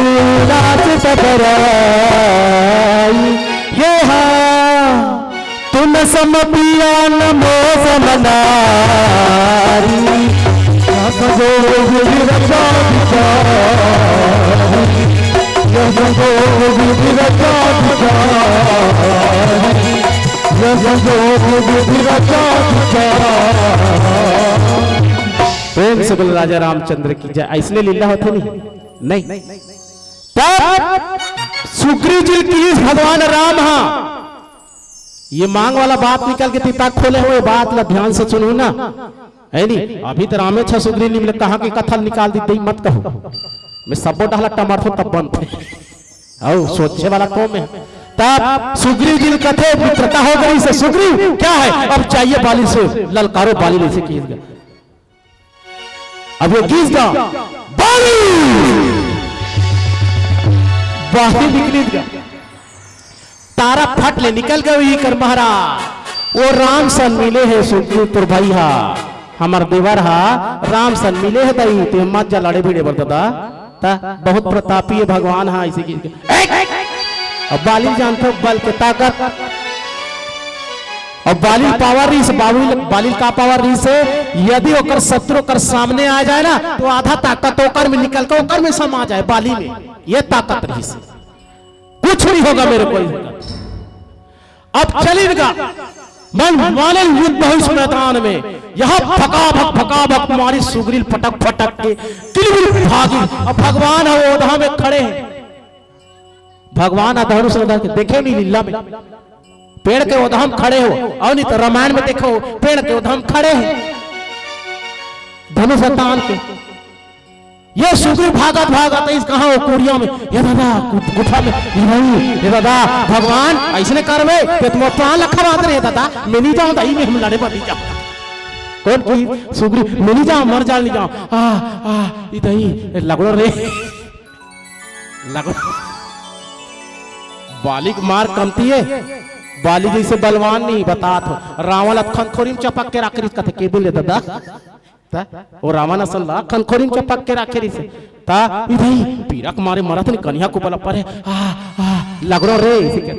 नाथ तब राई। ये हा तुम सम पिया नमो सम नारी। यह संजोग विरचा विचारी, यह संजोग विरचा विचारी, यह संजोग विरचा विचारी। प्रेम से बोल राजा रामचंद्र की जय। अइसने लीला होथे नहीं? नहीं। तब सुग्रीव जी की भगवान राम हा ये मांग वाला बात निकल के तीता खोले हुए बात ला ध्यान से सुनहू ना, है नी? अभी तो रामे छा सुग्रीव निमले कहाँ के कथा निकाल दी, तई मत कहू। मैं सबो डहला टमाटर तब बनथे। अउ सोचे वाला कौन है? तब सुग्रीव जी कथे मित्रता हो गई से, सुग्रीव क्या है, अब जाइए बाली से ललकारो, बाली ले से कीजिएगा। अब ये गीत गा, बाली, बाली निकली गा। तारा फट ले निकल गए ही कर महाराज। वो राम सन मिले है सुग्रीव तोर भाई हा, हमर देवर हा, राम सन मिले है दई, ते मत जा लड़े भिड़े बर दादा। ता बहुत प्रतापी है भगवान हा, इसी की। अब बाली जानथो बल के ताकत। अब बाली पावर रहिस, बाली, बाली का पावर रहिस है, यदि ओकर शत्रु ओकर सामने आ जाए ना, तो आधा ताकत ओकर में निकल के ओकर में समा जाए, बाली में। ये ताकत रहिस। कुछ नहीं होगा मेरे को। अब चलिन गा, मन मानल युद्ध भविष्य मैदान में, यहाँ फकाभक, फकाभक मारी सुग्रीव पटक, पटक के, किलबिल भागी। अब भगवान है ओधा में खड़े हैं, भगवान ह धनुष ल धर के देखे नहीं लीला में, पेड़ के ओधा म खड़े हो, अउ नहीं तो रामायण में देखो, पेड़ के ओधा म खड़े हैं धनुष तान के। ये सुग्रीव भागत भागत इस कहाँ हो कुड़िया में, ये दादा गु-, गुफा में, ये भाई, ये दादा भगवान अइसने करबे, ते तुम प्राण लखा बात रे दादा, मैं नहीं जाऊँ, दाई में हम लड़े पर नहीं जाऊँ। कौन की सुग्रीव, मैं नहीं जाऊँ, मर जाल नहीं जाऊँ। आ, आ, इधर ही लगो रे। लगो। बाली के मार कमती है, बाली जैसे बलवान नहीं बतात हो। रावण अतखन खोरी में चपक के राख रिस कथे, के बोले दादा? ता, ओ रावण असन ला खनखोरी में चपक के राखे रिस। ता, ई भाई, पीरा के मारे मरत नहीं, कनिहा को बला परे। आ, आ, लगरो रे, इसे कहे।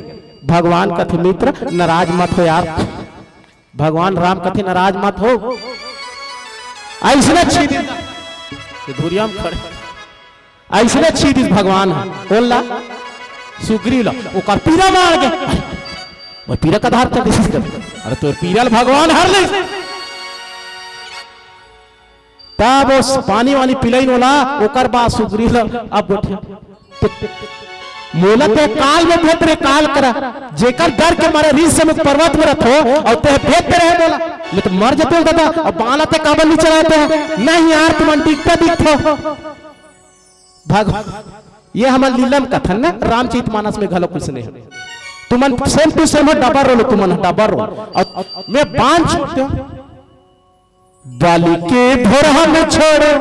भगवान कथे, "मित्र, नाराज मत हो यार।" भगवान राम कथे, "नाराज मत हो।" अइसने छीन ये धुरिया में खड़े। अइसने छीन दिस भगवान ह। कोन ला? सुग्रीव ला। ओकर पीरा मार के। अरे, वो पीरा का धार चल दिस। अरे, तोर पीरा ल भगवान हर ले। तब उस पानी वाली पिलई नोला, ओकर बाद सुग्रीव ला अब गोठिया। मोला ते काल में भेत रे, काल करा। जेकर डर के मारे ऋषि से पर्वत में रथो, अउ ते भेत रहे मोला। मैं तो मर जते दादा, अब बाला ते काबर नहीं चलाते हैं? नहीं यार, तुमन दिखता दिखता। भग-, ये हमर लीला में कथन न, रामचरित मानस में घलो कुछ नहीं है। तुमन same to same हो, double role, तुमन double role। अउ मैं बांध छोड़ते हो। बाली के भोरहा में छोड़े,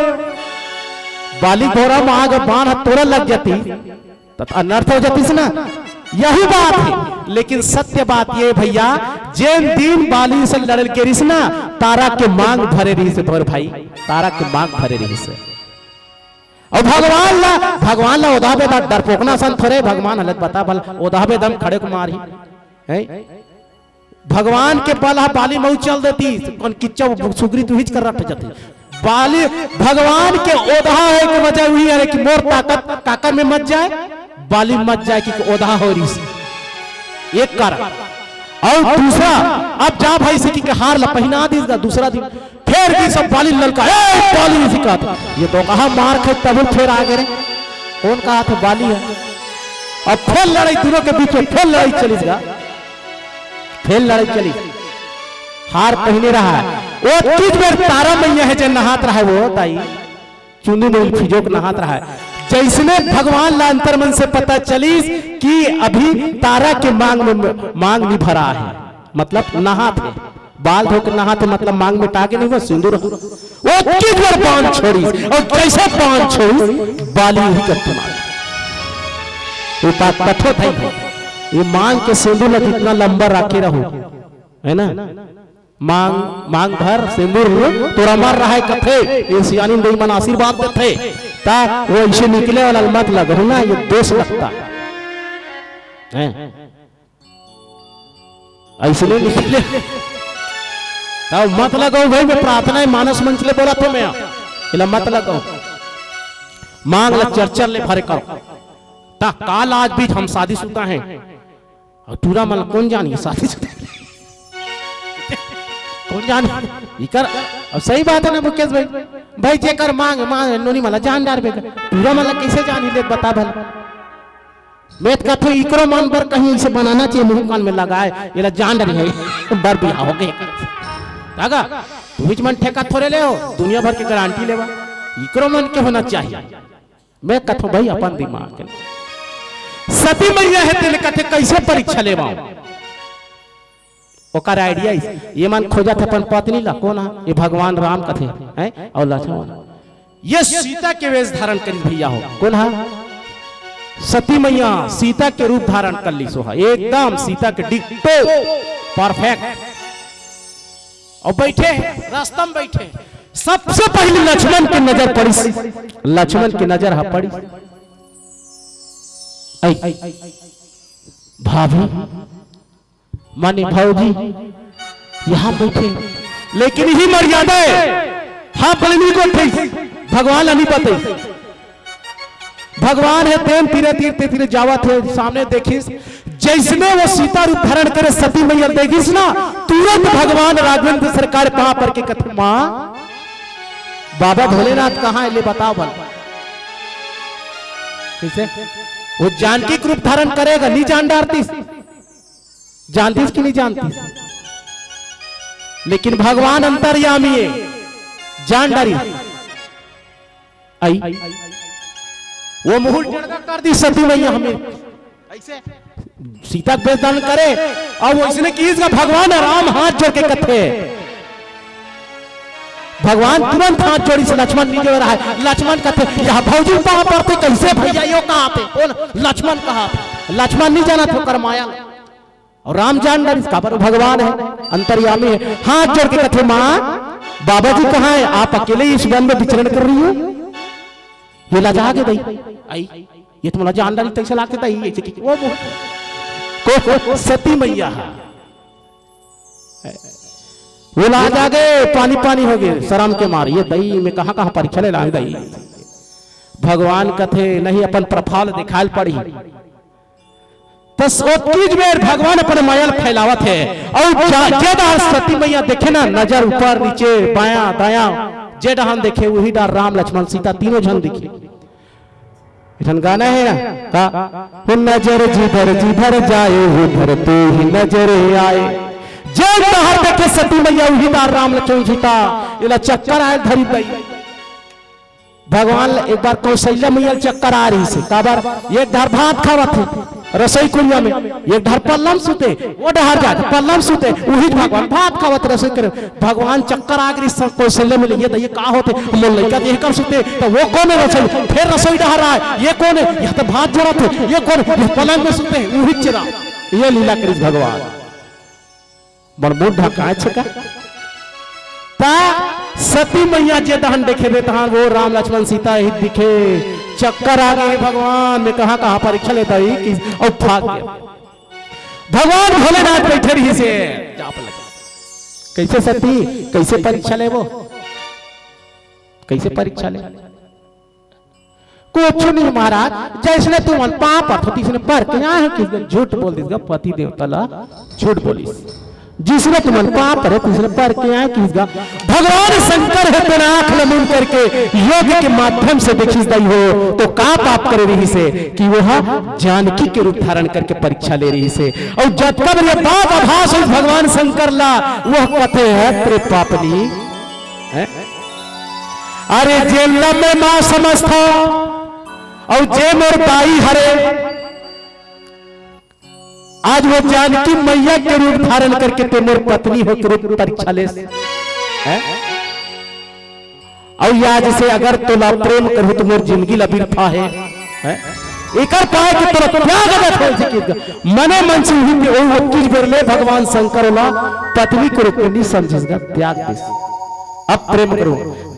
बाली भोरहा में आग बाण तोरा लग जाती, त अनर्थ हो जातीस ना। यही बात है, लेकिन सत्य बात ये भैया, जेन दिन बाली से लड़ल के रिस ना, तारा के मांग भरे रहिस भोर भाई, तारा के मांग भरे रहिस। अउ भगवान ला, भगवान ला ओधा बेदा डरपोकना सन थोरे, भगवान हलत बता भल ओधा बेदम खड़े कुमार ही, हैं? भगवान के बल ह बाली मऊ चल देती, कौन किच्चा सुग्रीव तुहिच कर रट जाती। बाली, भगवान के ओधा होए के वजह उही है कि मोर ताकत काकर में मत जाए, बाली मत जाए कि ओधा हो रिस। एक कारण। अउ दूसरा, अब जा भाई से कि हार ला पहिना दिस गा, दूसरा दिन फेर गिस, सब बाली ललका, "ए, बाली!" इसे कहत, ये तो कहा मार खाय तब फेर आ गे रे। कोन कहाथे बाली हे? अब फेर लड़ाई दूनों के बीच में, फेर लड़ाई चलिस गा, फेर लड़ाई चलिस। हार पहिने रहा हे। ओतकीच बेर तारा मैया हे जे नहात रहा हे वो दाई, चुंदी मुड़ी ल फिजो के नहात रहा हे। जइसने भगवान ला अंतर्मन से पता चलिस कि अभी तारा के मांग में, मांग नइ भरा हे, मतलब नहात हे, बाल धो के नहात हे, मतलब मांग में टाके नहीं हुआ, सिंदूर। ओतकीच बेर बांध छोड़िस, अउ जइसे बांध छोड़िस, बाली उही कत्थे मार। वो बात कथो था ही, ये मांग के सिंदूर ला जितना लंबा राखे रहो, है ना? मांग, मांग भर सिंदूर तोर अमर रहय कथे, ये सियानी दाई मन आशीर्वाद देथे। त वो अइसे निकले वाला ल मत लगहू ना, ये दोष लगता है। अइसने निकले। त मत लगहू भाई, मैं प्रार्थना हे मानस मंच ले बोलत हों मैं, एला मत लगहू। मांग ला चरचर ले भरे करो। त काल आज बीच हम शादीशुदा हैं, अउ टूरा मन ला कोन जानही शादीशुदा? कोन जानही? इकर, अब सही बात हे ना मुकेश भाई? भाई जेकर मांग, मांग नोनी मन ला जान डारबे का। टूरा मन ला कइसे जानही ले बता भला। मैं त कथों इकरो मन बर कहीं अइसे बनाना चाहिए, मुंह कान में लगाय, एला जान डारही, बर बिहाव होगे। कागा, तुहीच मन ठेका थोरे ले हो, दुनिया भर के गारंटी लेवा। इकरो मन के होना चाहिए। मैं कथों भाई अपन दिमाग के। सती मैया हे तेन कथे कइसे परीक्षा लेवांव? ओकर idea हे, ये मन खोजत हे अपन पत्नी ला, कोन हा? ये भगवान राम कथे, हैं? अउ लक्ष्मण। ये सीता के वेश धारण करिस भैया हो, कोन हा? सती मैया सीता के रूप धारण कर लिस, एकदम सीता के ditto, perfect। अउ बइठे हे, रस्ता में बइठे हे। सबसे पहिली लक्ष्मण के नजर पड़िस, लक्ष्मण के नजर हा पड़िस। आई, भाभी, माने भौजी, यहाँ बइठे हे। लेकिन इही मर्यादा हे, हाँ, बलनी को ठेस, भगवान ला नइ बतइस। भगवान हे तेन तीरे तीर ते तीरे जावत हे, सामने देखिस, जइसने वो सीता रूप धारण करे सती मैया ल देखिस ना, तुरंत भगवान राघवेंद्र सरकार पाँव पर के कथे, माँ, बाबा भोलेनाथ कहाँ हे, ले बताव भला। कइसे? वो जानकी के रूप धारण करे गा, नइ जान डारतिस। जानतिस कि नइ जानतिस? लेकिन भगवान अंतर्यामी हे, जान डारिस। आई, वो मुहूर्त टेढ़ा कर दिस सती मैया हमें। अइसे सीता के वेश धारण करे, अउ अइसने किहिस गा भगवान राम हाथ जोड़ के कथे, भगवान तुरंत हाथ जोड़िस, लक्ष्मण नइ जोड़े रहय। लक्ष्मण कथे, "ये भौजी पाँव परथे, कइसे भैया यो कहाथे?" कोन? लक्ष्मण कहाथे। लक्ष्मण नइ जानत हे ओकर माया। अउ राम जान डारिस, काबर भगवान हे, अंतर्यामी हे। हाथ जोड़ के कथे, "माँ, बाबा जी कहाँ हे? आप अकेले इस वन में विचरण कर रही हो?" ये लजा गे दाई। आई, ये तो मोला जान डारिस तइसे लागथे दाई, अइसे कि वो, वो, को, को, सती मैया हे। वो लजा गे, पानी पानी होगे, सरम के मारे, ये दाई मैं कहाँ कहाँ परीक्षा ले लांव दाई। भगवान कथे, नहीं, अपन प्रभाव ल देखाय ल पड़ही। बस ओतकीच बेर भगवान अपन माया ल फैलावत हे। अउ जा-, जे डहर सती मैया देखे ना, नजर ऊपर नीचे, बायां दायां, जे डहर देखे, उही डहर राम लक्ष्मण सीता तीनों झन दिखे। एक ठन गाना हे ना, का? "हो नजर जिधर जिधर जाए, उधर तू ही नजर आए।" जे डहर देखे सती मैया, उही डहर राम लक्ष्मण सीता, एला चक्कर आय ल धरिस दाई। भगवान ल एक बार कौशल्या मैया ल चक्कर आ रहिस हे, काबर? एक डहर भात खावत हे रसोई कुरिया में, एक डहर पल्ला म सुते, वो डहर जात पल्ला म सुते, उही भगवान भात खावत रसोई करे। भगवान चक्कर आ गे रहिस कौशल्या मैया ल, ये त ये का होथे, मोर लइका देख कर सुते, त वो कोन हे रसोई, फेर रसोई डहर आय, ये कोन हे, ये त भात जोड़त हे, ये कोन हे, ये पलंग में सुते, उही चरा, ये लीला करिस भगवान। बड़ मुंह ढकाय छे का? ता सती मैया जे डहर देखे बे तहां वो राम लक्ष्मण सीता ही दिखे। चक्कर आ गे भगवान, मैं कहां कहां परीक्षा लेता ही कि अब भाग गया। भगवान भोलेनाथ बइठे रहिस हे। जाप लगे। कइसे सती, कइसे परीक्षा लेबो? कइसे परीक्षा ले? कुछ नहीं महाराज, जैसने तुमन पाँव परथो, तइसने पर के आए हो कि झूठ बोल दिस गा, पति देवता ला झूठ बोलिस। जइसने तुमन पाँव परे, तइसने पर के आए किस गा। भगवान शंकर हे तेन आँख ल मूंद करके योग के माध्यम से देखिस दाई हो, तो का पाप करे रहिस हे कि वो जानकी के रूप धारण करके परीक्षा ले रहिस हे। अउ जतका बेर ये बात आभास होइस भगवान शंकर ला, वो कथे हे, "अरे पापनी, हैं? अरे जेन ला मैं माँ समझथों, अउ जे मोर दाई हरे, आज वो जानकी मैया के रूप धारण करके तें मोर पत्नी हो के रूप परीक्षा लेस, हैं? अउ आज से अगर तोला प्रेम करहूं तो मोर जिंदगी ला बिरथा हे, हैं? एकर पाए कि तोला त्याग देत हो जी के मने मन से उही पे ओ इक्कीस बेर ले भगवान शंकर ओला पत्नी के रूप में नहीं समझिस गा, त्याग दिस।" अब प्रेम करो,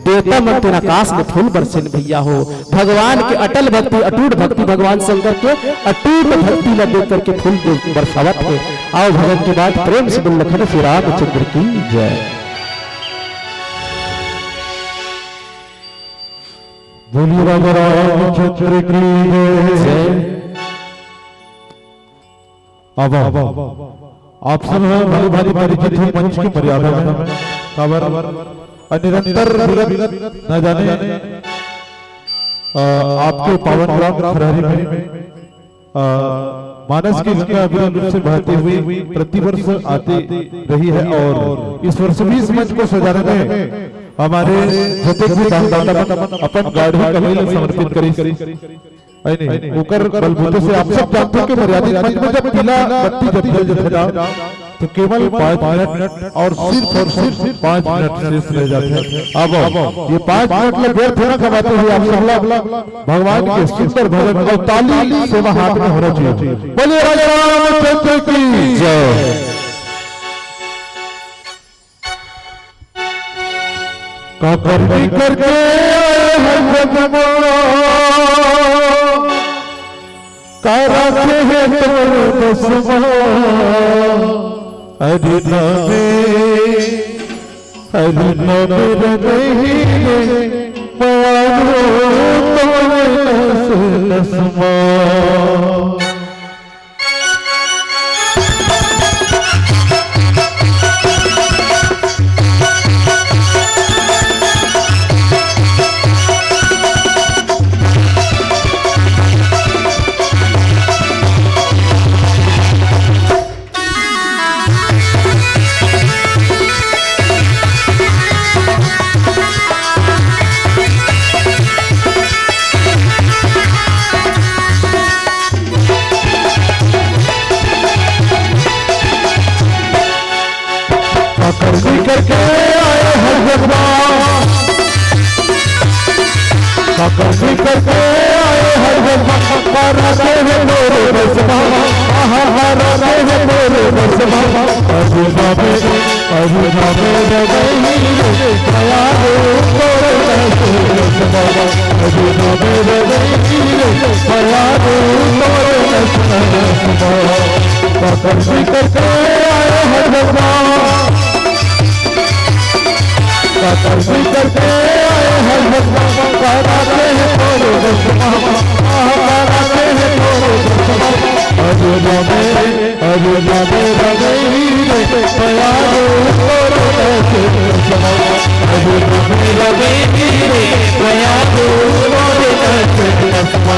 देवता मन तेन आकाश में फूल बरसेन भैया हो। भगवान के अटल भक्ति, अटूट भक्ति, भगवान शंकर के अटूट भक्ति ला देख करके फूल दे-, बरसावत हे। आओ भगत के बाद प्रेम से बोल लखन श्री रामचंद्र की जय। बोलिए राजा रामचंद्र की जय। अब आप सब ह भली भांति परिचित हो मंच की मर्यादा में, काबर निरंतर विगत न जाने, अ, आपके पावन ग्राम खरहरी में, अ, मानस की गंगा अविरल रूप से बहती हुई प्रतिवर्ष आती रही है और इस वर्ष भी इस मंच को सजाने में हमारे जतेक भी दानदाता मन अपन गाड़ी कमई ल समर्पित करिस। है नहीं, ओकर बलबूते से आप सब जानते हो कि मर्यादित मंच में जब पीला बत्ती जब जल जाथे ना, तो केवल पाँच मिनट और सिर्फ और सिर्फ पाँच मिनट शेष रह जाथे। अब ये पाँच मिनट ले व्यर्थ ना गवाते हुए आप सब ला भगवान के सुंदर भजन और ताली सेवा हाथ में होना चाहिए। बोलिए राजा रामचंद्र की जय। का करनी करके आए हैं जगमा, का राखे है तोर दसमा। अरे नामे, अरे नामे रगही रे, मारो तोर दस दसमा। पकड़ भी करके आए हैं जगमा, पकड़ भी करके आए हैं जगमा, हरा के है मोरे बसमा, आहा, हरा के है मोरे बसमा। अरे बाबे, अरे बाबे रे गई रे, दया रे तोरे बसमा। अरे बाबे रे गई रे, दया रे तोरे बसमा। पकड़ भी करके आए हैं जगमा, पकड़ भी करके आए हैं जगमा, हरा के है मोरे बसमा, आहा, हरा के है मोरे बसमा। अरे बाबे, अरे राधे राधे रे, दया रे तोरे दस दसमा। अरे राधे राधे रे, दया रे तोरे दस दसमा।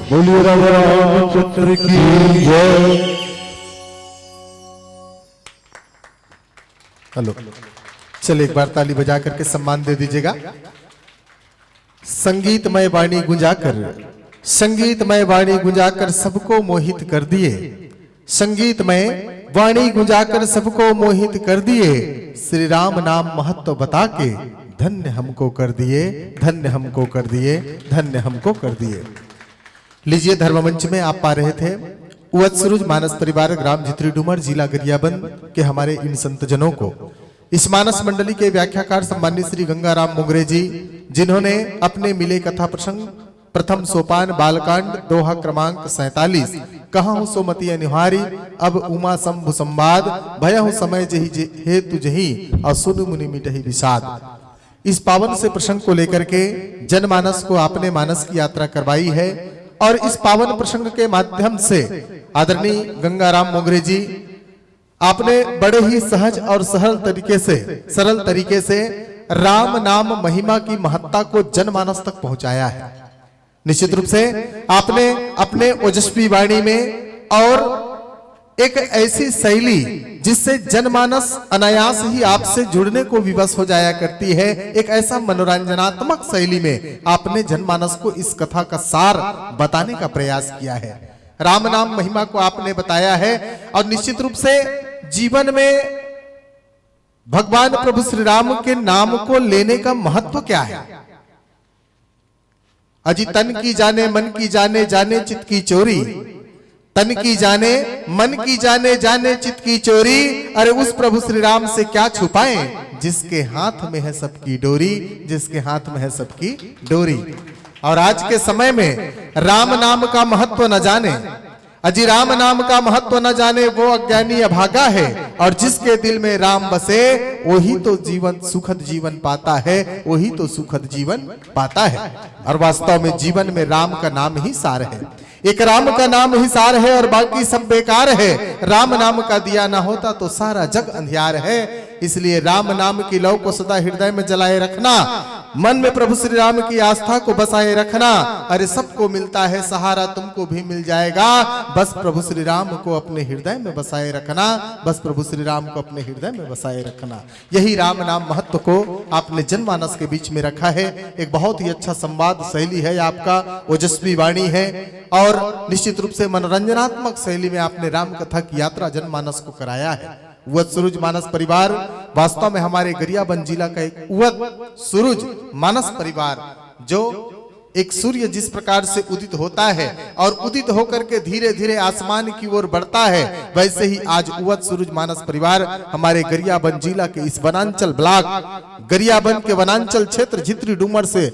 बोलिए राजा रामचंद्र की जय। हेलो, चलिए एक बार ताली बजा करके सम्मान दे दीजिएगा। संगीतमय वाणी गुंजाकर, संगीतमय वाणी गुंजाकर सबको मोहित कर दिए। संगीतमय वाणी गुंजाकर सबको मोहित कर दिए। श्री राम नाम महत्व बता के धन्य हमको कर दिए, धन्य हमको कर दिए, धन्य हमको कर दिए। लीजिए, धर्म मंच में आप पा रहे थे वत्सरुज मानस परिवार, ग्राम झितरी डूमर, जिला गरियाबंद के हमारे इन संतजनों को। इस मानस मंडली के व्याख्याकार सम्मानित श्री गंगाराम मोंगरे जी, जिन्होंने अपने मिले कथा प्रसंग प्रथम सोपान बालकांड दोहा क्रमांक सैंतालीस, कहूँ सुमति अनिहारी, अब उमा शंभु संवाद, भयहु समय जही जे-, हेतु जही, और सुन मुनि मिटही विषाद। इस पावन से प्रसंग को लेकर के जनमानस को आपने मानस की यात्रा करवाई है और इस पावन प्रसंग के माध्यम से आदरणीय गंगाराम मोंगरे जी, आपने बड़े ही सहज और सरल तरीके से, सरल तरीके से राम नाम महिमा की महत्ता को जनमानस तक पहुंचाया है। निश्चित रूप से आपने अपने ओजस्वी वाणी में और एक ऐसी शैली जिससे जनमानस अनायास ही आपसे जुड़ने को विवश हो जाया करती है, एक ऐसा मनोरंजनात्मक शैली में आपने जनमानस को इस कथा का सार बताने का प्रयास किया है। राम नाम महिमा को आपने बताया है और निश्चित रूप से जीवन में भगवान प्रभु श्री राम के नाम को लेने का महत्व क्या है। अजी तन की जाने, मन की जाने, जाने चित की चोरी। तन की जाने, मन की जाने, जाने चित की चोरी। अरे उस प्रभु श्री राम से क्या छुपाएं, जिसके हाथ में है सबकी डोरी, जिसके हाथ में है सबकी डोरी। और आज के समय में राम नाम का महत्व न जाने, अजी राम नाम का महत्व न जाने, वो अज्ञानी अभागा है। और जिसके दिल में राम बसे, वही तो जीवन, सुखद जीवन पाता है, वही तो सुखद जीवन पाता है। और वास्तव में जीवन में राम का नाम ही सार है। एक राम का नाम ही सार है और बाकी सब बेकार है। राम नाम का दिया ना होता तो सारा जग अंधियार है। इसलिए राम नाम की लौ को सदा हृदय में जलाए रखना, मन में प्रभु श्री राम की आस्था को बसाए रखना। अरे, सबको मिलता है सहारा, तुमको भी मिल जाएगा। बस प्रभु श्री राम को अपने हृदय में बसाए रखना, बस प्रभु श्री राम को अपने हृदय में बसाए रखना। यही राम नाम महत्व को आपने जनमानस के बीच में रखा है। एक बहुत ही अच्छा संवाद शैली है आपका, ओजस्वी वाणी है और निश्चित रूप से मनोरंजनात्मक शैली में आपने राम कथा की यात्रा जनमानस को कराया है। उवत सूरज मानस परिवार वास्तव में हमारे गरियाबंद जिला का एक उवत सूरज मानस परिवार, जो एक सूर्य जिस प्रकार से उदित होता है और उदित होकर के धीरे धीरे आसमान की ओर बढ़ता है, वैसे ही आज उवत सूरज मानस परिवार हमारे गरियाबंद जिला के इस वनांचल ब्लॉक गरियाबंद के वनांचल क्षेत्र झित्री डूमर से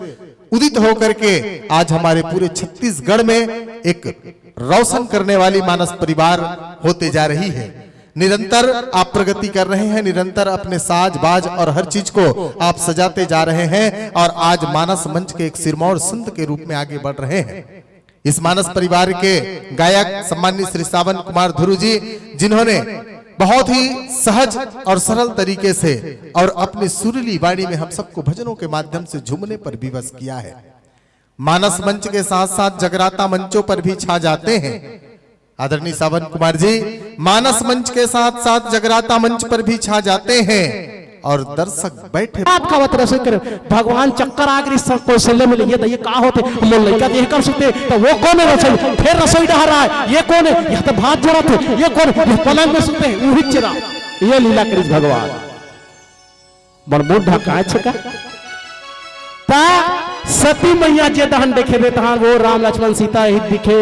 उदित होकर के आज हमारे पूरे छत्तीसगढ़ में एक रोशन करने वाली मानस परिवार होते जा रही है। निरंतर आप प्रगति कर रहे हैं, निरंतर अपने साज बाज और हर चीज को आप सजाते जा रहे हैं और आज मानस मंच के एक सिरमौर संत के रूप में आगे बढ़ रहे हैं। इस मानस परिवार के गायक सम्मानित श्री सावन कुमार धुरू जी, जिन्होंने बहुत ही सहज और सरल तरीके से और अपनी सुरीली वाणी में हम सबको भजनों के माध्यम से झूमने पर विवश किया है। मानस मंच के साथ साथ जगराता मंचों पर भी छा जाते हैं। आदरणीय सावन कुमार जी मानस मंच के साथ साथ जगराता मंच पर भी छा जाते हैं और दर्शक बैठे आप खावत रसोई करे, भगवान चक्कर आ गई सब कौशल्य में लिए, तो ये का होते, मोर लइका देह कर सुते, तो वो कौन है रसोई, फिर रसोई डहर आए, ये कौन है, यह तो भात जोड़ा थे, ये कौन, यह पलंग में सुते, वही चिरा, ये लीला करिस भगवान। मन मुंह ढकाए छका। ता सती मैया जे दहन देखे बे तहान वो राम लक्ष्मण सीता ही दिखे।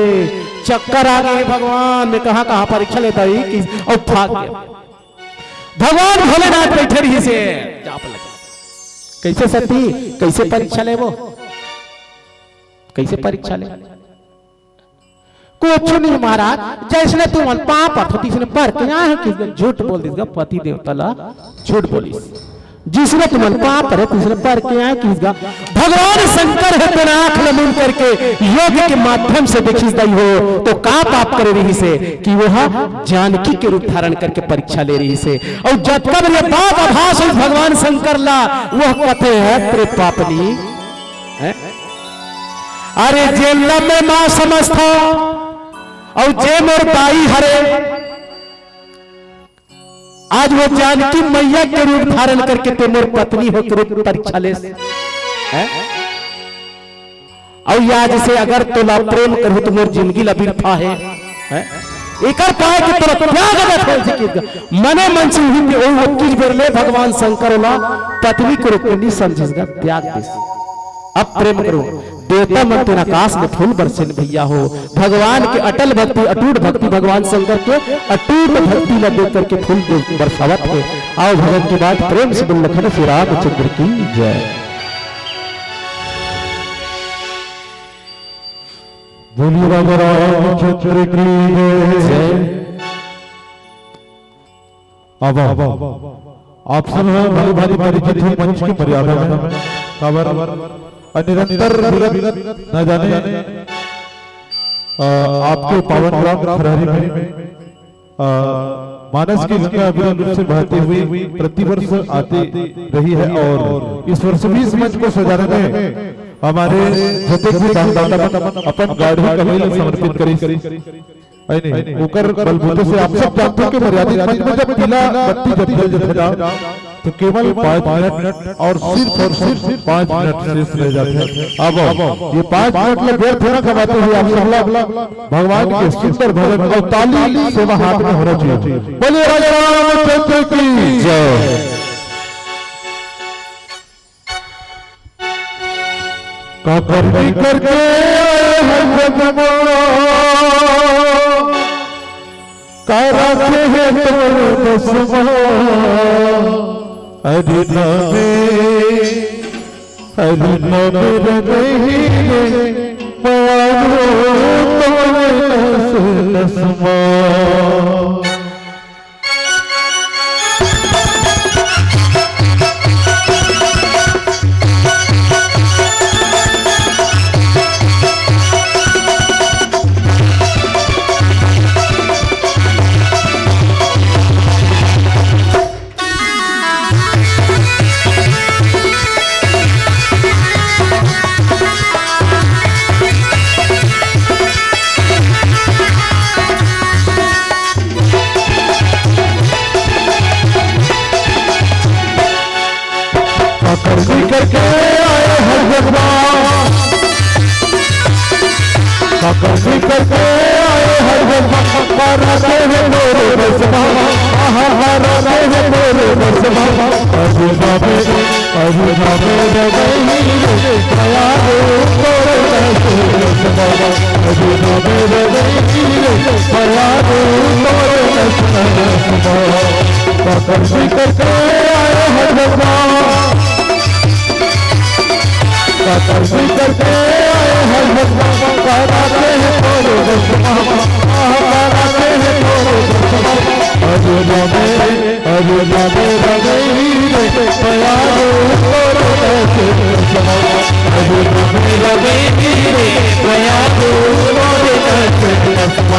चक्कर आ गए भगवान में, कहाँ कहाँ परीक्षा लेता ही कि और भाग गया। भगवान भोलेनाथ बैठे रही से जाप लगे। कैसे सती, कैसे परीक्षा ले वो, कैसे परीक्षा ले? कुछ नहीं महाराज, जैसने तुमन पाँव परथो, तिसने पर के आए हो किसगा, झूठ बोल दिसगा, पति देवता ला झूठ बोलिस। जिसने तुमन पाँव परे, तिसने पर के आए किसगा। भगवान शंकर हे तेन आँख ल मूंद करके योग के माध्यम से देखिस दई हो, तो का पाप करे रहिसे कि वह जानकी के रूप धारण करके परीक्षा ले रहिसे। और जतका बेर ये पाप आभास होइस भगवान शंकर ला, वह कथे हे, "अरे पापनी, हैं?" अरे जेन ला मैं माँ समझथों, अउ जे मोर दाई हरे, आज वो जानकी मैया के रूप धारण करके ते मोर पत्नी हो के रूप परीक्षा लेस, हैं? अउ आज से अगर तोला प्रेम करहूं तो मोर जिंदगी ला बिरथा हे, हैं? एकर पाए कि तोला त्याग देत हो, मने मन से उही के ओ इक्कीस बेर ले भगवान शंकर ओला पत्नी के रूप में नहीं समझिस गा, त्याग दिस। अब प्रेम करो, देवता मन तेन आकाश में फूल बरसेन भैया हो। भगवान के अटल भक्ति, अटूट भक्ति, भगवान शंकर के अटूट भक्ति ला देख करके फूल दे बरसावत हे। आओ भगत के बाद प्रेम से बोल लखन श्री रामचंद्र की जय। बोलिए राजा रामचंद्र की जय। अब आप सब ह भली भांति परिचित हो मंच के मर्यादा में, काबर अ निरंतर विगत न जाने, अ, आपके पावन ग्राम खरहरी में, अ, मानस की गंगा अविरल रूप से बहती हुई प्रतिवर्ष आती रही है और इस वर्ष भी इस मंच को सजाने में हमारे जतेक भी दानदाता मन अपन गाड़ी कमई ला समर्पित करिस। है नहीं, ओकर बलबूते से आप सब जानते हो कि मर्यादित मंच में जब पीला बत्ती जब जल जथे ना, तो केवल पाँच मिनट और सिर्फ और सिर्फ पाँच मिनट शेष रह जाते हैं। अब ये पाँच मिनट में व्यर्थ ना गवाते हुए आप सब लोग भगवान के सुंदर भजन और ताली सेवा हाथ में होना चाहिए। बोलिए राजा रामचंद्र की जय। काबर बिगड़ के आए हैं जगमा, का राखे है तोर दसमा। अरे नामे, अरे नामे रगही रे, पवारो तोरे नस नस मा। काकर जी करके आए हर जगह, काकर जी करके आए हर जगह, मारा के है तोरे बसमा, आहा, मारा के है तोरे बसमा। अरे बाबे, अरे बाबे रे गई रे, दया रे तोरे बसमा। अरे बाबे रे गई रे, दया रे तोरे बसमा। काकर जी करके आए हर जगह, काकर जी करके आए हर जगह, मारा के है तोरे बसमा, आहा, मारा के है तोरे बसमा। अरे बाबे, अरे बाबे रे गई रे, दया रे तोरे बसमा। अरे बाबे रे गई रे, दया रे तोरे बसमा।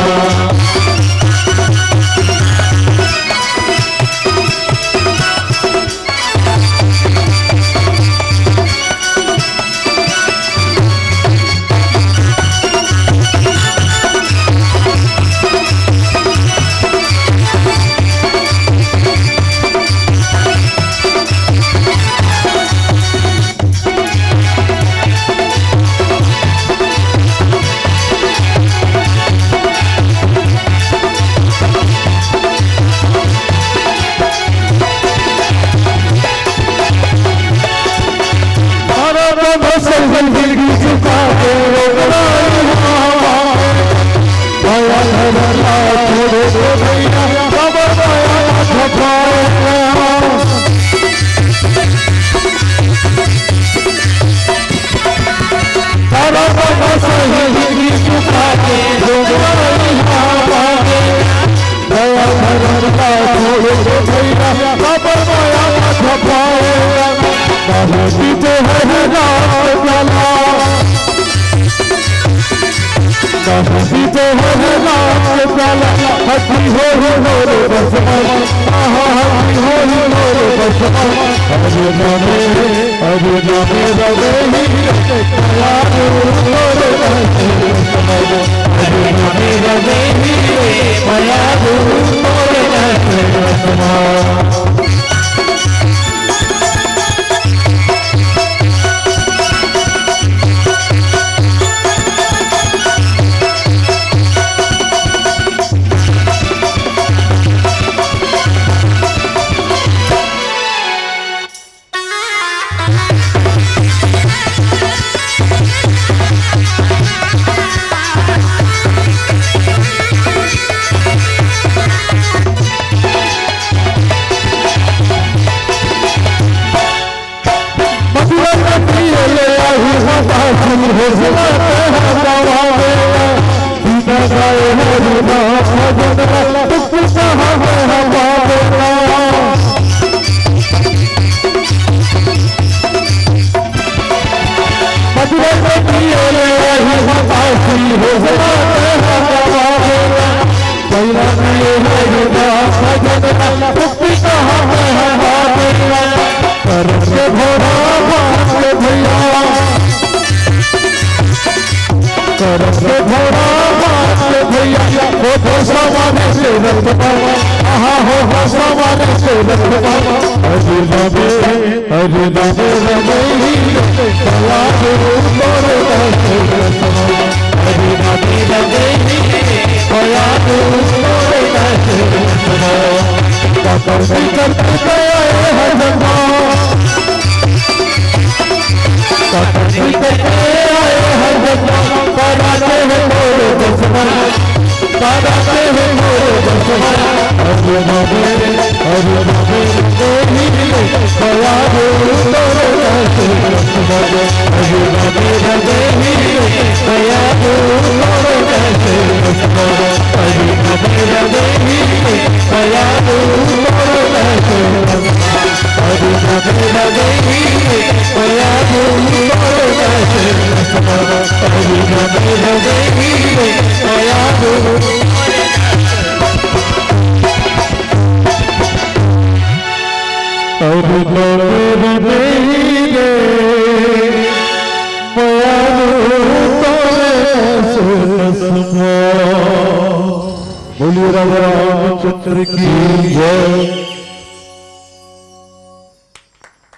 बोलिए राजा रामचंद्र की जय।